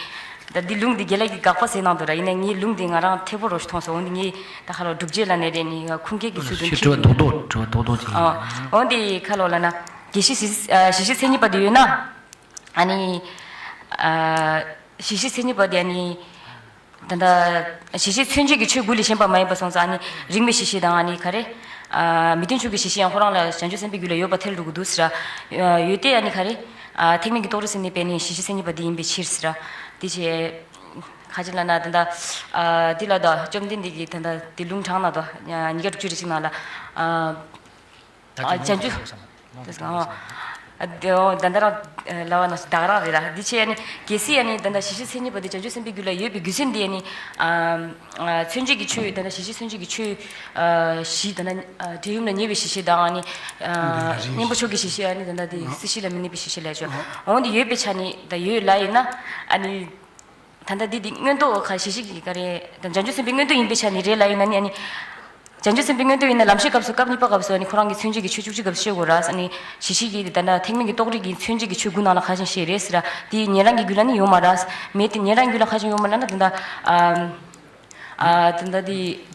ད་འདི་ལུང་འདི་རྒན་ལགས་ཀྱིས་དགག་པ་ཟེར་གནང་འདུག་ར། ཡིན་ནའི་ངས་ལུང་འདི་ང་རང་འཐད་པོ་རོ་ཞིག་མཐོང་སོང་། འོན་ཏེ་ངས་ད་ཁ་ལོ་སྒྲུབ་བྱེད་ལ་ནས་རེད། ནི་ཁུངས་སྐྱེལ་གྱི་ཚུལ་དུ་ཁྱེད་མཁྱེན་དྲི་བ་རྡོག་རྡོག་དྲི་བ་རྡོག་རྡོག་ཅིག་ཡིན། ཨ་འོན་ཏེ་ཁ་ལོ་ལབ་ན། གཞི་ཤེས་གཞི་ཤེས་མཚན་ཉིད་པ་འདི་ཡོད་ན། ཨ་ནི་ཨ་གཞི་ཤེས་མཚན་ཉིད་པ་འདི་ཨ་ནི་ ད་ལྟ་གཞི་ཤེས་མཚོན་བྱེད་ཀྱི་ཆོས་དགུ་ལས་གཞན་པ་མ་ཡིན་པ་སོང་ཙང་ཨ་ནི་རིགས་མེད་གཞི་ཤེས་དང་ཨ་ནི་ག་རེ། ཨ་མི་མཐུན་ཕྱོགས་ཀྱི་གཞི་ཤེས་ཡང་ཁོ་རང་ལ་བྱང་ཆུབ་སེམས་དཔའི་རྒྱུད་ལ་ཡོད་པ་ཐལ་འགྲོ་གི་འདུག་ཟེར། ཡོད་དེ་ཨ་ནི་ག་རེ། ཨ་ཐེག་དམན་གྱི་རྟོགས་རིགས་ཟེར་ནི་པས་ནི་གཞི་ཤེས་མཚན་ཉིད་པ་འདི་ཡིན་པའི་ཕྱིར་ཟེར། འདི་བྱས། ཁ་ཅིག་ལ་ན་ད་ལྟ། ཨ་འདི་ལ་ད་བཅོམ་ལྡན་འདས་ཀྱིས་ད་ལྟ་འདི་ལུང་དྲངས་ན་ད་ཉིས་བརྒྱ་དྲུག་ཅུ་རེ་གཅིག་ནང་ལ། ཨ། ཨ་བྱང་ཆུབ། ཨ་འདི་ཨོ་ད་ལྟ་རང་ལབ་པ་ན་ད་ག་རང་རེད་ར། འདི་ཆེ་ཨ་ནི་གལ་སྲིད་ཨ་ནི་ད་ལྟ་གཞི་ཤེས་མཚན་ཉིད་པ་འདི་བྱང་ཆུབ་སེམས་དཔའི་རྒྱུད་ལ་ཡོད་པའི་རྒྱུ་མཚན་འདི་ཨ་ནི། ཨ་ཨ་མཚོན་བྱེད་ཀྱི་ཆོས་ད་ལྟ་གཞི་ཤེས་མཚོན་བྱེད་ཀྱི་ཆོས། ཨ་བཞི་ད་ལྟ་ཨ་འབྲས་ཡུམ་ལ་ཉེ་བའི་གཞི་ཤེས་དང་ཨ་ནི། ཨ་གཉེན་པོ་མཆོག་གི་གཞི་ཤེས་ཨ་ནི་ད་ལྟ་འདི་སྲིད་ཞི་ལ་མི་གནས་པའི་གཞི་ཤེས་ལས་ཆོས་འོང་འདི་ཡོད་པའི་ཆ་ནི་ད་ཡོད་ལ་ཡིན་ན་ཨ་ནི། ད་ལྟ་འདི་འདི་མངོན་རྟོགས་ཁ་ཤས་ཤིག་གི་ག་རེ་དང་བྱང་ཆུབ་སེམས་དཔའི་མངོན་རྟོགས་ཡིན་པའི་ཆ་ནས་རེད་ལབ་ཡིན་ན་ནི་ཨ་ནི། བྱང་ཆུབ་སེམས་དཔའི་མངོན་རྟོགས་ཡིན་ན་ལམ་ཤེས་སྐབས་སུ་སྐབས་གཉིས་པ་སྐབས་སུ་ཨ་ནི་ཁོ་རང་གི་མཚོན་བྱེད་ཀྱི་ཆོས་བཅུ་གཅིག་སྐབས་སུ་ཤེས་དགོས་ར་ཨ་ནི་ཞི་ཞིག་གི་ད་ལྟ་ཐེག་དམན་གྱི་རྟོགས་རིགས་ཀྱི་མཚོན་བྱེད་ཀྱི་ཆོས་དགུ་ནང་ལ་ཁ་ཤས་ཤེས་རེད་ཟེར་ར་དེ་ཉན་རང་གི་རྒྱུད་ལ་ནི་ཡོད་མ་ར་མེད་དེ་ཉན་རང་རྒྱུད་ལ་ཁ་ཤས་ཡོད་མ་ལ་ན་ད་ལྟ་ཨ། ཨ་ད་ལྟ་དེ།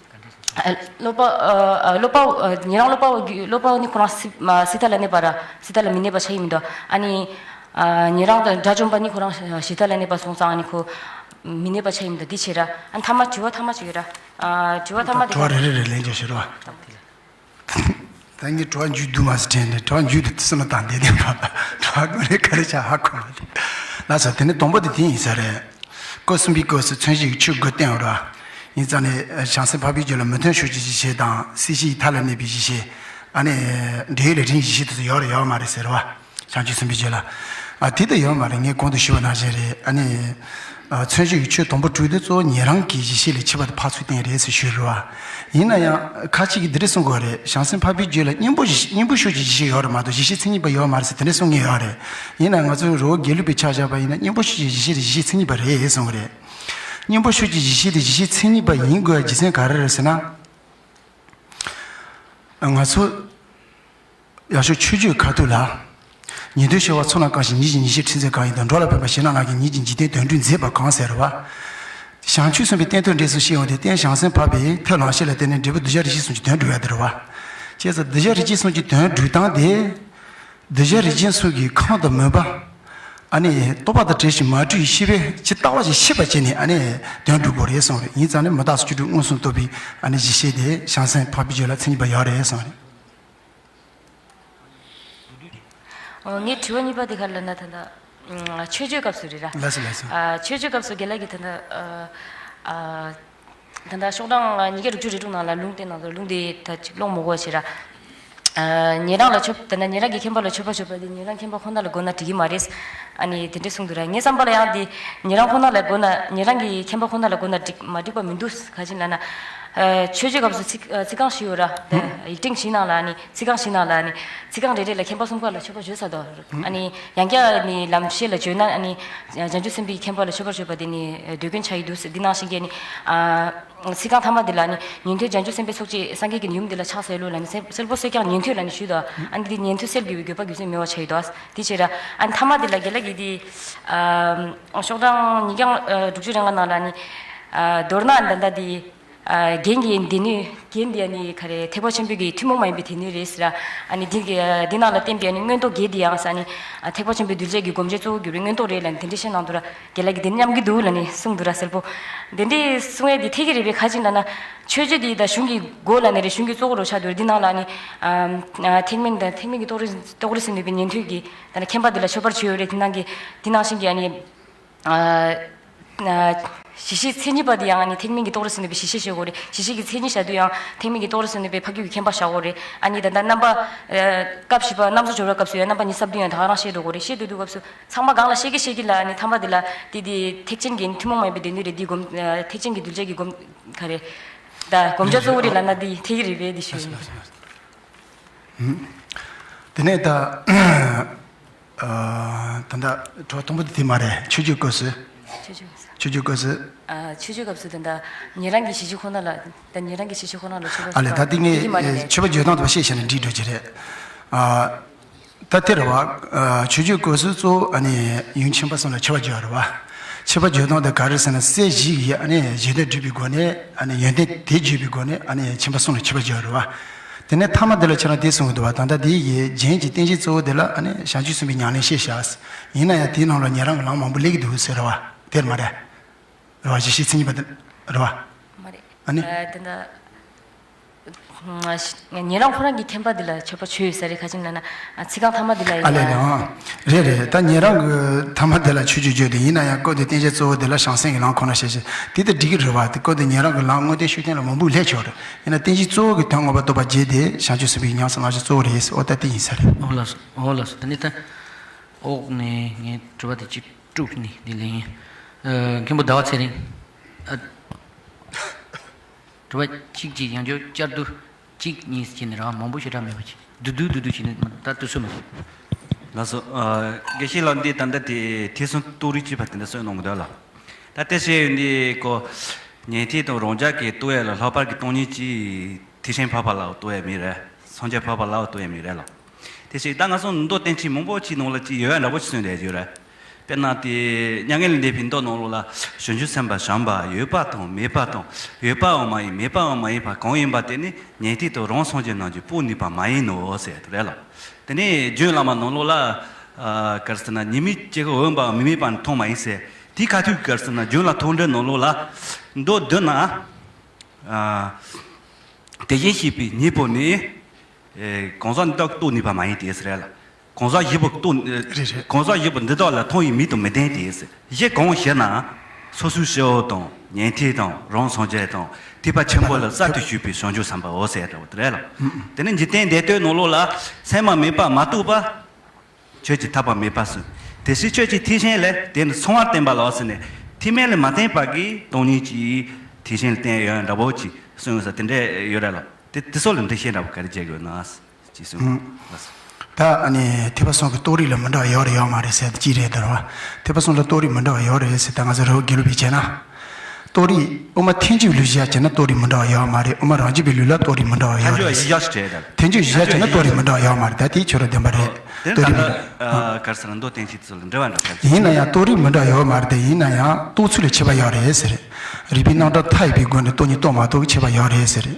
ཨ་སློབ་པ་ཨ་ཨ་སློབ་པ་ཨ་ཉེ་རང་སློབ་པ་བ་གི་སློབ་པ་ནི་ཁོ་རང་སི་མ་སི་ཏ་ལ་གནས་པ་ར་སི་ཏ་ལ་མི་གནས་པ་ཆ་ཡིན་མི་འདུག་ཨ་ནི་ཨ་ཉེ་རང་དང་དགྲ་བཅོམ་པ་ནི་ཁོ་རང་ཞི་ཏ་ལ་གནས་པ་སོང་ཙང་ཨ་ནི་ཁོ་མི་གནས་པ་ཆ་ཡིན་མི་འདུག་འདི་བྱེད་ར་ཨ་ཐ་མ་དྲི་བ་ཐ་མ་ཅིག་ཡོད་ར་ཨ་དྲི་བ་ཐ་མ་དེ་དྲི་བ་ག་རེ་རེ་རེ་ལན་རྒྱག་ཞུ་རོགས། ད་ངས་དྲི་བ་མཇུག་བསྡུ་མ་ཟེར་དྲན་ནས་དྲི་བ་མཇུག་ཏུ་སེམས་ལ་དང་ལྡན་ལྡན་པ་དྲི་བ་དངོས་རེད་ག་རེ་བྱ་ཧ་གོ་མ་རེད། ལགས་སོ་དེ་ནས་དང་པོ་དེ་དེ་ཡིན་ས་རེད། སྐབས་གསུམ་པའི་སྐབས་སུ་མཚོན་བྱེད་ཀྱི་ཆོས་དགུ་བསྟན་ཡོད་རེད། ཡིན་ཙང་ནས་བྱང་སེམས་འཕགས་པའི་རྒྱུད་ལ་མི་མཐུན་ཕྱོགས་ཀྱི་གཞི་ཤེས་དང་སྲིད་ཞིའི་མཐའ་ལ་གནས་པའི་གཞི་ཤེས། ཨ་ནི་འབྲས་ཡུལ་ལས་འབྲིང་གཞི་ཤེས་དེ་ཚོ་ཡོད་རེད་ཡོད་མ་རེད་ཟེར་བ། བྱང་ཆུབ་སེམས་དཔའི་རྒྱུད་ལ། ཨ་དེ་ལྟ་ཡོད་མ་རེད་ངས་གོང་དུ་ཞུས་པ་ནང་བཞིན་རེད་ཨ་ནི། ཨ་མཚོན་བྱེད་ཀྱི་ཆོས་དང་པོ་དྲུག་དེ་གཙོ་བོ་ཉན་རང་གི་གཞི་ཤེས་ལས་ཁྱད་པར་དུ་འཕགས་ཚུལ་བསྟན་རེད་ཟེར་ཞུས་རེད་བ། ཡིན་ན་ཡང་ཁ་ཅིག་གིས་འདི་འདྲ་གསུང་གི་ཡོད་རེད་བྱང་སེམས་འཕགས་པའི་རྒྱུད་ལ་གཉེན་པོ་གཞི་གཉེན་པོ་ཕྱོགས་ཀྱི་གཞི་ཤེས་ཡོད་རེད་མ་གཏོགས་གཞི་ཤེས་མཚན་ཉིད་པ་ཡོད་མ་རེད་ཟེར་དེ་འདྲ་གསུང་མཁན་ཡོད་རེད། ཡིན་ན་ང་ཚོའི་རི་བོ་དགེ་ལུགས་པའི་ཆ་བཞག་པ་ཡིན་ན་གཉེན་པོ་ཕྱོགས་ཀྱི་གཞི་ཤེས་དེ་གཞི་ཤེས་མཚན་ཉིད་པ་རེད་གསུང་གི་རེད། གཉེན་པོ་ཕྱོགས་ཀྱི་གཞི་ཤེས་དེ་གཞི་ཤེས་མཚན་ཉིད་པ་ཡིན་དགོས་པའི་རྒྱུ་མཚན་ག་རེ་རེད་ཟེར་ན། ང་ཚོ། ཡག་ཤོས་ཆོས་བརྒྱུད་ཁ་ཐུག་ལ། ཉན་ཐོས་ཤེས་པ་ཚོགས་ལ་གང་ཞིག་ཉིད་ཀྱི་ཉེས་སྤྱོད་ཁྲིམས་མཛད་གང་ཡིན་དང་འགྲོ་ལ་ཕན་པ་གཞན་ལ་བསྔགས་ཀྱི་ཉིད་ཀྱི་འཇིག་རྟེན་དོན་སྒྲུབ་མཛད་པ་གང་ཟེར་བ། བྱང་ཆུབ་སེམས་དཔའི་རྟེན་དོན་འབྲས་སུ་ཤེས་འོང་སྟེ་རྟེན་བྱང་སེམས་འཕགས་པའི་ཐོད་རང་ཤེས་ལ་བརྟེན་ནས་འབྲས་བུ་གདུལ་བྱ་རིགས་ཤེས་གསུམ་གྱི་དོན་སྒྲུབ་ཡ་དེ་རེད་བ། བྱས་ཙང་གདུལ་བྱ་རིགས་ཤེས་གསུམ་གྱི་དོན་སྒྲུབ་སྟངས་དེ། གདུལ་བྱ་རིགས་ཤེས་གསུམ་གྱི་ཁམས་དང་མུན་པ། ཨ་ནི་རྟོག་པ་དང་བྲལ་ཞིང་མ་འཁྲུལ་བའི་ཤེས་པས་ཇི་ལྟ་བ་བཞིན་ཤེས་པར་བྱས་ནས་ཨ་ནི་དོན་སྒྲུབ་དགོས་རེད་གསུངས་རེད། ཡིན་ཙང་ནི་མི་རྟག་སོགས་བཅུ་དྲུག་མངོན་སུམ་རྟོགས་པའི་ཨ་ནི་གཞི་ཤེས་དེ་བྱང་སེམས་འཕགས་པའི་རྒྱུད་ལ་མཚན་ཉིད་པ་ཡོད་རེད་གསུངས་རེད། ཨོ་ངའི་དྲི་བ་གཉིས་པ་དེ་ག་རེ་ལབ་ན་ད་ལྟ་ཨ་མཆོད་བརྗོད་སྐབས་སུ་རེད་ར། ལགས་སོ་ལགས་སོ། ཨ་མཆོད་བརྗོད་སྐབས་སུ་རྒན་ལགས་ཀྱིས་ད་ལྟ་ཨ་ཨ་ད་ལྟ་ཤོག་གྲངས་ཉིས་བརྒྱ་དྲུག་ཅུ་རེ་དྲུག་ནང་ལ་ལུང་བསྟན་གནང་འདུག་ལུང་དེ་ད་ཅིག་ཀློག་མི་དགོས་ཞེས་ར། ཨ་ཉན་རང་ལ་མཆོད་ད་ལྟ་ཉན་རང་གི་མཁྱེན་པ་ལ་མཆོད་པ་བརྗོད་པ་དེ་ཉན་རང་མཁྱེན་པ་ཁོ་ན་ལ་དགོས་ན་འགྲིག་གི་མ་རེད། ཨ་ནི་དེ་འདྲས་གསུངས་འདུག་ར། ངའི་བསམ་པ་ལ་ཡང་དེ་ཉན་རང་ཁོ་ན་ལ་དགོས་ན་ཉན་རང་གི་མཁྱེན་པ་ཁོ་ན་ལ་དགོས་ན་འགྲིག་མ་འགྲིག་པ་མི་འདུག་ག་ཅི་ལབ་ན། ཨ་མཆོད་བརྗོད་སྐབས་སུ་ཚིག་ཨ་ཚིག་རྐང་བཞི་ཡོད་ར། ད་ཡིག་ཕྲེང་བཞི་ནང་ལ་ཨ་ནི་ཚིག་རྐང་བཞི་ནང་ལ་ཨ་ནི་ཚིག་རྐང་རེ་རེ་ལ་མཁྱེན་པ་གསུམ་ཀ་ལ་མཆོད་པ་བརྗོད་ཚར་འདུག་ཨ་ནི་ཡང་བསྐྱར་ནི་ལམ་ཤེས་ལ་བརྗོད་ན་ཨ་ནི་བྱང་ཆུབ་སེམས་དཔའི་མཁྱེན་པ་ལ་མཆོད་པ་བརྗོད་པ་དེ་ནི་འདོད་མཁན་ཆགས་ཡི་འདུག་འདི་ནང་བཞིན་གྱི་ནི་ཨ། ཚིག་རྐང་ཐ་མ་འདི་ལ་ནི་ཉན་ཐོས་བྱང་ཆུབ་སེམས་དཔའི་ཚོགས་ཀྱིས་སངས་རྒྱས་ཀྱི་ཡུམ་འདི་ལ་ཕྱག་འཚལ་ལོ་ལ་ནི་སེ་སེལ་པོ་སེལ་ཀྱང་ཉན་ཐོས་ལ་ནི་ཞུས་དོ། ཨ་ནི་འདི་ཉན་ཐོས་སེལ་དགོས་པའི་དགོས་པ་རྒྱུ་མཚན་མེད་པ་ཆགས་ཡོད་དོ། དེ་བྱས་ར་ཨ་ནི་ཐ་མ་འདི་ལ་རྒན་ལགས་ཀྱིས་འདི་ཤོག་གྲངས་ཉིས་བརྒྱ་དྲུག་ཅུ་རེ་ལྔ་ནང་ལ་ནི་མདོར་ན་ད་ལྟ་འདི་རྒྱན་གྱི་སྡེ་སྣོད་རྒྱན་འདི་ནི་ག་རེ་ཐེག་པ་ཆེན་པོའི་གི་ཐུན་མོང་མ་ཡིན་པའི་སྡེ་སྣོད་རེད་ཟེར་ར། ཨ་ནི་འདི་གི་འདི་ནང་ལ་བསྟན་པའི་ཨ་ནི་མངོན་རྟོགས་བརྒྱད་འདི་ཡང་ཟེར་ཨ་ནི་ཐེག་པ་ཆེན་པོའི་གདུལ་བྱ་གི་སྒོམ་བྱེད་གཙོ་བོ་གྱུར་པའི་མངོན་རྟོགས་རེད་ལ་ནི་དེ་འདྲ་བཤད་གནང་འདུག་ར། རྒན་ལགས་ཀྱིས་འདི་མཉམ་གྱི་འདུག་ལ་ནི་གསུངས་འདུག་ར་སེལ་པོ། འདི་འདྲའི་གསུང་ཡས་འདི་ཐད་ཀྱི་རེད་པས་ག་ཅི་ལབ་ན། མཆོད་བརྗོད་འདི་ད་གཞུང་གི་མགོ་ལ་ནི་རེད་གཞུང་གི་གཙོ་བོ་རུ་ཆགས་འདུག་ར། འདི་ནང་ལ་ནི་ཨ་ཨ་ཐེག་དམན་དང་ཐེག་དམན་གྱི་རྟོགས་རིགས་རྟོགས་རིགས་སུ་གནས་པའི་ཉན་ཐོས་ཀྱི་ད་ནི་མཁྱེན་པ་འདི་ལ་མཆོད་པར་བརྗོད་ཡོད་རེད། འདི་ནང་གི་འདི་ནང་བཞིན་གྱི་ཨ་ནི་ཨ་ཨ་གཞི་ཤེས་མཚན་ཉིད་པ་འདི་ཡང་ཨ་ནི་ཐེག་དམན་གྱི་རྟོགས་རིགས་སུ་གནས་པའི་གཞི་ཤེས་བཞག་དགོས་རེད། གཞི་ཤེས་ཀྱི་མཚན་ཉིད་བཞག་དུས་ཡང་ཐེག་དམན་གྱི་རྟོགས་རིགས་སུ་གནས་པའི་འཕགས་རྒྱུད་ཀྱི་མཁྱེན་པ་བཞག་དགོས་རེད། ཨ་ནི་ད་ལྟ་རྣམ་པ་ཨ་སྐབས་བཞི་པ་རྣམ་གསུམ་སྦྱོར་བའི་སྐབས་སུ་ཡང་རྣམ་པ་ཉི་ཤུ་རྩ་བདུན་ཡང་ད་ག་རང་བཤད་འགྲོ་དགོས་རེད། བཤད་སྡོད་དུས་སྐབས་སུ། ཚང་མ་གང་ལ་ཤེས་ཀྱི་ཤེས་ཀྱི་ལ་ནི་ཐ་མ་དེ་ལ་དེ་དེ་ཐེག་ཆེན་གྱི་ཐུན་མོང་མ་ཡིན་པའི་སྡེ་སྣོད་རེད། འདི་སྒོམ་ཐེག་ཆེན་གྱི་གདུལ་བྱ་གྱི་སྒོམ་ག་རེ། ད་སྒོམ་བྱ་གཙོ་བོ་རེད་ལབ་ན་འདི་ཐེག་གི་རེད་པས་འདི་ཞུ་ཡིན། དེ་ནས་ད་ད་ལྟ་གྲོགས་དང་པོ་དེ་དེ་མ་རེད། མཆོད་བརྗོད་སྐབས་སུ། མཆོད་བརྗོད་སྐབས་སུ། མཆོད་བརྗོད་སྐབས་སུ། ཨ་མཆོད་བརྗོད་སྐབས་སུ་ད་ལྟ་ཉན་རང་གི་གཞི་ཤེས་ཁོ་ན་ལ་ད་ཉན་རང་གི་གཞི་ཤེས་ཁོ་ན་ལ་མཆོད་པ་ཨ་ལས་ད་དེ་ངས་མཆོད་པ་བརྗོད་སྟངས་དེ་བཤད་བྱས་ནས་འགྲིག་འགྲོ་གི་རེད། ཨ། ད་དེ་རེད་བ། མཆོད་བརྗོད་སྐབས་སུ་གཙོ་བོ་ཨ་ནི་ཡུམ་ཆེན་པོ་གསུམ་ལ་མཆོད་པ་བརྗོད་རེད་བ། མཆོད་པ་བརྗོད་སྟངས་དེ་ག་རེ་ཟེར་ན་སྲས་བཞི་ཡི་ཨ་ནི་གཞན་དོན་སྒྲུབ་པའི་སྒོ་ནས་ཨ་ནི་ཡོན་ཏན་དེ་བརྗོད་པའི་སྒོ་ནས་ཨ་ནི་ཆེན་པོ་གསུམ་ལ་མཆོད་པ་བརྗོད་རེད་བ། དེ་ནས་ཐ་མ་དེ་ལ་ཁྱེད་རང་དེ་གསུང་གི་འདུག་བ། ད་ལྟ་དེ་ཡི་རྒྱན་གྱི་རྟེན་གཞི་གཙོ་བོ་དེ་ལ་ཨ་ནི་བྱང་ཆུབ་སེམས་དཔའི་ཉམས་ལེན་བཤད་བཞག་ཡིན་ན་ཡང་དེའི་ནང་ལ་ཉན་རང་གི་ལམ་མང་པོ་སླེབས་ཀྱི་འདུག་ཟེར་བ་དེར་མ་རེད། རེད་བ། གཞི་ཤེས་མཚན་ཉིད་པ་དེ་རེད་བ། མ་རེད། ཨ་ནི། ཨ། དེ་འདྲ། ང་ཞི་ང་ཉན་རང་ཁོ་རང་གི་མཁྱེན་པ་འདི་ལ་མཆོད་པ་མཆོད་ཡོད་ས་རེད། ཁ་ཅིག་ན་ན། ཨ། ཚིག་རྐང་ཐ་མ་འདི་ལ་ཡིན་ཨ་ལས་ལས། ཨང་། རེད་རེད། ད་ཉན་རང་གི་ཐ་མ་འདི་ལ་མཆོད་རྒྱུ་བརྗོད་དེ་ཡིན་ན་ཡང་སྐོར་དེ་བསྟན་བྱ་གཙོ་བོ་འདི་ལ་བྱང་སེམས་ཀྱི་ལམ་ཁོ་ན་བྱེད་བྱེད་དེ་དེ་འགྲིག་གི་རེད་བ། དེ་སྐོར་དེ་ཉན་རང་གི་ལམ་དངོས་བསྟན་ཤུགས་བསྟན་ལ་མང་པོ་སླེབས་ཆོག་རེད། ཡིན་ན་བསྟན་བྱའི་གཙོ་བོ་གི་དོན་མངོན་པར་རྟོགས་པ་བརྒྱད་དེ་བྱང་ཆུབ་སེམས་དཔའི་ཉམས་སུ་བླང་བྱ་གཙོ་བོ་རེད། འོ་ད་དེ་ཡིན་ས་རེད། འོ་ལགས་སོ། འོ་ལགས་སོ། ད་ནི་ད་འོག་ནས་ངས་དྲི་བ་དེ་གཅིག་དཀྲུགས་ནས་འདི་ལས་ཡིན། ཨ། མཁན་པོ་ཟླ་བ་ཚེ་རིང་། ཨ། དྲི་བ་གཅིག་གཅིག་ཡང་བསྐྱར་བསྐྱར་དུ་གཅིག་གཉིས་བྱས་ནས་རང་མང་པོ་ཞེ་དྲག་མེད་པ་ཅིག་བསྡུ་བསྡུ་བསྡུ་བསྡུ་བྱས་ནས་མ་ད་དུས་ཚོད་མ་ཞིག་ལགས་སོ། ཨ། དགེ་བཤེས་ལགས་འདི་ད་ལྟ་དེ་ཐེག་གསུམ་རྟོགས་རིགས་ཅེས་པ་དེ་འདྲ་གསུངས་གནང་གི་འདུག་ལ། ད་དེ་བཤད་ཡོད་འདི་ཀོ། ཉན་ཐོས་དང་རང་རྒྱལ་གྱི་རྟོགས་ཡ་ལ་ལྷག་པར་གྱི་སྟོང་ཉིད་ཀྱི་ཐེག་ཆེན་འཕགས་པ་ལ་རྟོགས་ཡ་མེད་རེད། སངས་རྒྱས་འཕགས་པ་ལ་རྟོགས་ཡ་མེད་རེད་ལ། དེ་བཞིན་ད་ང་ཚོ་མདོ་བསྟན་བཅོས་མང་པོ་ཅིག་ནང་ལ་ཅིག་ཡོད་ཡ་འདྲ་པོ་ཅིག་གསུངས་བསྡད་ཡོད་རེད། དཔེར་ན་དེ་མྱ་ངན་ལས་འདས་པའི་མདོ་ནང་ལོགས་ལ་བྱང་ཆུབ་སེམས་དཔའ་བྱམས་པ་ཡོད་པ་དང་མེད་པ་དང་ཡོད་པའང་མ་ཡིན་མེད་པའང་མ་ཡིན་པ་གང་ཡིན་པ་དེ་ནི་ཉན་ཐོས་དང་རང་སངས་རྒྱས་རྣམས་ཀྱི་སྤོང་ནུས་པ་མ་ཡིན་ནོ་ཟེར་དེ་རེད་ལ། དེ་ནས་རྒྱུད་བླ་མ་ནང་ལོགས་ལ་ཨ་ག་རེ་ཟེར་ན་ཉེས་དམིགས་སྐྱེ་འགོག་འོན་པའང་མི་དམིགས་པ་ནི་མཐོང་མ་ཡིན་ཟེར། དེའི་ཁ་ཐུག་ག་རེ་ཟེར་ན་རྒྱུད་བླ་མཐོང་གྲོལ་ནང་ལོགས་ལ་མདོ་བསྡུ་ན། ཨ། དེ་བཞིན་གཤེགས་པའི་སྙིང་པོ་ནི། ཨེ། གང་ཟག་འདི་དག་རྟོགས་ནུས་པ་མ་ཡིན་ཏེ་ཟེར་ལ། གང་ཟག་བཞི་པོ་རྟོགས། རེད་རེད། གང་ཟག་བཞི་པོ་འདི་དག་ལ་མཐོང་བའི་མིང་དང་མི་ལྡན་ཏེ་ཟེར། གཞི་གང་ཞེ་ན། སོ་སོའི་སྐྱེ་བོ་དང་ཉན་ཐོས་དང་རང་སངས་རྒྱས་དང་ཐེག་པ་ཆེན་པོ་ལ་གསར་དུ་ཞུགས་པའི་བྱང་ཆུབ་སེམས་དཔའ་འོ་ཟེར་འདྲ་བོ་དེ་རེད་ལ། དེ་ནི་འཇིག་རྟེན་འདས་རྟོགས་ནང་ལོགས་ལ་མཚན་མ་མེད་པར་མ་རྟོགས་པ། ཆོས་ཀྱི་ཐེག་པ་མེད་པ་གསུངས། དེ་བཞིན་ཆོས་ཀྱི་ཐེག་ཆེན་ལས་དེ་ནི་སོང་བར་བསྟན་པ་ལ་ཟེར་ནས་ཐེག་དམན་ལས་མ་བསྟན་པ་གིས་སྟོང་ཉིད་ཀྱི་ཐེག་ཆེན་ལ་བསྟན་ཡོད་འདྲ་བོ་ཅིག་གསུངས་ཡོད་ས་དེ་འདྲ་ཡོད་རེད་ལ། དེ་དེ་ཚོ་ལ་འགྲེལ་བཤད་འདྲ་བོ་ག་རེ་བྱེད་དགོས་ན་ཅེས་གསུངས། ད་ཨ་ནི་ཐེག་པ་གསུམ་གྱི་རྟོགས་རིགས་ལ་མི་འདྲ་བ་ཡོད་རེད་ཡོད་མ་རེད་ཟེར་དེ་ཅི་རེད་དོ། ཐེག་པ་གསུམ་ལ་རྟོགས་རིགས་མི་འདྲ་བ་ཡོད་རེད་ཟེར་ད་ང་ཚོ་རི་བོ་དགེ་ལུགས་པས་བྱས་ན། རྟོགས་རིགས་དབུ་མ་ཐལ་འགྱུར་ལུགས་བཞག་བྱས་ན་རྟོགས་རིགས་མི་འདྲ་བ་ཡོད་མ་རེད། དབུ་མ་རང་རྒྱུད་པའི་ལུགས་ལ་རྟོགས་རིགས་མི་འདྲ་བ་ཡོད་རེད། ཐལ་འགྱུར་བཞག་བྱས་ན་རྟོགས་རིགས་མི་འདྲ་བ་ཡོད་མ་རེད། ད་དེའི་ཕྱོགས་ར་བདེན་པ་རེད། དེ་རྟོགས་རིགས་མི་འདྲ་བ། ག་རེ་ཟེར་ན་མདོ་བསྟན་བཅོས་ཚོ་ལ་འབྲེལ་བ་འདྲ་ཁ་ཅིག་ཡིན་ན་ཡང་རྟོགས་རིགས་མི་འདྲ་བ་ཡོད་མ་རེད། དེ་ཡིན་ན་ཡང་རྟོགས་ཚུལ་ལ་ཁྱད་པར་ཡོད་རེད་ཟེར། རིགས་པའི་རྣམ་གྲངས་མཐའ་ཡས་པའི་སྒོ་ནས་སྟོང་ཉིད་རྟོགས་མ་རྟོགས་ཀྱི་ཁྱད་པར་ཡོད་རེད་ཟེར།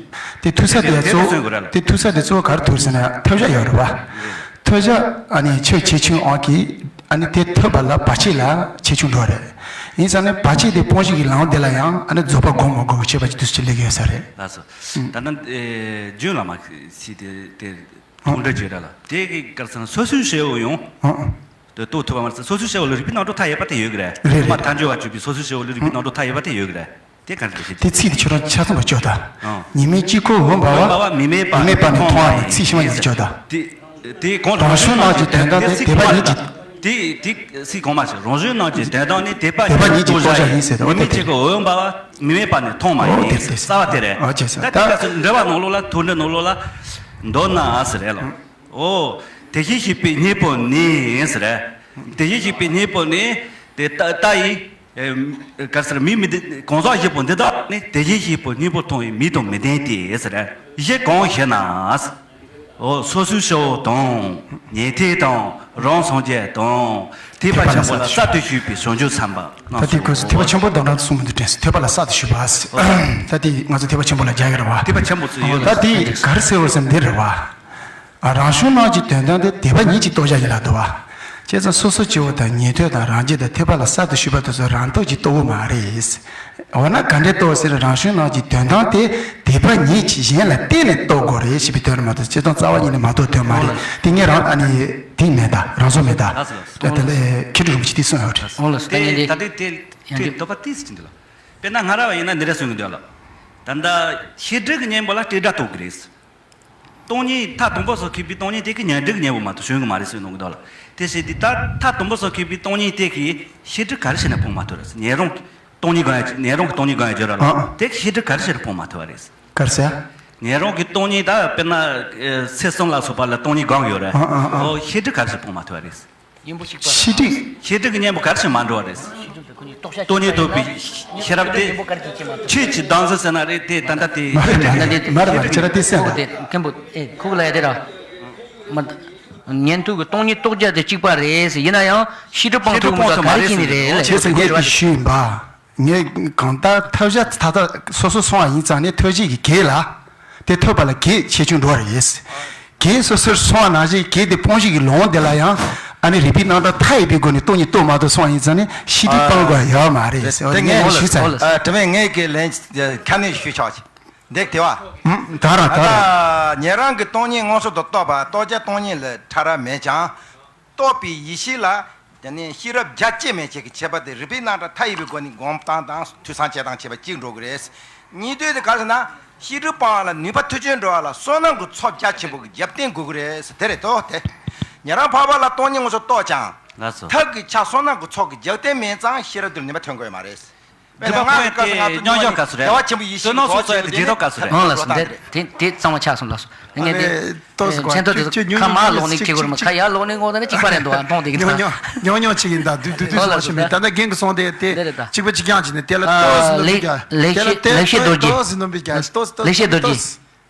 དེ་ཐུག་ས་དེ་གཙོ་བོ་དེ་ཐུག་ས་དེ་གཙོ་བོ་ག་རེ་ཐུག་ཟེར་ན་ཐབས་ཤེས་ཡོད་རེད་བ། ཐབས་ཤེས་ཨ་ནི་ཆོས་ཆེ་ཆུང་དབང་གིས་ཨ་ནི་དེ་ཐོབ་པ་ལ་བར་ཆད་ལ་ཆེ་ཆུང་འགྲོ་རེད། ཡིན་ཙང་ནི་བར་ཆད་དེ་སྤོང་བྱེད་ཀྱི་ལམ་དེ་ལ་ཡང་ཨ་ནི་རྫོགས་པ་སྒོམ་མ་དགོས་ཀྱི་ཁྱད་པར་གྱི་དུས་སུ་ཅི་ལེགས་ཡོད་ས་རེད། ལགས་སོ། ད་ནི་རྒྱུད་བླ་མ་ཞིག་དེ་དེ་མཐོང་གྲོལ་བྱེད་ར་ལ་དེ་གི་ག་རེ་ཟེར་ན་སོ་སོའི་སྐྱེ་བོ་ཡང་། དེ་རྟོགས་ཐུབ་པ་མ་ཟད་སོ་སོའི་སྐྱེ་བོ་ལ་རིགས་པའི་རྣམ་གྲངས་མཐའ་ཡས་པ་དེ་ཡོད་ཀྱི་རེད། རེད་རེད། མ་ཐལ་འགྱུར་བ་གཅོད་པའི་སོ་སོའི་སྐྱེ་བོ་ལ་རིགས་པའི་རྣམ་གྲངས་མཐའ་ཡས་པ་དེ་ཡོད་ཀྱི་རེད། དེ་ག་རེ་ཞིག་དེ་ཚིག་དེ་ཁྱོད་རང་ཆ་ཚང་བ་བཅོས་དང་། ཨང་། ཉི་མའི་དཀྱིལ་འཁོར་འོད་འབར་བ། འོད་འབར་བ་མི་མེད་པ་ནི་མཐོང་བ་ཡིན། ཚིག་ཕྱི་མ་ཉིད་ཀྱིས་བཅོས་དང་། དེ་དེ་གོང་རང་བྱུང་རྣམས་ཀྱི་དོན་དམ་དེ་དེ་དེ་ཚིག་དེ་གོང་མ་ཉིད་ཀྱི། དེ་དེ་ཚིག་གོང་མ་ཞིག་རང་བྱུང་རྣམས་ཀྱི་དོན་དམ་ནི་དེ་པ་དེ་པ་ཉིད་ཀྱི་རྟོགས་བྱ་ཡིན་ཟེར་དང་། ཉི་འོ་མའི་དེ་དཀྱིལ་འཁོར་འོད་འབར་བ་མི་མེད་པ་ནི་མཐོང་བ་ཡིན། རྩ་བ་དེ་རེད། ཨོ་ཅེ་ས་ད་དེ་ད་ག་ཚོད་འགྲེལ་བ་ནང་ལོགས་ལ་ཐུགས་འགྲེལ་ནང་ལོགས་ལ་མདོར་ན་ཟེར་རེད་ལ། ཨོ། དེ་བཞིན་གཤེགས་པའི་སྙིང་པོ་ནི་ཟེར། དེ་བཞིན་གཤེགས་པའི་སྙིང་པོ་ནི་དེ་ལྟ་ལྟ་ཡི། ཨེ། ག་རེ་ཟེར་མིང་མི་ལྡན་གང་ཟག་བཞི་པོ་འདི་དག་ནི་དེ་བཞིན་གཤེགས་པའི་སྙིང་པོ་མཐོང་བའི་མིང་དང་མི་ལྡན་ཏེ་ཟེར། གཞི་གང་ཞེ་ན། ཨོ་སོ་སོའི་སྐྱེ་བོ་དང་ཉན་ཐོས་དང་རང་སངས་རྒྱས་དང་ཐེག་པ་ཆེན་པོ་ལ་གསར་དུ་ཞུགས་པའི་བྱང་ཆུབ་སེམས་དཔའ་ད་དེ་ཁོས་ཐེག་པ་ཆེན་པོ་དང་འདྲ་གསུངས་མི་འདུག་དྲན་སོང་། ཐེག་པ་ལ་གསར་དུ་ཞུགས་པ་ཟེར། ད་དེ་ང་ཚོ་ཐེག་པ་ཆེན་པོ་ལ་རྒྱག་གི་རེད་བ། ཐེག་པ་ཆེན་པོ་ཚོ་ཡོད་ད་དེ་ག་རེ་ཟེར་བ་ཟེར་འདི་རེད་བ། ཨ། རང་བྱུང་རྣམས་ཀྱི་དོན་དམ་དེ་དེ་པ་ཉིད་ཀྱི་རྟོགས་བྱ་ཡིན་ལ་འདུག་བ། བྱས་ཙང་སོ་སོ་སྐྱེ་བོ་དང་ཉན་ཐོས་དང་རང་རྒྱུད་དང་ཐེག་པ་ལ་གསར་དུ་ཞུགས་པ་དེ་ཚོ་རང་རྟོགས་ཀྱིས་རྟོགས་ཀྱི་མ་རེད། འོ་ན་ག་འདྲས་རྟོགས་ཟེར་རང་བྱུང་རྣམས་ཀྱི་དོན་དམ་དེ་དེ་པ་ཉིད་ཀྱིས་གཞན་ལ་བརྟེན་ནས་རྟོགས་དགོས་རེད་ཞེས་པའི་དོན་རེད་མ་གཏོགས་སྤྱིར་བཏང་རྩ་བ་ཉིད་ནས་མ་རྟོགས་དོན་མ་རེད། འོ་ལགས། དེ་ངས་རང་ཨ་ནི་དེ་མེད་ད་རང་བཟོ་མེད་ད། ལགས་སོ་ལགས་སོ། ད་དེ་ལས་མཁས་གྲུབ་རིན་པོ་ཆེ་དེ་གསུངས་ཡོད་རེད། འོ་ལགས་སོ། ད་ངས་འདི་ད་ལྟའི་དེ་ཡང་དེ་འདོད་པ་ཏིས་ཅི་འདི་ལ། དཔེར་ན་སྔ་རབས་པ་ཡིན་ན་འདི་འདྲ་གསུང་གི་འདུག་ལ། ད་ལྟ་ཤེས་སྒྲིབ་ཀྱི་གཉེན་པོ་ལ་སྤྲོས་བྲལ་རྟོགས་ཀྱི་རེད། སྟོང་ཉིད་མཐའ་དང་པོ་སོགས་མཁས་པའི་སྟོང་ཉིད་དེ་གི་ཉོན་སྒྲིབ་གཉེན་པོ་མ་གཏོགས་བྱུང་གི་མ་རེད་ཟེར་གནང་གི་འདུག་ལ། དེ་བཞིན་དེ་ལྟར་མཐའ་དང་པོ་སོགས་མཁས་པའི་སྟོང་ཉིད་དེ་གི་ཤེས་སྒྲིབ་ག་རེ་བྱས་ནས་སྤོང་མ་ཐུབ་རེད། ཉན་རང་གི་སྟོང་ཉིད་གང་ཡང་ཉན་རང་གི་སྟོང་ཉིད་གང་ཡང་བརྗོད་ར་ལ། ཨ་ཨ། དེ་གི་ཤེས་སྒྲིབ་ག་རེ་བྱས་ནས་སྤོང་མ་ཐུབ་པ་རེད། ག་རེ་ཟེར། ཉན་རང་གི་སྟོང་ཉིད་ད་དཔེར་ན་ཚེ་གསུམ་ལ་སོགས་པ་ལ་སྟོང་ཉིད་གང་ཡོད་རེད། ཨ་ཨ་ཨ། ཨོ་ཤེས་སྒྲིབ་ག་རེ་བྱས་སྤོང་མ་ཐུབ་པ་རེད། ཤེས་སྒྲིབ། ཤེས་སྒྲིབ་ཀྱི་གཉེན་པོ་ག་རེ་བྱས་མ་འགྲོ་བ་རེད། སྟོང་ཉིད་རྟོགས་པའི་ཤེས་རབ་དེ། ཆོས་ཀྱི་བདག་འཛིན་ཟེར་ན་རེད་དེ་ད་ལྟ་དེ། མ་རེད་མ་རེད་མ་རེད་མ་རེད་ཁྱེད་རང་དེ་སེམས་ཁོ་དང་། དེ་མཁན་པོ་ཨེ་ཁོ་གི་ལ་ཡ་དེ་ར། མ། ཉན་ཐོས་ཀྱི་སྟོང་ཉིད་རྟོགས་བྱ་དེ་གཅིག་པ་རེད་ཟེར་ཡིན་ན་ཡང་ཤེས་སྒྲིབ་སྤང་ཐུབ་མི་འདུག་ག་རེ་བྱས་ནས་རེད་ལ། བྱས་ཙང་ངས་དེ་ཞུས་ཡིན་པ། ངས་གང་ལྟར་ཐབས་བྱ་ད་ལྟ་སོ་སོ་སོང་བ་ཡིན་ཙང་ནས་ཐོས་བྱེད་ཀྱི་གེགས་ལ། དེ་ཐོབ་པ་ལ་གེགས་ཆེ་ཆུང་འགྲོ་བ་རེད། གེགས་སོ་སོར་སོང་བ་ནང་བཞིན་གེགས་དེ་སྤོང་བྱེད་ཀྱི་ལམ་དེ་ལ་ཡང་། ཨ་ནི་རིགས་པའི་རྣམ་གྲངས་མཐའ་ཡས་པའི་སྒོ་ནས་སྟོང་ཉིད་རྟོགས་མ་ཐུབ་སོང་ཡིན་ཙང་ནི་ཤེས་སྒྲིབ་སྤང་དགོས་ཡོད་མ་རེད་ཟེར་བ་དེ་ངས་ངས་ཞུས་ཚར། ཨ། དྲི་བ་ངས་ཀྱི་ལན་ཁ་ནས་ཞུས་ཆོག་ཅིག་འདེགས་དེ་བ། ད་ར་ད་ར། ད་ཉན་རང་གི་སྟོང་ཉིད་མངོན་སུམ་དུ་རྟོགས་པ་རྟོགས་བྱ་སྟོང་ཉིད་ལས་ཕྲ་རགས་མེད་ཀྱང་། རྟོགས་པའི་ཡེ་ཤེས་ལ་དེ་ནས་ཤེས་རབ་རྒྱ་སྐྱེད་མེད་ཅེས་ཀྱི་ཁྱད་པར་དེ་རིགས་པའི་རྣམ་གྲངས་མཐའ་ཡས་པའི་སྒོ་ནས་སྒོམ་སྟངས་དང་ཐོས་བསམ་བྱེད་སྟངས་ཁྱད་པར་གཅིག་འགྲོ་གི་རེད། གཉིས་ལྡན་དེ་ག་རེ་ཟེར་ན། ཤེས་སྒྲིབ་སྤང་བ་ལ་ནུས་པ་མཐུ་ཆེན་འགྲོ་བ་ལ་བསོད་ནམས་ཀྱི་ཚོགས་རྒྱ་ཆེན་པོ་གི་རྒྱབ་རྟེན་དགོས་ཀྱི་རེད་ཟེར་དེ་རེད་དོ་དེ། ཉན་རང་འཕགས་པ་ལ་སྟོང་ཉིད་མངོན་སུམ་རྟོགས་ཀྱང་། ལགས་སོ། ཐབས་ཀྱི་ཆ་བསོད་ནམས་ཀྱི་ཚོགས་ཀྱི་རྒྱབ་རྟེན་མེད་ཙང་ཤེས་རབ་དེར་ནུས་པ་ཐོན་དགོས་མ་རེད། དཔེར་ན་སྒྲུབ་པ་ཁོ་ཡི་དེ་མཉམ་འཇོག་ག་ཚོད་རེད། བདེ་བ་ཆེན་པོ་ཡེ་ཤེས་ཀྱི་ཚོགས་ཆེན་པོ་ཡིན་དུས་རྗེས་ཐོབ་ག་ཚོད་རེད། ཨང་ལགས་སོ། འདི་དེ་དེ་གཙང་མ་ཆགས་སོང་ལགས་སོ། ངས་འདི་ཨ་ནི་ཏོག་ཙམ་མཚན་ཐོ་དེ་ཁྱོད་ཁྱོད་ཁ་མར་ཉུང་ལོག་ནས་ཉུང་ཅིག་ཁྱེར་དགོས་རེད་མ། ཅིག་ཁ་ཡར་ལོག་ནས་ངོ་ད་ནི་གཅིག་པ་རེད་འདུག་ཨ་མཐོང་དེ་གི་ཉུང་ཉུང་ཉུང་ཉུང་ཅིག་ཡིན་ད་དུས་དུས་དུས་ཨོ་ལགས་སོ། སོང་ཞིག་མིན་ད་ལྟ་རྒན་གི་སོང་དེ་དེ་འདི་རེད་ད། གཅིག་པ་གཅིག་རྐྱང་གཅིག་ནས་དེ་ལ་ཨ་ཏོག་ཙམ་ནོར་བུ་ལེགས་རྒྱག་ལེགས་དེ་ལ་བཤད་ལེགས་བཤད་རྡོ་རྗེ། ཏོག་ཙམ་ནོར་བུ་རྒྱག་ལེགས་ཏོག་ཙམ་ཏོག་ཙམ་ལེགས་བཤད་རྡོ་རྗེ། ཏོག་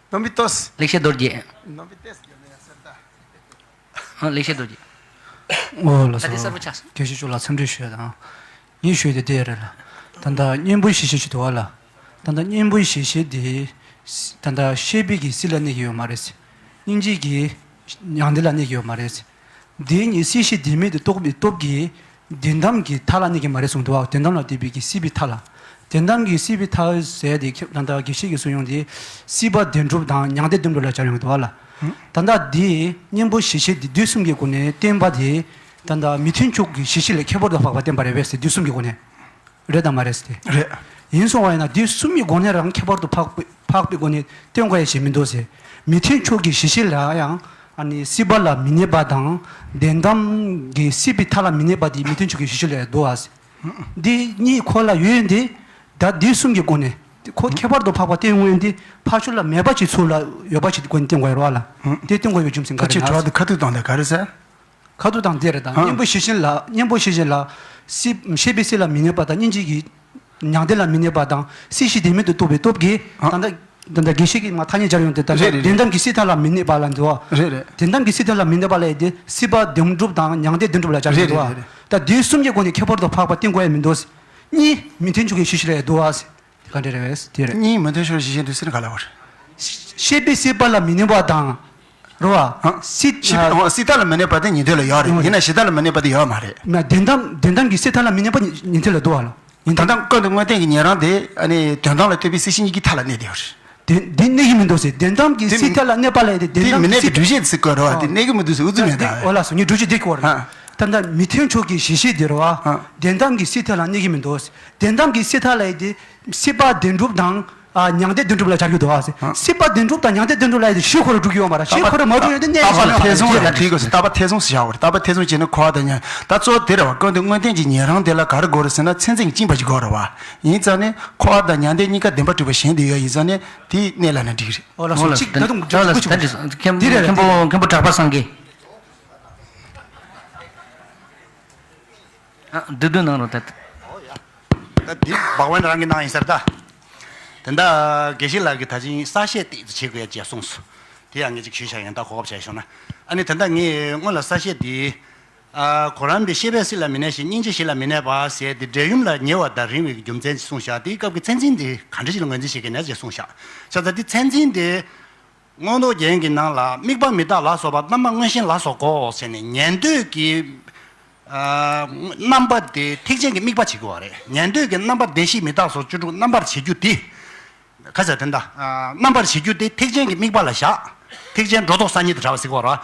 ཙམ་ནོར་བུ་ཏོག་ཙམ། ལེགས་བཤད་རྡོ་རྗེ། ནོར་བུ་ཏོག་ཙམ་རྒྱག་ན་ཡག་སེར་ད། ཨ་ལེགས་བཤད་རྡོ་རྗེ། ཨོ་ལགས་ད་དེ་གསར་པ་ཆགས་སོང་། སོ། དགེ་བཤེས་མཆོག་ལ་འཚམས་འདྲི་ཞུ་ཡ་དང་། ངས་ཞུ་ཡ་དེ་དེ་རེད་ལ། ད་ལྟ་གཉེན་པོ་ཞི་བྱེད་ཅིག་འདུག་བ་ལ། ད་ལྟ་གཉེན་པོ་ཞི་བྱེད་དེ། ད་ལྟ་ཤེས་པའི་གི་སྲིད་ལ་གནས་ཀྱི་ཡོད་མ་རེད། སྙིང་རྗེ་གི་མྱང་འདས་ལ་གནས་ཀྱི་ཡོད་མ་རེད། དེ་གཉིས་སྲིད་ཞི་བདེ་མེད་དུ་རྟོགས་པའི་སྟོབས་ཀྱིས། བདེན་གཏམ་གྱི་མཐའ་ལ་གནས་ཀྱི་མ་རེད་གསུངས་འདུག་བ། བདེན་གཏམ་ལ་བལྟས་པའི་གི་སྲིད་པའི་མཐའ་ལ། བདེན་གཏམ་གྱི་སྲིད་པའི་མཐའ་ཟེར་དེ་ཁྱབ་ད་ལྟ་དགེ་བཤེས་ཀྱིས་གསུངས་ཡོང་དེ། སྲིད་པ་བདེན་གྲུབ་དང་མྱང་འདས་བདེན་གྲུབ་ལ་སྦྱར་ཡོང་འདུག་བ་ལ། ད་ལྟ་འདི་གཉེན་པོ་ཞི་བྱེད་འདི་དུས་གསུམ་གྱི་སྒོ་ནས་བསྟན་པ་དེ། ད་ལྟ་མི་མཐུན་ཕྱོགས་ཀྱི་ཞི་བྱེད་ལས་ཁྱད་པར་དུ་འཕགས་པ་བསྟན་པ་རེད་པས་ཟེར་དུས་གསུམ་གྱི་སྒོ་ནས། རེད་དམ་མ་རེད་ཟེར་ཏེ། རེད། ཡིན་སོང་བ་ཡིན་ན་དུས་གསུམ་གྱི་སྒོ་ནས་རང་ཁྱད་པར་དུ་འཕགས་པའི་འཕགས་པའི་སྒོ་ནས་བསྟན་དགོས་ཡ་ཞིག་མི་འདུག་ཟེར། མི་མཐུན་ཕྱོགས་ཀྱི་ཞི་བྱེད་ལ་ཡང་ཨ་ནི་སྲིད་པ་ལ་མི་གནས་པ་དང་བདེན་གཏམ་གྱི་སྲིད་པའི་མཐའ་ལ་མི་གནས་པ་དེ་མི་མཐུན་ཕྱོགས་ཀྱི་ཞི་བྱེད་ལ་ཡང་འདུག་ཨ་ཟེར། འདི་གཉིས་ཁོ་ལ་ཡོད་ཡོད་འདི། ད་དུས་གསུམ་གྱི་སྒོ་ནས་ཁོ་ཁྱད་པར་དུ་འཕགས་པ་བསྟན་དགོས་ཡོད་འདི་ཕར་ཕྱོགས་ལ་མེད་པ་ཅིག་ཚུར་ལ་ཡོད་པ་ཅིག་སྒོ་ནས་བསྟན་དགོས་ཡོད་རེད་བ་ལ། འདི་བསྟན་དགོས་ཡོད་རྒྱུ་མཚན་ག་རེ་ན། ཁྱེད་ཕྱོགས་དེ་ཁ་ཐུག་བཏང་དེ་ག་རེ་ཟེར། ཁ་ཐུག་དང་དེ་རེད་དང་། ཨ། གཉེན་པོ་ཞི་བྱེད་ལ་གཉེན་པོ་ཞི་བྱེད་ལ། སྲིད་ཤེས་པའི་སྲིད་ལ་མི་གནས་པ་དང་སྙིང་རྗེ་གི་མྱང་འདས་ལ་མི་གནས་པ་དང་སྲིད་ཞི་བདེ་མེད་དུ་རྟོགས་པའི་སྟོབས་ཀྱིས། ཨ། ད་ལྟ་ད་ལྟ་དགེ་བཤེས་ཀྱིས་མ་ཐ་སྙད་སྦྱར་ཡོང་དེ་ད་ལྟ། རེད་རེད། བདེན་གཏམ་གྱི་སྲིད་མཐའ་ལ་མི་གནས་པ་ལ་འདུག་བ། རེད་རེད། བདེན་གཏམ་གྱི་སྲིད་མཐའ་ལ་མི་གནས་པ་ལ་ཡིན་ཏེ་སྲིད་པ་བདེན་གྲུབ་དང་མྱང་འདས་བདེན་གྲུབ་ལ་སྦྱར་ཡོང་དུས་བ། རེད་རེད་རེད། ད་དུས་གསུམ་གྱི་སྒོ་ནས་ཁྱད་པར་དུ་འཕགས་པ་བསྟན་དགོས་ཡ་མི་འདུག་གཉིས་མི་མཐུན་ཕྱོགས་ཀྱི་ཞི་བྱེད་ལ་ཡ་འདུག་བ། ག་འདྲ་རེད་དེ་རེད། གཉིས་མི་མཐུན་ཕྱོགས་ཞི་བྱེད་འདུག་ཟེར་ན་ག་ལ་བར། ཤེས་པའི་སྲིད་པ་ལ་མི་གནས་པ་དང་། རེད་བ། ཧང་། སྲིད་ཤེས་པའི་ཨ་སྲིད་མཐའ་ལ་མི་གནས་པ་དེ་ཉན་ཐོས་ལ་ཡོད་རེད། ཡིན་ན་ཞི་མཐའ་ལ་མི་གནས་པ་དེ་ཡོད་མ་རེད། མ་བདེན་གཏམ་བདེན་གཏམ་གྱི་སྲིད་མཐའ་ལ་མི་གནས་པ་ཉན་ཐོས་ལ་འདུག་བ་ལ། ཡིན་ད་ད་ལྟ་ཀུན་ཏུ་དངོས་བསྟན་གྱི་ཉན་རང་དེ་ཨ་ནི་དོན་དམ་ལ་ལྟོས་པའི་སྲིད་ཞི་གཉིས་ཀྱི་མཐའ་ལ་གནས་བསྡད་ཡོད་རེད། དེ་འདི་གནས་ཀྱི་མི་འདུག་ཟེར། བདེན་གཏམ་གྱི་དེ་སྲིད་མཐའ་ལ་གནས་པ་ལས་དེ་བདེན་དེ་གཏམ་མི་གནས་པའི་སྒྲུབ་བྱེད་ཟེར་དགོས་རེད་བ། དེ་གནས་ཀྱི་མི་འདུག་ཟེར་ཨུ་ཚུགས་མེད་ད། འོ་ལགས་སོ། ངས་སྒྲུབ་བྱེད་དེ་སྐོར་རེད། ཨ། ད་ལྟ་མི་མཐུན་ཕྱོགས་ཀྱི་ཞི་བྱེད་དེ་རེད་བ། ཨ། བདེན་གཏམ་གྱི་སྲིད་མཐའ་ལ་གནས་ཀྱི་མི་འདུག་ཟེར། བདེན་གཏམ་གྱི་སྲིད་མཐའ་ལ་ཡི་དེ་སྲིད་པ་བདེན་གྲུབ་དང་། ཨ། མྱང་འདས་བདེན་གྲུབ་ལ་སྦྱར་གྱི་འདུག་ཨ་ཟེར། ཨ། སྲིད་པ་བདེན་གྲུབ་དང་མྱང་འདས་བདེན་གྲུབ་ལ་ཡི་དེ་ཞི་ཁོ་རང་སྒྲུབ་ཀྱི་ཡོད་མ་རེད། ཞི་ཁོ་རང་མ་སྒྲུབ་ཡོད་དེ་གནས་རྟག་པ་ལ་ཐེ་ཚོམ་ལ་བྲིས་དགོས་ཟེར། རྟག་པ་ཐེ་ཚོམ་ཟེར་བྱ་བ་རེད། རྟག་པ་ཐེ་ཚོམ་བྱས་ན་འཁོར་བ་དང་མྱང་། ད་གཙོ་བོ་དེ་རེད་བ། ཀུན་ཏུ་དངོས་བསྟན་གྱི་ཉན་རང་དེ་ལ་ག་རེ་དགོས་རེད་ཟེར་ན་མཚན་འཛིན་གྱིས་བཅིངས་པ་ཞིག་དགོས་རེད་བ། ཡིན་ཙང་ནས་འཁོར་བ་དང་མྱང་འདས་གཉིས་ཀ་བདེན་པར་གྲུབ་པ་གཞན་དུ་ཡོད་ཡིན་ཙང་ནས་དེའི་གནས་ལ་ནི་འགྲིག་རེད། ཨོ་ལགས་སོ། ཨོ་ལགས་གཅིག་ད་དུང་ད་དུང་ཁྱེད་འདི་རེད། ཁྱེད་པོ་ཁྱེད་པོ་གྲགས་པ་སངས་རྒྱས། ཨ། བསྡུས་བསྡུས་གནང་རོགས་ད། ད་འདི་བག་བན་རང་གིས་གནང་ཡིན་ས་རེད་ད། དེ་འདྲ་དགེ་བཤེས་ལགས་ཀྱིས་ད་ཅིང་གསལ་བཤད་ཏོག་ཙམ་བྱེད་དགོས་ཡ་ཅེས་གསུངས་སོང་། དེ་ཡང་ངས་ཅིག་ཞུས་བཞག་ཡིན། ད་གོ་སྐབས་བྱས་བྱུང་ན། ཨ་ནི་དེ་འདྲ་ངས་སྔོན་ལ་གསལ་བཤད་འདི། ཨ། གོ་རམས་པའི་ཤེས་པས་སྲིད་ལ་མི་གནས་ཤིང་། སྙིང་རྗེས་ཞི་ལ་མི་གནས་པ་ཟེར་ཏེ་འབྲས་ཡུམ་ལ་ཉེ་བ་དང་རིང་བའི་རྒྱུ་མཚན་ཅིག་གསུངས་བཞག་དེའི་སྐབས་ཀྱི་མཚན་འཛིན་དེ་ག་འདྲ་ཞིག་ལ་ངོས་འཛིན་བྱེད་ཀྱི་ན་ཅེས་གསུངས་བཞག་ཆ་ཚང་དེ་མཚན་འཛིན་དེ། མངོན་རྟོགས་རྒྱན་གྱི་ནང་ལ་དམིགས་པ་མི་རྟག་ལ་སོགས་པ་རྣམ་པ་མངོན་ཞེན་ལ་སོགས་གོ་ཟེར་ནས་ཉན་ཐོས་ཀྱི། ཨ། རྣམ་པ་དེ་ཐེག་ཆེན་གྱི་དམིགས་པ་བྱེད་དགོས་པ་རེད། ཉན་ཐོས་ཀྱི་རྣམ་པ་བདེན་བཞི་མི་རྟག་སོགས་བཅུ་དྲུག་རྣམ་པར་བྱེད་རྒྱུ་དེ། ག་ཟེར་དེ་འདྲ། ཨ། རྣམ་པར་བྱེད་རྒྱུ་དེ་ཐེག་ཆེན་གྱི་དམིགས་པ་ལ་བཞག་ཐེག་ཆེན་སྒྲོ་འདོགས་གསར་རྙིང་དང་བྲལ་བ་ཟེར་དགོས་རེད།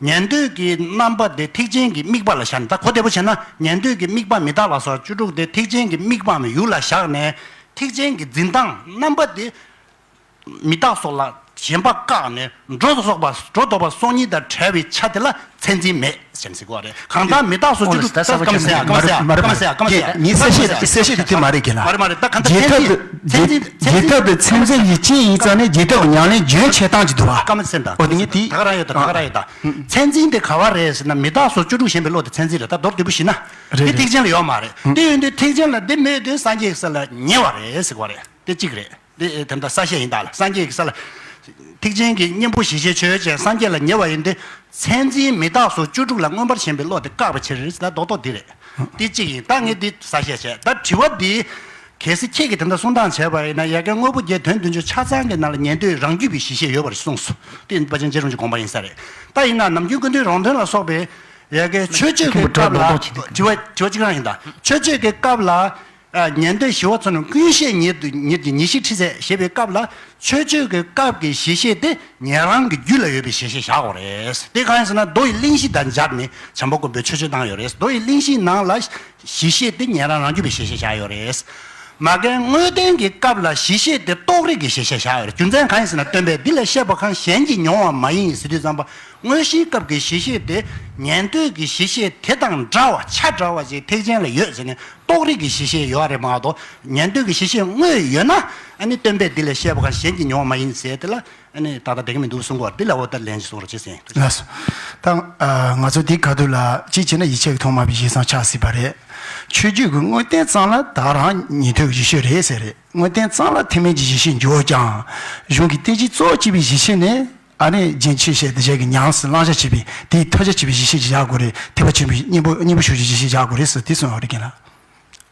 ཉན་ཐོས་ཀྱི་རྣམ་པ་དེ་ཐེག་ཆེན་གྱི་དམིགས་པ་ལ་བཞག་ནས། ད་གོ་བདེ་པོ་བྱས་ན་ཉན་ཐོས་ཀྱི་དམིགས་པ་མི་རྟག་ལ་སོགས་བཅུ་དྲུག་དེ་ཐེག་ཆེན་གྱི་དམིགས་པའམ་ཡུལ་ལ་བཞག་ནས་ཐེག་ཆེན་གྱི་འཛིན་སྟངས་རྣམ་པ་དེ། མི་རྟག་སོགས་ལ་ཞེན་པ་བཀག་ནས་སྒྲོ་འདོགས་པ་སྒྲོ་འདོགས་པ་སོགས་གཉིས་དང་བྲལ་བའི་ཆ་དེ་ལ་མཚན་འཛིན་མེད་ཟེར་ནས་ཟེར་གོ་རེད། གང་ལྟར་མི་རྟག་སོགས་བཅུ་དྲུག་ད་སྐམ་སེ་ཡ་སྐམ་སེ་ཡ་སྐམ་སེ་ཡ་སྐམ་སེ་ཡ། ངའི་གསལ་བཤད་དེ་གསལ་བཤད་དེ་དེ་མ་རེད་ཀྱི་ལ། མ་རེད་མ་རེད། ད་གང་ལྟར་རྒྱལ་ཐབས་དེ་རྒྱལ་ཐབས་དེ་མཚན་འཛིན་ཡིད་ཅན་ཡིན་ཙང་ནས་རྒྱལ་ཐབས་ཉམས་ལེན་རྒྱུན་ཆད་སྟངས་ཀྱི་འདུག་བ། སྐམ་སེ་ད། འོ་དེ་ངས་དེ་ད་ག་རང་ཡོད་ད་ད་ག་རང་ཡོད་ད། མཚན་འཛིན་དེ་ག་བ་རེད་ཟེར་ན་མི་རྟག་སོགས་བཅུ་དྲུག་ཞེན་པའི་བློ་དེ་མཚན་འཛིན་རེད། ད་མདོར་བསྡུས་པོ་ཞུས་ན། རེད་དེ་རེད། ཐེག་ཆེན་ལ་ཡོད་མ་རེད། ཨང་། དེ་ཡོད་དུས་ཐེག་ཆེན་ལ་དེ་མེད་དུས་སངས་རྒྱས་ཀྱི་ས་ལ་ཉེ་བ་རེད་ཟེར་གོ་རེད། དེ་གཅིག་རེད། དེ་དེ་འདྲ་གསལ་བཤད་ཡིན་ད་ལ། སངས་རྒྱས་ཀྱི་ས་ལ་ཐེག་ཆེན་གྱི་གཉེན་པོ་ཞི་བྱེད་ཆོས་ཅན་སངས་རྒྱས་ལ་ཉེ་བ་ཡིན་ཏེ། མཚན་འཛིན་མི་རྟག་སོགས་བཅུ་དྲུག་ལ་མངོན་པར་ཞེན་པའི་བློ་དེ་བཀག་པའི་ཕྱིར་ཟེར་ད་རྡོག་རྡོག་འདི་རེད། དེ་གཅིག་ཡིན། ད་ངས་འདི་གསལ་བཤད་བྱས། ད་དྲི་བ་འདི་གལ་སྲིད་ཁྱེད་ཀྱིས་དེ་འདྲ་གསུང་སྟངས་བྱས་པ་ཡིན་ན། ཡ་གི་དངོས་པོ་བརྒྱད་དོན་བདུན་ཅུ་ཆ་ཚང་གི་ནང་ལ་ཉན་ཐོས་རང་རྒྱུད་པའི་ཞི་བྱེད་ཡོད་པར་གསུངས་སོ། དེ་དཔལ་ཆེན་རྗེ་རིན་པོ་ཆེའི་དགོངས་པ་ཡིན་ས་རེད། ད་ཡིན་ན་ནམ་རྒྱུན་ཀུན་མཐུན་རང་དོན་ལ་སོགས་པའི་ ཡ་གི་མཆོད་བརྗོད་ཀྱི་སྐབས་ལ་དྲི་བ་དྲི་བ་གཅིག་རང་ཡིན་ད། མཆོད་བརྗོད་ཀྱི་སྐབས་ལ། ཨ། ཉན་ཐོས་ཞི་བ་འཚོ་རྣམས་ཀུན་ཤེས་ཉིད་དུ་ཉིད་ཀྱི་ཉེར་ཞིའི་ཁྲི་ཟེར་ཞེས་པའི་སྐབས་ལ། མཆོད་བརྗོད་ཀྱི་སྐབས་ཀྱི་གཞི་ཤེས་དེ་ཉན་རང་གི་རྒྱུད་ལ་ཡོད་པའི་གཞི་ཤེས་བཞག་དགོས་རེད། དེ་གང་ཡིན་ཟེར་ན། མདོ་ཡི་གླེང་གཞི་དང་སྦྱར་ནས་བྱམས་པ་མགོན་པོས་མཆོད་བརྗོད་བཏང་ཡོད་རེད། མདོ་ཡི་གླེང་གཞིའི་ནང་ལ་གཞི་ཤེས་དེ་ཉན་རང་རང་རྒྱུད་པའི་གཞི་ཤེས་བཞག་ཡོད་རེད། མ་གན་དངོས་བསྟན་གྱི་སྐབས་ལ་གཞི་ཤེས་དེ་རྟོགས་རིགས་ཀྱི་གཞི་ཤེས་བཞག་ཡོད་རེད། རྒྱུ་མཚན་གང་ཡིན་ཟེར་ན། སྟོན་པས་འདི་ལས་བཤད་པ་གང་གཞན་གྱིས་མྱོང་བ་མ་ཡིན་ཟེར་དུས་ཙམ་པ། དངོས་གཞིའི་སྐབས་ཀྱི་གཞི་ཤེས་དེ་ཉན་ཐོས་ཀྱི་གཞི་ཤེས་དེ་དང་འདྲ་བ་ཆ་འདྲ་བ་ཞིག་ཐེག་ཆེན་ལ་ཡོད་ཟེར་ནས་རྟོགས་རིགས་ཀྱི་གཞི་ཤེས་ཡོད་རེད་མ་གཏོགས། ཉན་ཐོས་ཀྱི་གཞི་ཤེས་དངོས་ཡོད་ན། ཨ་ནི་སྟོན་པས་འདི་ལས་བཤད་པ་གང་གཞན་གྱིས་མྱོང་བ་མ་ཡིན་ཟེར་དེ་ལ། ཨ་ནི་ད་ལྟ་བསྡད་ཀྱི་མི་འདུག་གསུང་གི་ཡོད་རེད། འདི་ལ་འོ་ད་ལན་ཞིག་གསུང་རོགས་བྱེད་ཟེར། ལགས་སོ། ད་ང་ཚོ་འདི་ག་དུས་ལ་གཅིག་བྱས་ན་ཡིད་ཆེས་ཀྱི་ཐོག་མ་བའི་ཞེ་སང་ཆགས་སྲིད་པ་རེད། མཆོད་བརྗོད་ཀྱི་དངོས་བསྟན་ཙམ་ལ་ད་རང་ཉན་ཐོས་ཀྱི་གཞི་ཤེས་རེད་ཟེར་རེད། དངོས་བསྟན་ཙམ་ལ་ཐེག་དམན་གྱི་གཞི་ཤེས་འགྱུར་བ་ཀྱང་། གཞུང་གི་བསྟན་བཅོས་གཙོ་བོ་བྱས་པའི་གཞི་ཤེས་ནི། ཨ་ནི་རྗེ་མཆོད་བཤད་དེ་བཞག་གི་ཉམས་སུ་བླང་བྱ་བྱེད་པའི་དེའི་ཐོས་བྱ་བྱེད་པའི་གཞི་ཤེས་ཀྱི་བཞག་དགོས་རེད། ཐེག་པ་ཆེན་པོའི་གཉེན་པོ་གཉེན་པོ་ཞུགས་ཀྱི་གཞི་ཤེས་བཞག་དགོས་རེད་ཟེར་དེ་གསུངས་ཡོད་རེད་རྒན་ལགས།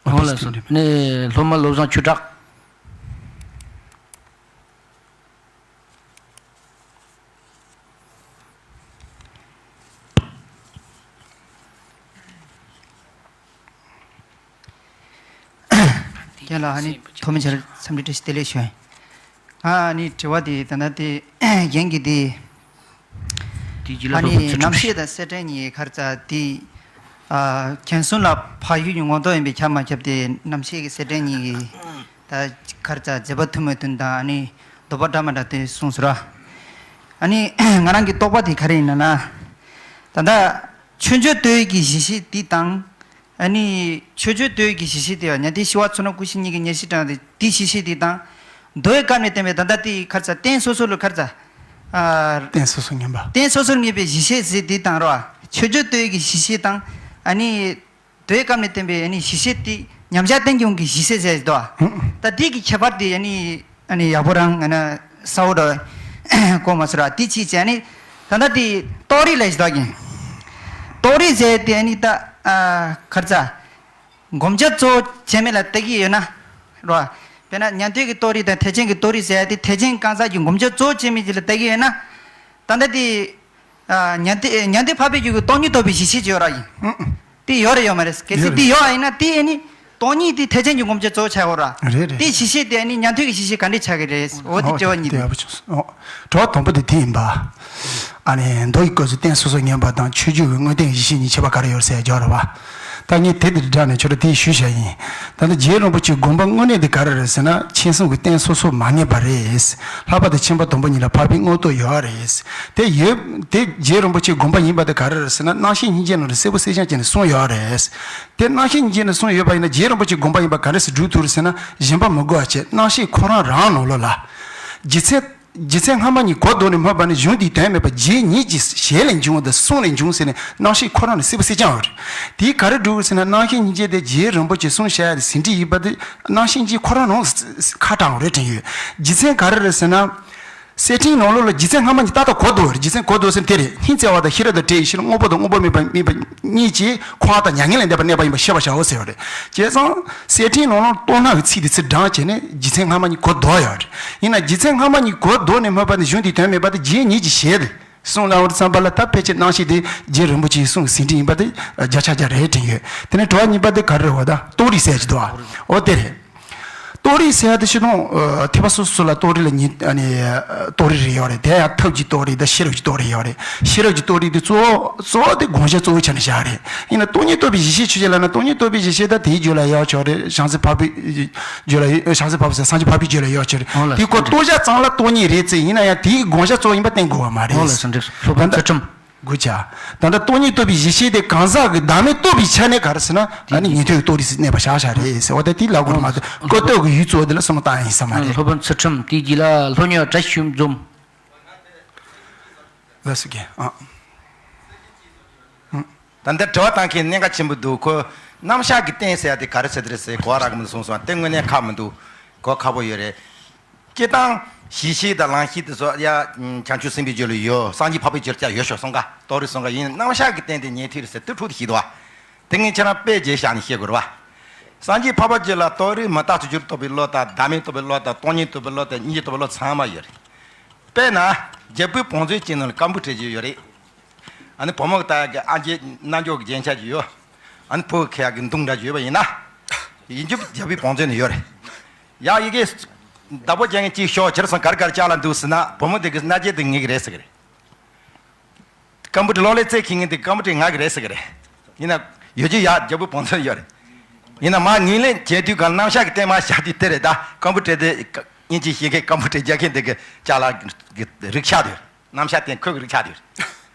འོ་ལགས་སོ། ནས་སློབ་མ་བློ་བཟང་ཆོས་གྲགས། རྒན་ལགས། ཨ་ནི་ཐོག་མའི་ཆར་འཚམས་འདྲི་བཀྲ་ཤིས་བདེ་ལེགས་ཞུ། ཨ་ནི་དྲི་བ་དེ་ད་ལྟ་དེ་རྒན་གྱིས་དེ། དེའི་རྗེས་ལ་ཨ་ནི་སློབ་དཔོན་ཚུལ་ཁྲིམས། རྣམ་ཤེས་དང་སེར་ཕྲེང་གཉིས་ག་རེ་ཟེར་དེ། ཨ། མཁྱེན་གསུམ་ལ་ཕ་ཡུལ་གྱི་ངོ་ཐོག་ཡིན་པས་ཁྱབ་མ་ཁྱབ་དེ། རྣམ་ཤེས་ཀྱི་སེར་ཕྲེང་གཉིས་ཀྱི་ད་ག་རེ་ཟེར་མཛད་པ་ཐུན་མོང་དོན་དང་། ཨ་ནི་འདོད་པ་འདྲ་མི་འདྲ་དེ་གསུངས་སོང་ར། ཨ་ནི་ང་རང་གི་རྟོག་པ་དེ་ག་རེ་ཡིན་ན་ན། ད་ལྟ་མཆོད་བརྗོད་ལྟོས་ཀྱི་གཞི་ཤེས་དེ་དང་། ཨ་ནི་མཆོད་བརྗོད་ལྟོས་ཀྱི་གཞི་ཤེས་དེ་བ་ཉན་ཐོས་ཞི་བ་འཚོ་རྣམས་ཀུན་ཤེས་ཉིད་ཀྱི་ཉེར་ཞིར་དྲངས་ཏེ་དེའི་གཞི་ཤེས་དེ་དང་། མདོའི་སྐབས་ནས་བསྟན་པའི་ད་ལྟ་དེའི་ག་རེ་ཟེར་རྟེན་སོ་སོ་ལ་ག་རེ་ཟེར། ཨ། རྟེན་སོ་སོར་ངེས་པ། རྟེན་སོ་སོར་ངེས་པའི་གཞི་ཤེས་ཟེར་དེ་དང་ར། མཆོད་བརྗོད་ལྟོས་ཀྱི་གཞི་ཤེས་དང་། ཨ་ནི་མདོའི་སྐབས་ནས་བསྟན་པའི་ཨ་ནི་གཞི་ཤེས་དེ་མཉམ་གཞག་རྟེན་འབྱུང་གི་གཞི་ཤེས་ཟེར་དོ། ད་དེ་གི་ཁྱད་པར་དེ་ཨ་ནི། ཨ་ནི་ཡག་པོ་རང་ང་ན་ས་འོ་ར་གོ་མ་སོ་ར་དེ་ཅི་བྱས་ནི། ད་ལྟ་དེ་རྟོགས་རིགས་ལ་ཞིག་དོག་གིན། རྟོགས་རིགས་ཟེར་དེ་ཨ་ནི་ད་ཨ་ག་རེ་ཟེར། བསྒོམ་བྱ་གཙོ་བོ་བྱས་མེད་ལ་ལྟ་གི་ཡོད་ན། རོ། དཔེར་ན་ཉན་ཐོས་ཀྱི་རྟོགས་རིགས་དང་ཐེག་ཆེན་གྱི་རྟོགས་རིགས་ཟེར་ཡ་དེ་ཐེག་ཆེན་གང་ཟག་གི་བསྒོམ་བྱ་གཙོ་བོ་བྱས་མེད་ཅིག་ལ་ལྟ་གི་ཡོད་ན། ད་ལྟ་དེ། ཨ། ཉན་ཐོས་ཉན་ཐོས་འཕགས་པའི་རྒྱུད་ཀྱི་སྟོང་ཉིད་རྟོགས་པའི་གཞི་ཤེས་ཅིག་ཡོད་ར་ཡིན། དེ་ཡོད་རེད་ཡོད་མ་རེད། གལ་སྲིད་དེ་ཡོད་ཡིན་ན་དེ་ཨ་ནི། སྟོང་ཉིད་དེ་ཐེག་ཆེན་གྱི་བསྒོམ་བྱ་གཙོ་བོ་ཆགས་ཡོད་ར། རེད་རེད། དེ་གཞི་ཤེས་དེ་ཨ་ནི་ཉན་ཐོས་ཀྱི་གཞི་ཤེས་ག་འདྲས་ཆགས་ཀྱི་རེད། འོ་དེ་དྲི་བ་གཉིས་དེ། ཡག་པོ་བྱུང་སོང་། འོ། དྲི་བ་དང་པོ་དེ་དེ་ཡིན་པ། ཨ་ནི་མདོ་ཡི་སྐབས་སུ་རྟེན་སོ་སོར་ངེས་པ་དང་མཆོད་བརྗོད་ཀྱི་དངོས་བསྟན་གྱི་གཞི་ཤེས་གཉིས་ཁྱད་པར་ག་རེ་ཡོད་ཟེར་ཡ་སྦྱོར་བ། ད་ངས་དེ་དེ་སྦྲགས་ནས་ཁྱོད་ལ་དེ་ཞུས་བྱ་ཡིན། ད་ལྟ་རྗེ་རིན་པོ་ཆེའི་དགོངས་པ་དངོས་གནས་དེ་ག་རེ་རེད་ཟེར་ན། མཁྱེན་གསུམ་གྱི་རྟེན་སོ་སོར་མ་ངེས་པ་རེད། ལྷག་པར་དུ་མཁྱེན་པ་དང་པོ་ཉིད་ལ་འཕགས་པའི་དངོས་རྟོགས་ཡོད་རེད། དེ་ཡོད་དེ་རྗེ་རིན་པོ་ཆེའི་དགོངས་པ་ཡིན་པ་དེ་ག་རེ་རེད་ཟེར་ན། རྣམ་ཤེས་སྙིང་རྗེ་ནང་ལ་གསལ་པོ་གསལ་རྐྱང་བྱས་ནས་གསུངས་ཡོད་རེད། དེ་རྣམ་ཤེས་སྙིང་རྗེ་ནང་གསུངས་ཡོད་པ་ཡིན་ན། རྗེ་རིན་པོ་ཆེའི་དགོངས་པ་ཡིན་པ་ག་འདྲ་སེ་སྒྲུབ་ཐུབ་རེད་ཟེར་ན། གཞན་པ་མི་དགོས་པ་བྱས། རྣམ་ཤེས་ཁོ་རང་རང་ནང་ལོགས་ལ། རྗེ་བཙུན། རྗེ་བཙུན་སྔ་མ་ཉིད་གོ་ལྡོག་ནས་སྨོས་པ་ནི། གཞུང་འདིའི་དོན་མེད་པར་རྗེ་ཉིད་ཀྱི་ཞལ་ལས་འབྱུང་བ་དང་། གསུང་ལས་འབྱུང་ཟེར་ནས་རྣམ་ཤེས་ཁོ་རང་ནས་གསལ་པོ་གསལ་རྐྱང་ཡོད་རེད། དེས་ག་རེ་སྒྲུབ་ཟེར་ན། རྣམ་ཤེས་སྙིང་རྗེ་དེ་རྗེ་རིན་པོ་ཆེས་གསུངས་བཞག་ཡ་དེ་ཟིན་བྲིས་ཡིན་པ་དེ་རྣམ་ཤེས་སྙིང་རྗེ་ཁོ་རང་ནང་ཁ་དྲངས་པ་རེད་དྲན་ཡོད། རྗེ་བཙུན་ག་རེ་རེད་ཟེར་ན། གསེར་ཕྲེང་ནང་ལོགས་ལ་རྗེ་བཙུན་སྔ་མ་ཉིད་ཏག་ཏག་གོ་ལྡོག་རེད། རྗེ་བཙུན་གོ་ལྡོག་ཟེར་དེ་རེད། སྙིང་བརྩེ་བ་དང་ཤེས་རབ་དང་འབྲེལ་བའི་ཕྱིར། དངོས་པོ་དང་དངོས་པོ་མེད་པ་མེད་པ་གཉིས་ཀྱི་འཁོར་བ་དང་མྱ་ངན་ལས་འདས་པར་གནས་པ་ཡིན་པར་ཤེས་པར་བྱའོ་ཟེར་བ་རེད། བྱས་ཙང་གསེར་ཕྲེང་ནང་ལོགས་རྟོགས་སྣང་གི་ཚིག་དེ་ཚིག་བགྲངས་བྱས་ནས་རྗེ་བཙུན་སྔ་མ་ཉིད་གོ་ལྡོག་ཡོད་རེད། ཡིན་ན་རྗེ་བཙུན་སྔ་མ་ཉིད་གོ་ལྡོག་ནས་སྨོས་པ་ནི། གཞུང་འདིའི་དོན་མེད་པ་དེ་རྗེ་ཉིད་ཀྱི་ཞལ་ལས་གསུངས་ལ་འོར་བསམ་པ་ལ། ད་ཕལ་ཆེར་རྣམ་ཤེས་དེ་རྗེ་རིན་པོ་ཆེའི་གསུང་ཟིན་བྲིས་ཡིན་པ་དེ་བརྒྱ་ཆ་བརྒྱ་རེད་དྲན་ཡོད། དེ་ནས་དྲི་བ་གཉིས་པ་དེ་ག་རེ་རེད་བ། ད་རྟོགས་རིགས་ཟེར་གྱི་འདུག་བ། འོ་དེ་རེད། རྟོགས་རིགས་ཟེར་ཡ་དེ་སྤྱིར་བཏང་། ཨ། ཐེག་པ་སོ་སོ་ལ་རྟོགས་རིགས་ལ་ཉིས། ཨ་ནི་རྟོགས་རིགས་རེ་ཡོད་རེད། དེ་ཡང་ཐབས་ཀྱི་རྟོགས་རིགས་དང་ཤེས་རབ་ཀྱི་རྟོགས་རིགས་ཡོད་རེད། ཤེས་རབ་ཀྱི་རྟོགས་རིགས་དེ་གཙོ་བོ་གཙོ་བོ་དེ་དགོངས་བཞག་གཙོ་བོ་ཆ་ནས་བཞག་རེད། ཡིན་ན་སྟོང་ཉིད་རྟོགས་པའི་གཞི་ཤེས་ཆོས་ཅན་ལབ་ན། སྟོང་ཉིད་རྟོགས་པའི་གཞི་ཤེས་ད་དེའི་རྒྱུད་ལ་ཡོད་ཆོག་རེད། བྱང་སེམས་འཕགས་པའི་རྒྱུད་ལ་ཡོད། བྱང་སེམས་འཕགས་པ་ཟེར་སངས་རྒྱས་འཕགས་པའི་རྒྱུད་ལ་ཡོད་ཆོག་རེད། འོ་ལགས། དེ་ཁོ་རྟོགས་བྱ་ཙམ་ལ་སྟོང་ཉིད་རེད་ཟེར། ཡིན་ན་ཡང་དེའི་དགོངས་བཞག་གཙོ་བོ་ཡིན་པ་བསྟན་དགོས་པ་མ་རེད། འོ་ལགས་སོ། འགྲིག་སོ། སློབ་དཔོན་ཚུལ་ཁྲིམས། དགོས་བྱ། ད་ལྟ་སྟོང་ཉིད་རྟོགས་པའི་གཞི་ཤེས་དེ་གང་ཟག་གི་བདག་མེད་རྟོགས་པའི་ཆ་ནས་ག་རེ་ཟེར་ན། ཨ་ནི་ཉན་ཐོས་ཀྱི་རྟོགས་རིགས་སུ་གནས་པ་བཞག་བཞག་རེད་ཟེར་བ་དེ་དེ་ལབ་དགོས་རེད་མ་གཏོགས། ཀོ་ཐོག་གི་ཡུལ་གཙོ་བོ་དེ་ལ་བསམ་བློ་བཏང་ཡ་ཡིན་ས་མ་རེད། སློབ་དཔོན་ཚུལ་ཁྲིམས། དེའི་རྗེས་ལ་སློབ་གཉེར་བ་བཀྲ་ཤིས་ཆོས་འཛོམས། ལགས་སོ་རྒན། ཨ། ད་ལྟ་དྲི་བ་བཏང་མཁན་གནད་འགག་ཆེན་པོ་འདུག་ཁོ་རྣམ་གཞག་གི་རྟེན་ཟེར་ཡ་དེ་ག་རེ་ཟེར་དེ་རེད་ཟེར་གོ་བ་རག་གི་མི་འདུག་གསུངས་སོང་། དེ་དངོས་གནས་ཁག་མི་འདུག་གོ་ཁག་པོ་ཡོད་རེད། སྤྱིར་བཏང་གཞི་ཤེས་དང་ལམ་ཤེས་དེ་ཚོ་ཡ། བྱང་ཆུབ་སེམས་དཔའི་རྒྱུད་ལ་ཡོད། སངས་རྒྱས་འཕགས་པའི་རྒྱུད་ལ་ཡོད་ཤོག་གསུང་ག་རྟོགས་རིགས་གསུང་ག་ཡིན། རྣམ་གཞག་གི་རྟེན་དེ་ཉན་ཐོས་རེད་ཟེར་དེ་འཁྲུག་དེ་ཞིག་འདུག་བ། དེ་ངས་ཁྱེད་རང་དཔེ་བརྗོད་བཞག་ནས་བཤད་དགོས་རེད་བ། སངས་རྒྱས་འཕགས་པ་རྒྱུད་ལ་རྟོགས་རིགས་མི་རྟག་སོགས་རྒྱུར་རྟོགས་པའི་བློ་དང་། བདག་མེད་རྟོགས་པའི་བློ་དང་། སྟོང་ཉིད་རྟོགས་པའི་བློ་དང་། སྙིང་རྗེ་རྟོགས་པའི་བློ་ཚང་མ་ཡོད་རེད། དཔེར་ན་རྒྱལ་པོའི་བང་མཛོད་ཅིག་ནང་ལ་སྐམ་པོ་བྲིས་ཀྱི་ཡོད་རེད། ཨ་ནི་བུ་མོ་གི་ལྟ་ཡག་གི་ཨ་ཅེ་རྣལ་འབྱོར་གྱི་རྒྱན་ཆ་ཅིག་ཡོད། ཨ་ནི་ཕོ་གི་ཁེ་ཡག་གི་མདུང་འདྲ་ཅིག་ཡོད་པ་ཡིན་ན། ཡིན་རྒྱུ་རྒྱལ་པོའི་བང་མཛོད་ནས་ཡོད་རེད། ཡ་ཡི་གེ་བདག་པོ་ཅན་གྱི་ཅིག་ཤོག་ཁྱེར་སོང་གར་གར་ལྕགས་ལ་འདུག་ཟེར་ན། བུ་མོ་དེ་གི་སྣ་རྒྱན་དེ་ངེད་ཀྱི་རེད་ཟེར་གི་རེད། ཀམ་པུ་ཊར་གློག་ཀླད་རྩེད་མཁན་དེ་ཀམ་པུ་ཊར་ང་གི་རེད་ཟེར་གི་རེད། ཡིན་ན་ཡོད་རྒྱུ་ཡ་རྒྱལ་པོའི་བང་མཛོད་ཡོད་རེད། ཡིན་ན་མ་ངོས་ལེན་བྱེད་དུས་གང་རྣམ་གཞག་གི་རྟེན་མ་བཞག་དུས་དེ་རེད་ད། ཀམ་པུ་ཊར་དེ་དབྱིན་ཇི་ཤེས་མཁན་ཀམ་པུ་ཊར་རྒྱག་མཁན་དེ་གི་ཅ་ལག་གི་རིགས་ཆགས་དུས། རྣམ་གཞག་རྟེན་ཁོ་གི་རིགས་ཆགས་དུས།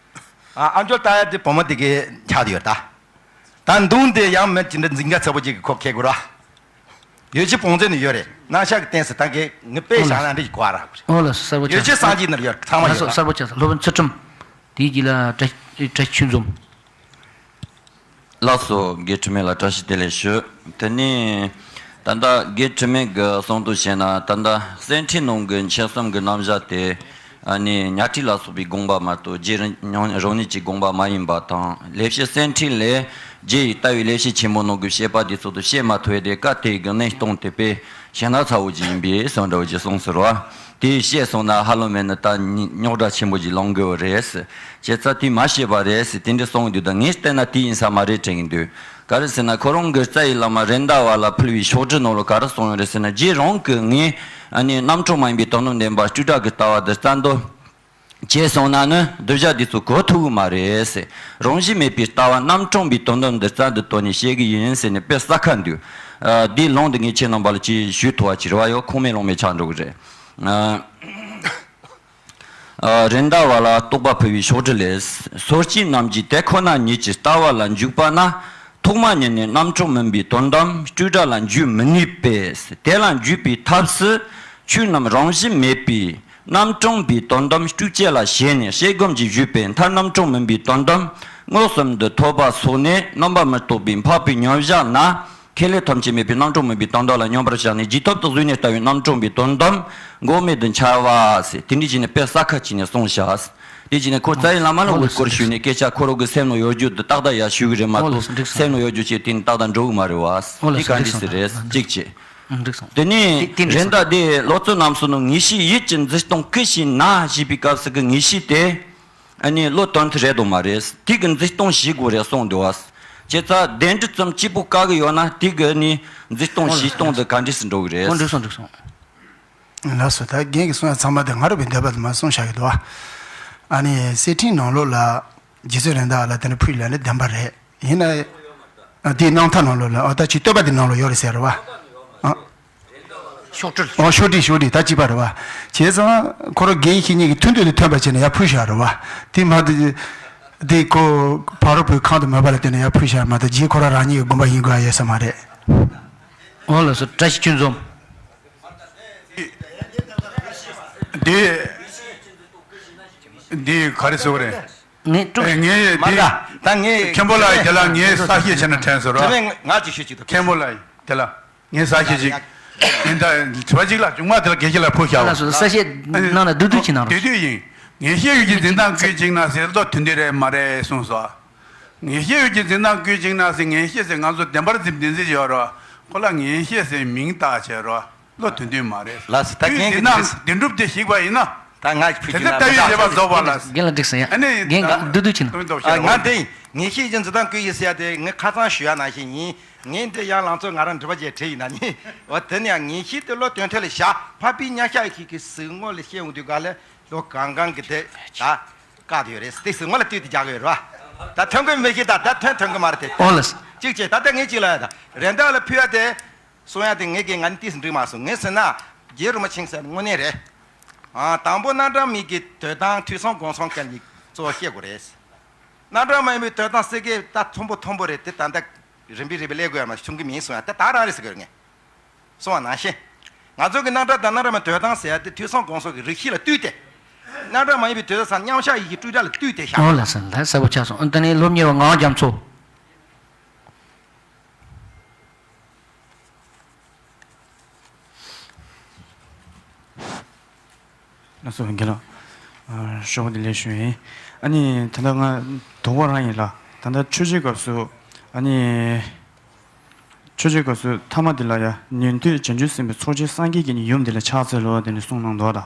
ཨ་ཨ་མཆོག་ལྟ་ཡག་དེ་བུ་མོ་དེ་གི་ཆགས་དུས་ཡོད་ད། ད་མདུང་དེ་ཡང་མི་ཅི་འདྲ་འཛིང་ག་ཚ་པོ་ཅིག་གི་ཁོ་ཁེ་དགོས་ར། ཡོད་ཅི་བང་མཛོད་ནས་ཡོད་རེད། རྣམ་གཞག་གི་རྟེན་ཟེར་ད་གི་ངས་དཔེ་བཞག་ན་འདྲི་གོ་ར་དགོས་རེད། ཨོ་ལགས་སོ། གསལ་པོ་ཡོད་ཆགས་ཅི་སོང་། གསང་རྒྱས་ནར་ཡོད་ཚང་མ་ལགས་ཡོད་སོ། ད། གསལ་པོ་ཆགས་སོང་། སློབ་དཔོན་ཚུལ་ཁྲིམས། དེའི་རྗེས་ལ་བཀྲ་བཀྲ་ཤིས་ཆོས་འཛོམས། ལགས་སོ། དགེ་ཕྲུག་མེ་ལ་བཀྲ་ཤིས་བདེ་ལེགས་ཞུ། དེ་ནས་ད་ལྟ་དགེ་ཕྲུག་མེ་གི་གསུང་དུ་བྱས་ན། ད་ལྟ་གསེར་ཕྲེང་ནང་གི་མཆེད་གསུམ་གྱི་རྣམ་གཞག་དེ། ཨ་ནི་གཉའ་ཁྲི་ལ་སོགས་པའི་དགོངས་པ་མ་གཏོགས་རྗེ་རང་རང་ཉིད་ཀྱི་དགོངས་པ་མ་ཡིན་པ་དང་། ལེགས་བཤད་གསེར་ཕྲེང་ལས་རྗེ་ཡི་ལྟ་བའི་ལེགས་བཤད་ཆེན་པོ་ནང་གི་བཤད་པ་དེ་ཚོ་དེ་བཤད་མ་ཐུབ་པས། དེ་སྐབས་དེ་གི་གནས་སྟངས་དེ་དཔེ་ཞེ་ན་ཚ་བོ་ཅིག་ཡིན་པས་གསུང་འདྲ་བོ་ཅིག་གསུངས་ཟེར་བ། དེ་བཤད་སོང་ན་ཧ་ལམ་མེད་ན་ད་རྙོག་དྲ་ཆེན་པོ་ཅིག་ལངས་དགོས་པ་རེད། བྱས་ཙང་དེ་མ་བཤད་པ་རེད་ཟེར་དེ་འདྲ་གསུངས་འདུག་ད་ངས་བལྟས་ན་དེ་ཡིན་ས་མ་རེད་དྲན་གྱི་འདུག་ག་རེ་ཟེར་ན་ཁོ་རང་གི་རྩ་བའི་བླ་མ་རེད་མདའ་བ་ལ་ཕུལ་བའི་ཤོག་དྲིལ་ནང་ལ་ག་རེ་གསུངས་ཡོད་རེད་ཟེར་ན། རྗེ་རང་གིས་ངས་ཨ་ནི་རྣམ་གྲངས་མ་ཡིན་པའི་དོན་དམ་བདེན་པ་སྤྲོས་བྲལ་གྱི་ལྟ་བ་འདི་རྩ་འདོན་བྱས་སོང་ན་ནི་གདུལ་བྱ་འདི་ཚོ་གོ་ཐུབ་ཀྱི་མ་རེད་ཟེར། རང་བཞིན་མེད་པའི་ལྟ་བ་རྣམ་གྲངས་པའི་དོན་དམ་འདི་རྩ་འདི་བཏོན་ནས་བཤད་ཀྱི་ཡིན་ཟེར་ནས་དཔེ་ས་ཁ་འདུག་ཨ་འདིའི་ལུང་འདི་ངས་ཁྱེད་རྣམ་པ་ལ་ཅིག་ཞུ་ཐུབ་པ་ཅིག་རེད་བ། ཡོ་ཁུངས་མེད་ལུང་མེད་ཆགས་འགྲོ་གི་རེད། ཨ། ཨ། རེད་མདའ་བ་ལ་རྟོགས་པ་ཕུལ་བའི་ཤོག་དྲིལ་ལས། སོ་སྐྱེ་རྣམས་ཀྱིས་དེ་ཁོ་ན་ཉིད་ཀྱི་ལྟ་བ་ལ་འཇུག་པ་ན། ཐོག་མ་ཉིད་ནས་རྣམ་གྲངས་མིན་པའི་དོན་དམ་སྤྲོས་བྲལ་ལ་འཇུག་མི་ནུས་པས། དེ་ལ་འཇུག་པའི་ཐབས་སུ་ཆོས་རྣམས་རང་བཞིན་མེད་པའི་རྣམ་གྲངས་པའི་དོན་དམ་སྤྲོས་བཅས་ལ་ཞེན་ནས་ཤེས་སྒོམ་གྱིས་ཞུས་པའི་མཐར་རྣམ་གྲངས་མིན་པའི་དོན་དམ་མངོན་སུམ་དུ་ཐོབ་པ་སོགས་ནས་རྣམ་པ་མི་རྟོག་པའི་འཕགས་པའི་མཉམ་གཞག་ན། ཁེ་ལས་ཐམས་ཅད་མེད་པའི་རྣམ་གྲངས་མིན་པའི་དོན་དམ་ལ་མཉམ་པར་བཞག་ནས་རྗེས་ཐོབ་ཏུ་གཟུགས་ནས་ལྟ་བའི་རྣམ་གྲངས་པའི་དོན་དམ་འགོག་མེད་དུ་འཆར་བ་ཟེར་དེ་འདྲ་བྱས་ནས་དཔེ་ས་ཁ་ཅིག་ནས་གསུངས་བཞག་དེ་བྱས་ནས་ཁོ་རྩ་བའི་བླ་མ་ལ་འོ་དབུ་སྐོར་ཞུས་ནས་སྐད་ཆ་ཁོ་རང་གི་སེམས་ནང་ཡོད་རྒྱུ་དེ་ཏག་ཏག་ཡར་ཞུ་གི་རེད་མ་གཏོགས་སེམས་ནང་ཡོད་རྒྱུ་བྱས་དེ་ནི་ཏག་ཏག་འགྲོ་གི་མ་རེད་བ། འོ་ལགས་སོ། དེ་ག་འདྲ་སེ་རེད་ཅིག་བྱས། འགྲིག་སོང་། དེ་ནས་དེ་འདྲ་རེད་མདའ་དེ་ལོ་ཙཱ་རྣམ་གསུམ་ནང་ངེས་ཤེས་ཡིད་ཀྱི་འཛིན་སྟངས་ཀུན་ཤེས་ན་ཞེས་པའི་སྐབས་སུ་གི་ངེས་ཤེས་དེ། ཨ་ནི་བློ་དོན་དུ་རེད་དོ་མ་རེད། དེ་གི་འཛིན་སྟངས་ཤེས་དགོས་རེད་གསུངས་འདུག་བ། བྱས་ཙང་བདེན་འདྲི་ཙམ་གཅིག་པུ་བཀག་གི་ཡོད་ན་དེ་གི་ནི་འཛིན་སྟངས་ཤེས་སྟངས་དེ་ག་འདྲ་སེ་འགྲོ་གི་རེད། འོ་འགྲིག་སོང་འགྲིག་སོང་། ལགས་སོ། ད་རྒན་གྱིས་གསུངས་ཡ་ཚང་མ་དེ་ང་རང་བའི་འདོད་པ་དེ་མ་གསུངས་བཞག་གི་འདུག་བ། ཨ་ནི་གསེར་ཕྲེང་ནང་ལོགས་ལ་རྗེ་བཙུན་རེད་མདའ་ལ་དེ་འདྲ་ཕུལ་ཡ་ལ་བདེན་པ་རེད། ཡིན་ན། ཨ་དེའི་རྣམ་ཐར་ནང་ལོགས་ལ་ཨ་ད་ཅིག་བསྟོད་པ་དེ་ནང་ལ་ཡོད་རེད་ཟེར་བ། ཨ། ཤོག་དྲིལ། ཨོ་ཤོག་དྲིལ་ཤོག་དྲིལ་ད་གཅིག་པ་རེད་བ། བྱས་ཙང་ཁོ་རང་རྒན་ཁྱེད་གཉིས་ཀྱི་མཐུན་འདོད་དེ་ཐོན་པ་བྱས་ནས་ཡར་ཕུལ་བཞག་རེད་བ། དེ་མ་དེ་དེ་ཁོ་ཕ་རོལ་པོའི་ཁང་དུ་མོས་པ་ལ་བརྟེན་ནས་ཡར་ཕུལ་བཞག་མ་གཏོགས་རྗེས་ཁོ་རང་རང་ཉིད་ཀྱི་དགོངས་པ་ཡིན་དགོས་ཡ་ཡོད་ས་མ་རེད། འོ་ལགས་སོ། བཀྲ་ཤིས་ཆོས་འཛོམས། འདི་འདི་ག་རེ་ཟེར་བ་རེད། ངས་དཀྲུག་ངས་མ་འདི་ད་ད་ངས་མཁན་པོ་ལགས་དེ་ལ་ངས་གསལ་བཤད་བྱས་ན་དྲན་སོང་ར། དྲི་བ་ང་ཅིག་ཞུ་ཅིག་ཏུ། མཁན་པོ་ལགས་དེ་ལ་ངས་གསལ་བཤད་ཅིག་ཡིན་ད་དྲི་བ་ཅིག་ལ་ཅུང་མ་དེ་ལ་དགེ་བཤེས་ལ་ཕུལ་བཞག་ལགས་སོ། གསལ་བཤད་གནང་ན་བསྡུས་བསྡུས་ཅིག་གནང་རོགས། དེ་དུས་ཡིན། ངེས་ཤེས་ཡུལ་གྱི་འཛིན་སྟངས་ཀུན་གཅིག་ན་ཟེར་ལོ་དོན་དུ་རེད་མ་རེད་གསུངས་སོ། ངེས་ཤེས་ཡུལ་གྱི་འཛིན་སྟངས་ཀུན་གཅིག་ན་ཟེར་ངེས་ཤེས་ཟེར་ང་ཚོ་བདེན་པར་འཛིན་བདེན་འཛིན་ཡོད་རོ། ཁོ་ལ་ངེས་ཤེས་ཟེར་མིང་བཏགས་བྱས་རོ། ལོ་དོན་དུ་མ་རེད། ལགས་སོ། ད་རྒན་གྱི་འདི་ནང་འདི་འགྲུབ་སྟེ་ཞིག་པ་ཡིན་ན། ད་ང་ཕུལ་དེ་རྒྱུ་ན་ལྟ་བའི་བྱེད་པ་རྫོགས་པ་ལ། རྒན་ལ་འགྲིག་སོང་ཡ། ཨ་ནི་རྒན་གྱི་བསྡུས་བསྡུས་ཅིག་གནང་། ཨ་ང་འདི་ངེས་ཤེས་ཀྱི་འཛིན་སྟངས་ཀུན་གྱིས་ཟེར་ཡ་དེ་ངས་ཁ་སང་ཞུ་ཡ་ནང་བཞིན་ཡིན། ངས་འདི་ཡང་ལང་ཚོ་ང་རང་འདྲི་བ་བྱས་བྲིས་ཡིན་ན་ནི། འོ་དེ་ནི་ཡང་ངེས་ཤེས་དེ་བློ་དོན་ཐད་ལ་བཞག་འཕགས་པའི་མཉམ་གཞག་ཡེ་ཤེས་ཀྱི་གཟིགས་ངོ་ལ་བཤད་འོང་དུས་ག་ལ་ལོ་གང་གང་གི་དེ་ད་བཀག་དེ་ཡོད་རེད། དེ་གཟིགས་ངོ་ལ་ལྟོས་ཏེ་རྒྱག་གི་ཡོད་རེད་བ། ད་ཐོན་གི་མི་ཤེས། ད་ད་ཐོན་ཐོན་གི་མ་རེད་དེ། ཨོ་ལགས། གཅིག་བྱས་ད་ལྟ་ངས་གཅིག་ལ་ཡ་ད་རེད་མདའ་ལ་ཕུལ་ཡ་དེ། གསུང་ཡ་དེ་ངས་ཀྱི་ང་ནི་ཏིས་འགྲིག་མ་སོང་། ངས་ཟེར་ན་རྗེ་རིན་པོ་ཆེ་ཟེར་དངོས་གནས་རེད། ཨ་དང་པོ་རྣམ་གྲངས་མེད་ཀྱི་དོན་དམ་ཐོས་བསམ་སྒོམ་གསུམ་ག་ལ་གཙོ་བོ་བཤད་དགོས་རེད། རྣམ་གྲངས་མ་ཡིན་པའི་དོན་དམ་སེ་གེ་ད་མཐོན་པོ་མཐོན་པོ་རེད་དེ། ད་ལྟ་རིམ་པས་རིམ་པས་སླེབས་དགོས་ཡ་མ་བྱུང་གི་མིན་གསུང་ཡ་དེ་ད་རང་རེད་ཟེར་གི་རེད། ངས་གསུང་བ་ནང་བཞིན། ང་ཚོ་གི་རྣམ་གྲངས་དང་རྣམ་གྲངས་མ་དོན་དམ་ཟེར་ཡ་དེ་ཐོས་བསམ་སྒོམ་གསུམ་གྱི་རིགས་ཤིག་ལ་ལྟོས་ཏེ། རྣམ་གྲངས་མ་ཡིན་པའི་དོན་དམ་སང་མཉམ་གཞག་ཡེ་ཤེས་སྤྲོས་བྲལ་ལ་ལྟོས་ཏེ་བཞག་ཨོ་ལགས་སོ། ལགས་གསལ་པོ་ཆགས་སོང་། ཨ་དེ་ནས་སློབ་གཉེར་བ་ངག་དབང་རྒྱ་མཚོ། ལགས་སོ་རྒན་ལགས། ཨ་ཞོགས་པ་བདེ་ལེགས་ཞུ་ཡིན། ཨ་ནི་ད་ལྟ་ང་དོགས་པ་རང་ཡིན་ལ། ད་ལྟ་མཆོད་མཇལ་སྐབས་སུ་ཨ་ནི་ ཆོས་རྗེ་དཀར་ཟས་ཐ་མ་དེ་ལ་ཡ་ཉན་ཐོས་བྱང་ཆུབ་སེམས་དཔའི་ཚོགས་ཆེན་སངས་རྒྱས་ཀྱི་ནི་ཡུམ་དེ་ལ་ཕྱག་འཚལ་ལོ་དེ་ནི་གསུངས་གནང་འདུག་ད།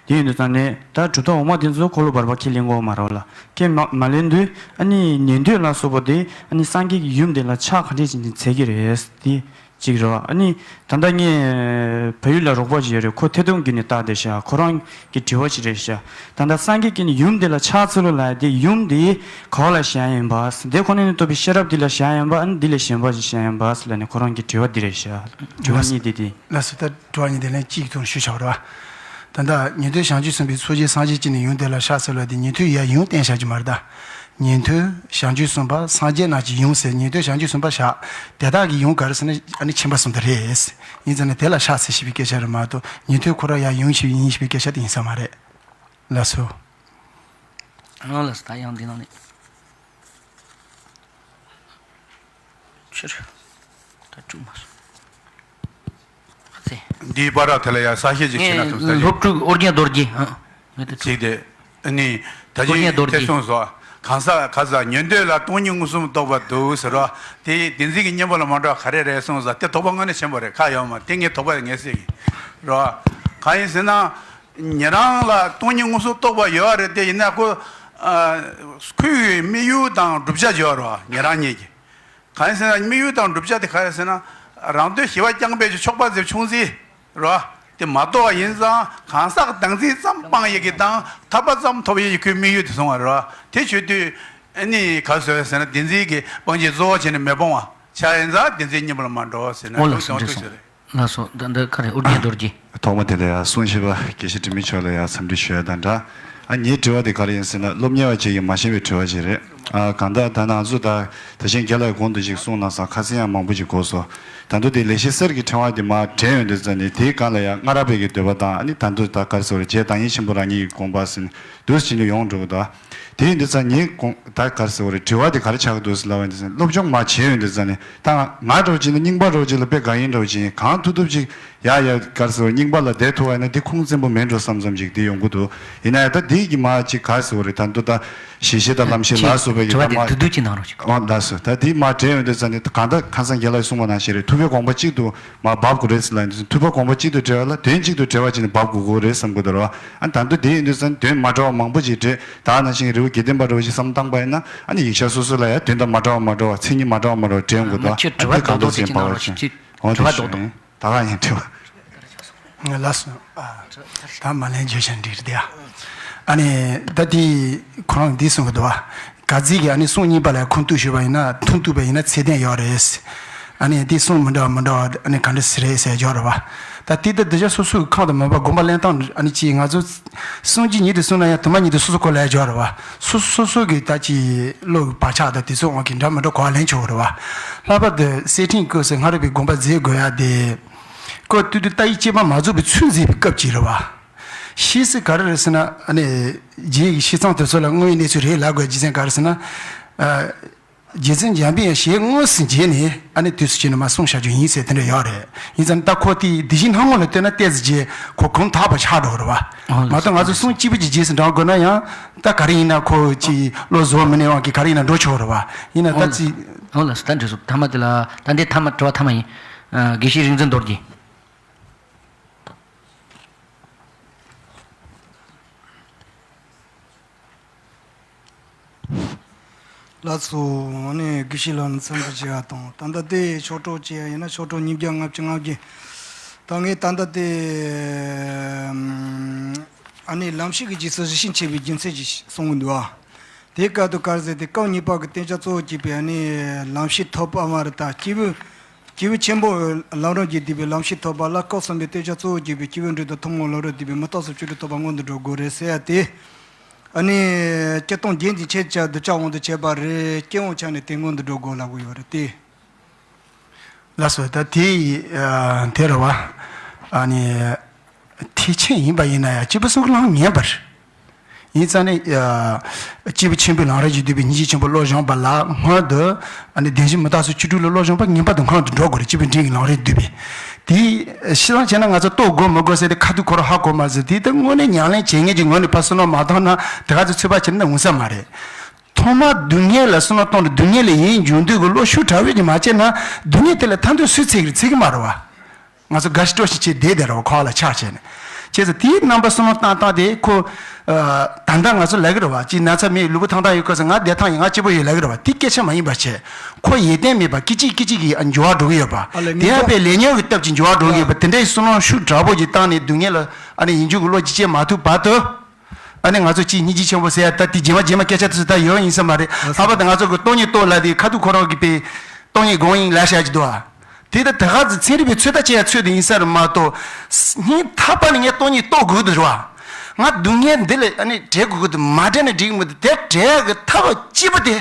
དེ་ཡིན་དུས་ཙང་ནས་ད་གྲུབ་མཐའ་འོག་མ་དེ་ཚོ་འཁོར་ལོ་བར་པ་ཁས་ལེན་དགོས་མ་རེད་ལ། ཁས་མ་མ་ལེན་དུས་ཨ་ནི་ཉན་ཐོས་ལ་སོགས་པ་དེ་ཨ་ནི་སངས་རྒྱས་ཀྱི་ཡུམ་དེ་ལ་ཕྱག་ག་འདྲས་ཅིག་ནི་འཚལ་གྱི་རེད་དེ་གཅིག་རེད་བ། ཨ་ནི་ད་ལྟ་ངས་བལ་ཡུལ་ལ་རོགས་པ་ཅིག་ཡོད་རེད། ཁོ་ཐད་གཏོང་བརྒྱུད་ནས་བལྟས་བསྡད་ཤག་ཁོ་རང་གི་དྲི་བ་ཅིག་རེད་ཤག་ད་ལྟ་སངས་རྒྱས་ཀྱི་ནི་ཡུམ་དེ་ལ་ཕྱག་འཚལ་ལོ་ལབ་ཡ་དེ་ཡུམ་དེ་ག་བ་ལ་བཞག་ཡིན་པ། དེ་ཁོ་ནས་ནི་ཐོབ་པའི་ཤེས་རབ་དེ་ལ་བཞག་ཡིན་པ། ཨ་ནི་དེ་ལས་གཞན་པ་ཞིག་བཞག་ཡིན་པ་ལབ་ནས་ཁོ་རང་གི་དྲི་བ་འདི་རེད་ཤག་དྲི་བ་གཉིས་དེ་དེ། ལགས་སོ། ད་དྲི་བ་གཉིས་དེ་ལན་གཅིག་ཐོག་ཞུས་བཞག་པ་རེད་བ། ད་ལྟ་ཉན་ཐོས་བྱང་ཆུབ་སེམས་དཔའི་ཚོགས་ཆེན་སངས་རྒྱས་ཀྱི་ནི་ཡུམ་དེ་ལ་ཕྱག་འཚལ་ལོ་དེ་ཉན་ཐོས་ཡ་ཡུམ་བསྟན་བཞག་གི་མ་རེད་ད། ཉན་ཐོས་བྱང་ཆུབ་སེམས་དཔའ་སངས་རྒྱས་རྣམས་ཀྱི་ཡུམ་ཟེར། ཉན་ཐོས་བྱང་ཆུབ་སེམས་དཔའ་བཞག་དེ་དག་གི་ཡུམ་ག་རེ་ཟེར་ན་ཨ་ནི་ཁྱིམ་པ་གསུམ་དེ་རེད། ཡིན་ཙང་ནི་དེ་ལ་ཕྱག་འཚལ་ཞེས་པའི་སྐད་ཆ་རེད་མ་གཏོགས་ཉན་ཐོས་ཁོ་རང་ཡ་ཡུམ་ཞིག་ཡིན་ཞེས་པའི་སྐད་ཆ་དེ་ཡིན་ས་མ་རེད། ལགས་སོ། ཨ་ལགས་སོ། ད་ཡང་འདི་ནང་ནས། ཕྱིར། ད་དཀྲུག་མ་སོང་། ཨ་ཙི། འདིའི་བར་དེ་ལ་ཡང་གསལ་བཤད་ཅིག་བྱེད་ན་ཐུབ་ས་ངས་རེད། སློབ་ཕྲུག་ཨོ་རྒྱན་རྡོ་རྗེ། ཨ། ངས་ད་ཅིག་དེ། ཨ་ནི། ད་ཨོ་རྒྱན་ཅིག་རྡོ་དེ་རྗེ། གསུངས་སོ། གང་ཟག་ག་ཟག་ཉན་ཐོས་ལ་སྟོང་ཉིད་མངོན་སུམ་རྟོགས་པ་འདུག་ཟེར་རོ། དེ་བདེན་འཛིན་གྱི་གཉེན་པོ་ལ་མ་འགྲོ་བ་ག་རེ་རེད་གསུངས་སོ། དེ་དོགས་པ་དངོས་གནས་ཆེན་པོ་རེད། ཁ་ཡོད་མ་དེ་ངས་དོགས་པ་ངས་སེལ་གྱི་རོ། གང་ཡིན་ཟེར་ན། ཉན་རང་ལ་སྟོང་ཉིད་མངོན་སུམ་རྟོགས་པ་ཡོད་རེད་དེ་ཡིན་ན་ཁོ། ཨ། ཁོའི་དམིགས་ཡུལ་དང་བསྒྲུབ་བྱ་ཡོད་རོ་ཉན་རང་ཉིད་ཀྱི། གང་ཡིན་ཟེར་ན་དམིགས་ཡུལ་དང་བསྒྲུབ་བྱ་དེ་ག་རེ་ཟེར་ན། རང་དོན་ཞི་བ་རྐྱང་པའི་ཆོག་པ་ཟེར་ཆུང་ཟེར་རོ། དེ་མ་རྟོགས་པ་ཡིན་ཙང་གང་ཟག་བདག་འཛིན་ཙམ་སྤང་ཡས་ཀྱི་དང་ཐར་པ་ཙམ་ཐོབ་ཡས་ཀྱི་ཁོའི་དམིགས་ཡུལ་དེ་སོང་བ་རོ། དེ་བྱེད་དུས་ཨ་ནི་ག་རེ་ཟེར་ན་བདེན་འཛིན་གྱི་སྤང་བྱའི་གཙོ་བོ་བྱས་ནས་མི་སྤོང་བ་ཆགས་ཡིན་ཙང་བདེན་འཛིན་གཉེན་པོ་ལ་མ་འགྲོ་ཟེར་ན་འོ་ལགས་སོ། ཐུགས་འདི་ཐུགས་སོང་ཟེར་རེད། ལགས་སོ། ད་འདི་ག་རེ་ཨོ་རྒྱན་རྡོ་རྗེ། ཐོག་མ་དེ་ལ་ཡང་གསུང་བཞིན་པ་དགེ་བཤེས་དྲི་མེད་མཆོག་ལ་ཡང་འཚམས་འདྲི་ཞུ་ཡ་དང་འདྲ། ཨ་ངའི་དྲི་བ་དེ་ག་རེ་ཡིན་ཟེར་ན་སློབ་གཉེར་བ་ཅིག་གིས་མ་ཤེས་པའི་དྲི་བ་ཅིག་རེད། ཨ་གང་ལྟར་ད་ང་ཚོ་ད་ད་ཕྱིན་རྒན་ལགས་གོང་དུ་ཅིག་གསུངས་གནང་སོང་། ཁ་སང་ཡང་མང་པོ་ཅིག་གོ་སོང་། ད་དུང་དེ་ལེགས་བཤད་གསེར་གྱི་ཕྲེང་བ་དེ་མར་དྲན་ཡོང་དུས་ཙ་ནས་དེའི་སྒང་ལ་ཡང་སྔ་རབས་པའི་གི་འདོད་པ་དང་ཨ་ནི་ད་དུང་ད་ག་རེ་ཟེར་རྗེ་བདག་ཉིད་ཆེན་པོ་རང་ཉིད་ཀྱི་དགོངས་པ་ཟེར་ནས་འདུག་སེ་བྱས་ནས་ཡོང་འགྲོ་གི་འདུག་དེ་ཡིན་དུས་ཙ་ངའི་དགོངས་ད་ག་རེ་ཟེར་དགོས་རེད། དྲི་བ་དེ་ག་རེ་ཆགས་ཀྱི་འདུག་ཟེར་ལབ་པ་ཡིན་དུས་ཙ་ནས་སློབ་སྦྱོང་མར་བྱས་ཡོང་དུས་ཙ་ནས་ད་ང་ང་འདྲ་བོ་ཅིག་ནི་རྙིང་པ་འདྲ་བོ་ཅིག་ལ་དཔེ་དགའ་ཡིན་འདྲ་བོ་ཅིག་ཡིན། གང་ཐུབ་ཐུབ་ཅིག་ཡ་ཡ་ག་རེ་ཟེར་དགོས་རེད། རྙིང་པ་ལ་བསྡད་ཐུབ་པ་ཡིན་ན་འདི་ཁུངས་བཙན་པོ་མིན་འགྲོ་བསམ་བསམ་ཅིག་དེ་ཡོང་གི་འདུག་ཡིན་ན་ཡང་ད་འདི་གི་མར་ཅིག་ག་རེ་ཟེར་དགོས་རེད། ད་འདི་ད་ཞི་བྱེད་དང་ལམ་ཤེས་ལ་སོགས་པའི་གི་དྲི་བ་ད་དེ་མར་བསྡུས་བསྡུས་ཅིག་གནང་རོགས་ཞུ། ཨོ་ལགས་སོ། ད་འདི་མར་དྲན་ཡོང་དུས་ཙ་ནས་གང་ལྟར་ཁ་སང་རྒན་ལགས་གསུངས་པ་ནང་བཞིན་རེད། ཐུབ་པའི་དགོངས་པ་གཅིག་ཏུ་མར་འབབ་དགོས་རེད་ཟེར་ལབ་ཡིན་དུས་ཐུབ་པ་དགོངས་པ་གཅིག་ཏུ་འབྲེལ་བ་ལ་དོན་གཅིག་ཏུ་འབྲེལ་བ་བྱས་ནས་འབབ་དགོས་ཀྱི་རེད་བསམ་གྱི་འདུག་ར། ཨ་ད་དུང་དེ་ཡིན་དུས་ཙང་དོན་མ་འདྲ་བ་མང་པོ་ཅིག་འདྲེས། ད་ནང་བཞིན་རི་བོ་དགེ་ལྡན་པ་འདྲ་བོ་ཞིག་བསམ་བཏང་པ་ཡིན་ན་ཨ་ནི་ཡིག་ཆ་སོ་སོ་ལ་ཡང་དོན་དང་མ་འདྲ་བ་མ་འདྲ་བ་མཚན་ཉིད་མ་འདྲ་བ་མ་འདྲ་བ་འདྲེན་དགོས་འདུག་ཨ་ཁྱོད་དྲི་བ་འདི་གང་རྡོག་འདོགས་རྡོག་ཅིག་ཅིག་གནང་རོགས་ཞུ། འོ་དྲི་བ་དེ་རྡོག་རྡོག་རྡོག་རྡོག་ཅིག་གནང་རོགས་ཞུ། ད་ག་ཡིན་དྲི་བ། ལགས་སོ། ཨ་ད་མ་ལན་བརྗོད་བྱ་འགྲིག་རེད་དེ། ཨ་ནི་ད་དེ་ཁོ་རང་འདི་གསུང་གི་འདུག་བ། ག་ཚིག་གི་ཨ་ནི་གསུང་གཉིས་པ་ལ་ཁུངས་གཏུགས་ཞུས་པ་ཡིན་ན་ཐུང་གཏུགས་པ་ཡིན་ན་ཚད་ལྡན་ཡོད་རེད། ཨ་ནི་དེ་གསུང་མི་འདྲ་བ་མི་འདྲ་བ་ཨ་ནི་ག་འདྲ་ཟེར་རེད་ཟེར་ཡ་ཅིག་ཡོད་རེད་བ། ད་དེ་ད་དེ་ཆ་སོ་སོའི་ཁམས་དང་མོས་པ་སྒོམ་པ་ལེན་སྟངས་ཨ་ནི་ཅིག་ང་ཚོ་གསུང་རྒྱུ་ཉིད་དུ་གསུངས་ན་ཡང་དུ་མ་ཉིད་དུ་སོ་སོ་གོ་ལ་ཡ་ཅིག་ཡོད་རེད་བ། སོ་སོ་སོ་སོ་གི་ད་ཅིག་བློ་གི་བག་ཆགས་དང་དེ་ཚོའི་དབང་གིས་འདྲ་མི་འདྲ་གོ་བ་ལེན་ཆོག་གི་རེད་བ། ལྷག་པར་དུ་གསེར་ཕྲེང་སྐབས་སུ་སྔ་རབས་པའི་དགོངས་པ་མཛད་དགོས་ཡ་དེ། སྐབས་དུས་དུ་ལྟ་བའི་དཔྱད་པ་མ་རྫོགས་པའི་ཚུལ་མཛད་པའི་སྐབས་ཅིག་རེད་བ། ཤེས་སྲིད་ག་རེ་རེད་ཟེར་ན་ཨ་ནི། རྗེ་ཡི་ཤེས་ཚང་དེ་ཚོ་ལ་དངོས་ཡོད་གནས་ཚུལ་རེད་ལབ་དགོས་རྒྱུ་མཚན་ག་རེ་ཟེར་ན། ཨ། རྗེ་བཙུན་འཇམ་དཔལ་དབྱངས་ཞལ་དངོས་སུ་མཇལ་ནས་ཨ་ནི་དུས་སུ་བྱས་ནས་མ་གསུངས་བཞག་རྒྱུ་ཡིན་ཟེར་དེ་འདྲ་ཡོད་རེད། ཡིན་ཙང་ད་ཁོ་དེ་དེ་བཞིན་སྣང་ངོ་ལ་ལྟོས་ན་ཏོག་ཙམ་རྗེས་ཁོ་གོམ་དག་པ་ཆགས་འགྲོ་རེད་བ། ཨོ་ལགས་མ་གཏོགས་ང་ཚོ་གསུང་སྐྱིད་པོ་ཅིག་རྗེས་སུ་འབྲང་དགོས་ན་ཡང་ད་ག་རེ་ཡིན་ན་ཁོ་ཅིག་བློ་བཟོ་མི་ནུས་དབང་གིས་ག་རེ་ཡིན་ན་འགྲོ་ཆོག་རེད་བ། ཡིན་ན་ད་ཨོ་ལགས་ཅིག་ཨོ་ལགས་སོ། ད་འགྲིག་སོང་། ཐ་མ་དེ་ལ་ད་འདི་ཐ་མ་དྲི་བ་ཐ་མ་ཡིན། ཨ། དགེ་བཤེས་རིག་འཛིན་རྡོ་རྗེ། ལགས་སོ། ཨ་ནི་དགེ་བཤེས་ལགས་ནས་འཚམས་འདྲི་བྱས་པ་དང་ད་ལྟ་དེ་ཕྱོགས་གཏོགས་བྱས་ཡིན་ན་ཕྱོགས་གཏོགས་ཉིས་བརྒྱ་ལྔ་བཅུ་ང་བརྒྱད། ད་ངས་ད་ལྟ་དེ་ཨ་ནི་ལམ་ཤེས་ཀྱི་རྗེས་སུ་རེ་ཞིག་འཆད་པའི་རྒྱུ་མཚན་ཅིག་གསུང་གི་འདུག་ཨ། དེའི་སྐབས་དུ་ག་རེ་ཟེར་ཏེ་སྐབས་གཉིས་པ་གི་བསྟན་བྱ་གཙོ་བོ་བྱས་པའི་ཨ་ནི་ལམ་ཤེས་ཐོབ་པ་མ་རེད་ད་སྐྱེས་བུ། སྐྱེས་བུ་ཆེན་པོ་ལམ་རིམ་གྱིས་བསྡུས་པའི་ལམ་ཤེས་ཐོབ་པ་ལ་སྐབས་གསུམ་པའི་བསྟན་བྱ་གཙོ་བོ་བྱས་པའི་སྐྱེས་བུ་འབྲིང་དང་ཐུན་མོང་ལམ་རིམ་བསྡུས་པའི་མི་རྟག་སོགས་བཅུ་དྲུག་ཐོབ་པ་སྔོན་དུ་འགྲོ་དགོས་རེད་ཟེར་ཡ་དེ། ཨ་ནི། སྤྱིར་བཏང་རྒྱན་གྱི་ཆེད་བྱ་གདུལ་བྱ་དབང་དུ་བྱས་པ་རེད། སྐྱེ་བོ་ཆ་ནས་དེ་སྔོན་དུ་འགྲོ་དགོས་ལབ་གི་ཡོད་རེད་དེ། ལགས་སོ། ད་དེ་ཡི་ཨ་དེ་རེད་བ། ཨ་ནི། ཐེག་ཆེན་ཡིན་པ་ཡིན་ན་ཡང་སྐྱེས་བུ་གསུམ་གྱི་ལམ་ངེས་པར། ཡིན་ཙང་ནི། ཨ། སྐྱེས་བུ་ཆེན་པོའི་ལམ་རིམ་གྱིས་བསྡུས་པའི་སྙིང་རྗེ་ཆེན་པོ་བློ་སྦྱོང་བ་ལ་སྔོན་དུ། ཨ་ནི་བདེན་བཞི་མི་རྟག་སོགས་བཅུ་དྲུག་ལ་བློ་སྦྱོང་བ་ངེས་པར་དུ་སྔོན་དུ་འགྲོ་དགོས་རེད། སྐྱེས་བུ་འབྲིང་གི་ལམ་རིམ་བསྡུས་པའི། དེ་ཤི་ལང་བྱས་ན་ང་ཚོ་རྟོགས་དགོས་མི་དགོས་ཟེར་ཏེ་ཁ་ཐུག་ཁོ་རང་ཧ་གོ་མ་ཟེར་དེ་ལྟར་དངོས་གནས་ཉམས་ལེན་བྱེད་མཁན་གྱི་ངོས་ནས་ཕར་བསམ་བློ་མ་བཏང་ན་དེ་ག་ཚོད་ཚོད་དཔག་བྱས་ན་འོང་ས་མ་རེད། ཐོག་མར་སྡུག་བསྔལ་ལ་བསམ་བློ་གཏོང་དུས་སྡུག་བསྔལ་ལས་ཡིན་འབྱུང་འདོད་ཀྱི་བློ་ཤུགས་དྲག་པོས་ཀྱིས་མ་བྱས་ན་སྡུག་བསྔལ་དེ་ལ་ཐར་འདོད་སུས་འཚོལ་གི་འཚོལ་གི་མ་རེད་བ། ང་ཚོ་དགའ་ཞིང་སྤྲོ་ཞིང་བྱས་བསྡད་བསྡད་རེད་བ། ཁོག་ལ་ཆགས་བྱས་ནས། བྱས་ཙང་དེའི་རྣམ་པ་བསམ་བློ་བཏང་བཏང་སྟེ་ཁོ། ད་ལྟ་ང་ཚོ་ལབ་ཀྱི་རེད་བ། ཅིག་ན་ཚ་མེད་ལུས་པོ་ཐང་ཐང་ཡོད་སྐབས་སུ་ང་བདེ་ཐང་ཡིན། ང་སྐྱིད་པོ་ཡོད་ལབ་ཀྱི་རེད་བ། དེ་སྐད་ཆ་མ་ཡིན་པ་བྱས། ཁོ་ཡོན་ཏན་མེད་པ་སྐད་ཅིག་སྐད་ཅིག་གིས་འགྱུར་བ་འགྲོ་གི་ཡོད་པ། ཨ་ལས་དེ་ཡང་དཔེ་ལས་ཉོན་གྱི་སྟབས་ཀྱིས་འགྱུར་བ་འགྲོ་གི་ཡོད་པ། དེ་འདྲའི་བསམ་བློ་ཤུགས་དྲག་པོ་ཅིག་བཏང་ནས་སྡུག་བསྔལ་ལ་ཨ་ནི་ཡིན་འཇུག་གི་བློ་ཅིག་སྐྱེ་མ་ཐུབ་བར་དུ། ཨ་ནི་ང་ཚོ་གཅིག་སྙིང་རྗེ་ཆེན་པོ་ཟེར་ཡ་ད་དེ་རྗེས་མ་རྗེས་མ་སྐད་ཆ་དེ་ཚོ་ད་ཡོང་ཡིན་ས་མ་རེད། ལྷག་པར་དུ་ང་ཚོ་གི་སྟོང་ཉིད་རྟོགས་ལབ་དེ་ཁ་ཐུག་ཁོ་རང་གི་པའི་སྟོང་ཉིད་དགོངས་ཡིན་ལབ་བཞག་གི་འདུག་ཨ། དེ་ད་ད་ག་ཚོད་ཚན་རིག་པའི་ཚོད་ལྟ་བྱེད་ཡ་ཚོད་དུ་ཡིན་ས་རེད་མ་གཏོགས། སྙིང་ཐག་པ་ནས་ངས་སྟོང་ཉིད་རྟོགས་དགོས་ཀྱི་འདུག་རེད་བ། ང་སྡུག་བསྔལ་འདི་ལས་ཨ་ནི་བྲལ་དགོས་ཀྱི་འདུག་མ་བྲལ་ན་འགྲིག་གི་མི་འདུག་དེ་བྲལ་ཡ་གི་ཐབས་གཅིག་པུ་དེ།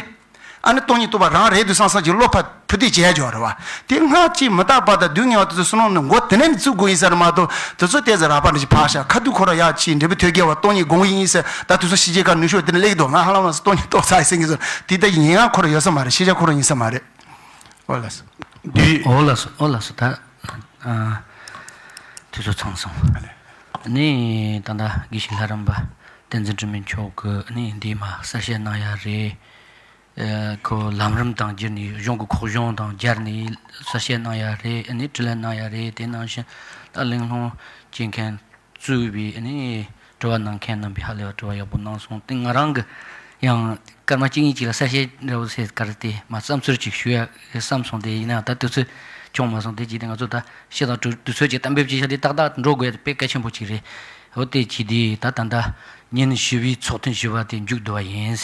ཨ་ནི་སྟོང་ཉིད་རྟོགས་པ་རང་རེད་འདུག་བསམ་བསམ་གྱི་བློ་ཕར་ཕུ་དེ་བྱས་ཡོད་རེད་བ། དེ་སྔ་ཕྱི་མི་རྟག་པ་དང་སྡུག་བསྔལ་བ་དེ་ཚོ་བསམ་བློ་ནི་མགོ་དེ་ནས་ནི་བཙུགས་དགོས་ཡིན་ས་རེད་མ་གཏོགས། དེ་ཚོ་ཏོག་ཙམ་རགས་པ་འདྲ་ཞིག་ཕར་བཞག་ཁ་ཐུག་ཁོ་རང་ཡག་ཅིག་འབྲས་བུ་ཐོན་གྱི་བ་སྟོང་ཉིད་དགོངས་ཡིན་ཟེར། ད་དུས་ཚོད་ཕྱི་རྒྱལ་ཁག་ནུབ་ཕྱོགས་དེ་ནས་སླེབས་འདུག་ང་ཧ་ལམ་ལ་སྟོང་ཉིད་རྟོགས་ཚར་ཡིན་ཟེར་གྱི་ཟེར། དེ་ད་ཡིན་ཡང་ཁོ་རང་ཡོད་ས་མ་རེད། ཤེས་བྱ་ཁོ་རང་ཡིན་ས་མ་རེད། ཨོ་ལགས་སོ། འདི། ཨོ་ལགས་སོ། ཨོ་ལགས་སོ། ད་ཨ་དུས་ཚོད་ཚང་སོང་། ནི་ད་ལྟ་དགེ་བཤེས་ལྷ་རམས་པ་བསྟན་འཛིན་དྲི་མེད་མཆོག་གིས་ནི་འདི་མ་གསལ་བཤད་གནང་ཡ་རེད། ཨ་ཁོ་ལམ་རིམ་དང་སྦྱར་ནས་གཞུང་གི་ཁོག་གཞུང་དང་སྦྱར་ནས་གསལ་བཤད་གནང་ཡ་རེད། ནི་དྲི་ལན་གནང་ཡ་རེད། དེ་ནང་བཞིན་ད་གླེང་སློང་བྱེད་མཁན་གཙོས་པའི་ནི་དྲི་བ་གནང་མཁན་རྣམ་པས་ཧ་ལས་པ་དྲི་བ་ཡག་པོ་གནང་སོང་། དེ་ང་རང་གི་ཡང་སྐར་མ་གཅིག་གཉིས་ཅིག་ལ་གསལ་བཤད་འདྲ་བོ་ཟེར་ག་རེ་དེ་མ་བསམ་ཚུལ་ཅིག་ཞུ་ཡ་བསམ་སོང་། དེ་ཡིན་ན་ད་དུས་ཚོད་ཆུང་མ་སོང་། དེ་བྱས་ཏེ་ང་ཚོ་ད་ཤེས་དང་དུས་ཚོད་ཅིག་གཏན་འབེབས་ཅིག་བྱས་ཏེ་ཏག་ཏག་འགྲོ་དགོས་ཡ་དེ་དཔེ་གལ་ཆེན་པོ་ཅིག་རེད། འོ་དེ་བྱས་དེ་ད་ད་ད་ཉིན་བཞི་པའི་ཚོགས་ཐུན་བཞི་པ་དེ་མཇུག་བསྡུ་བ་ཡིན།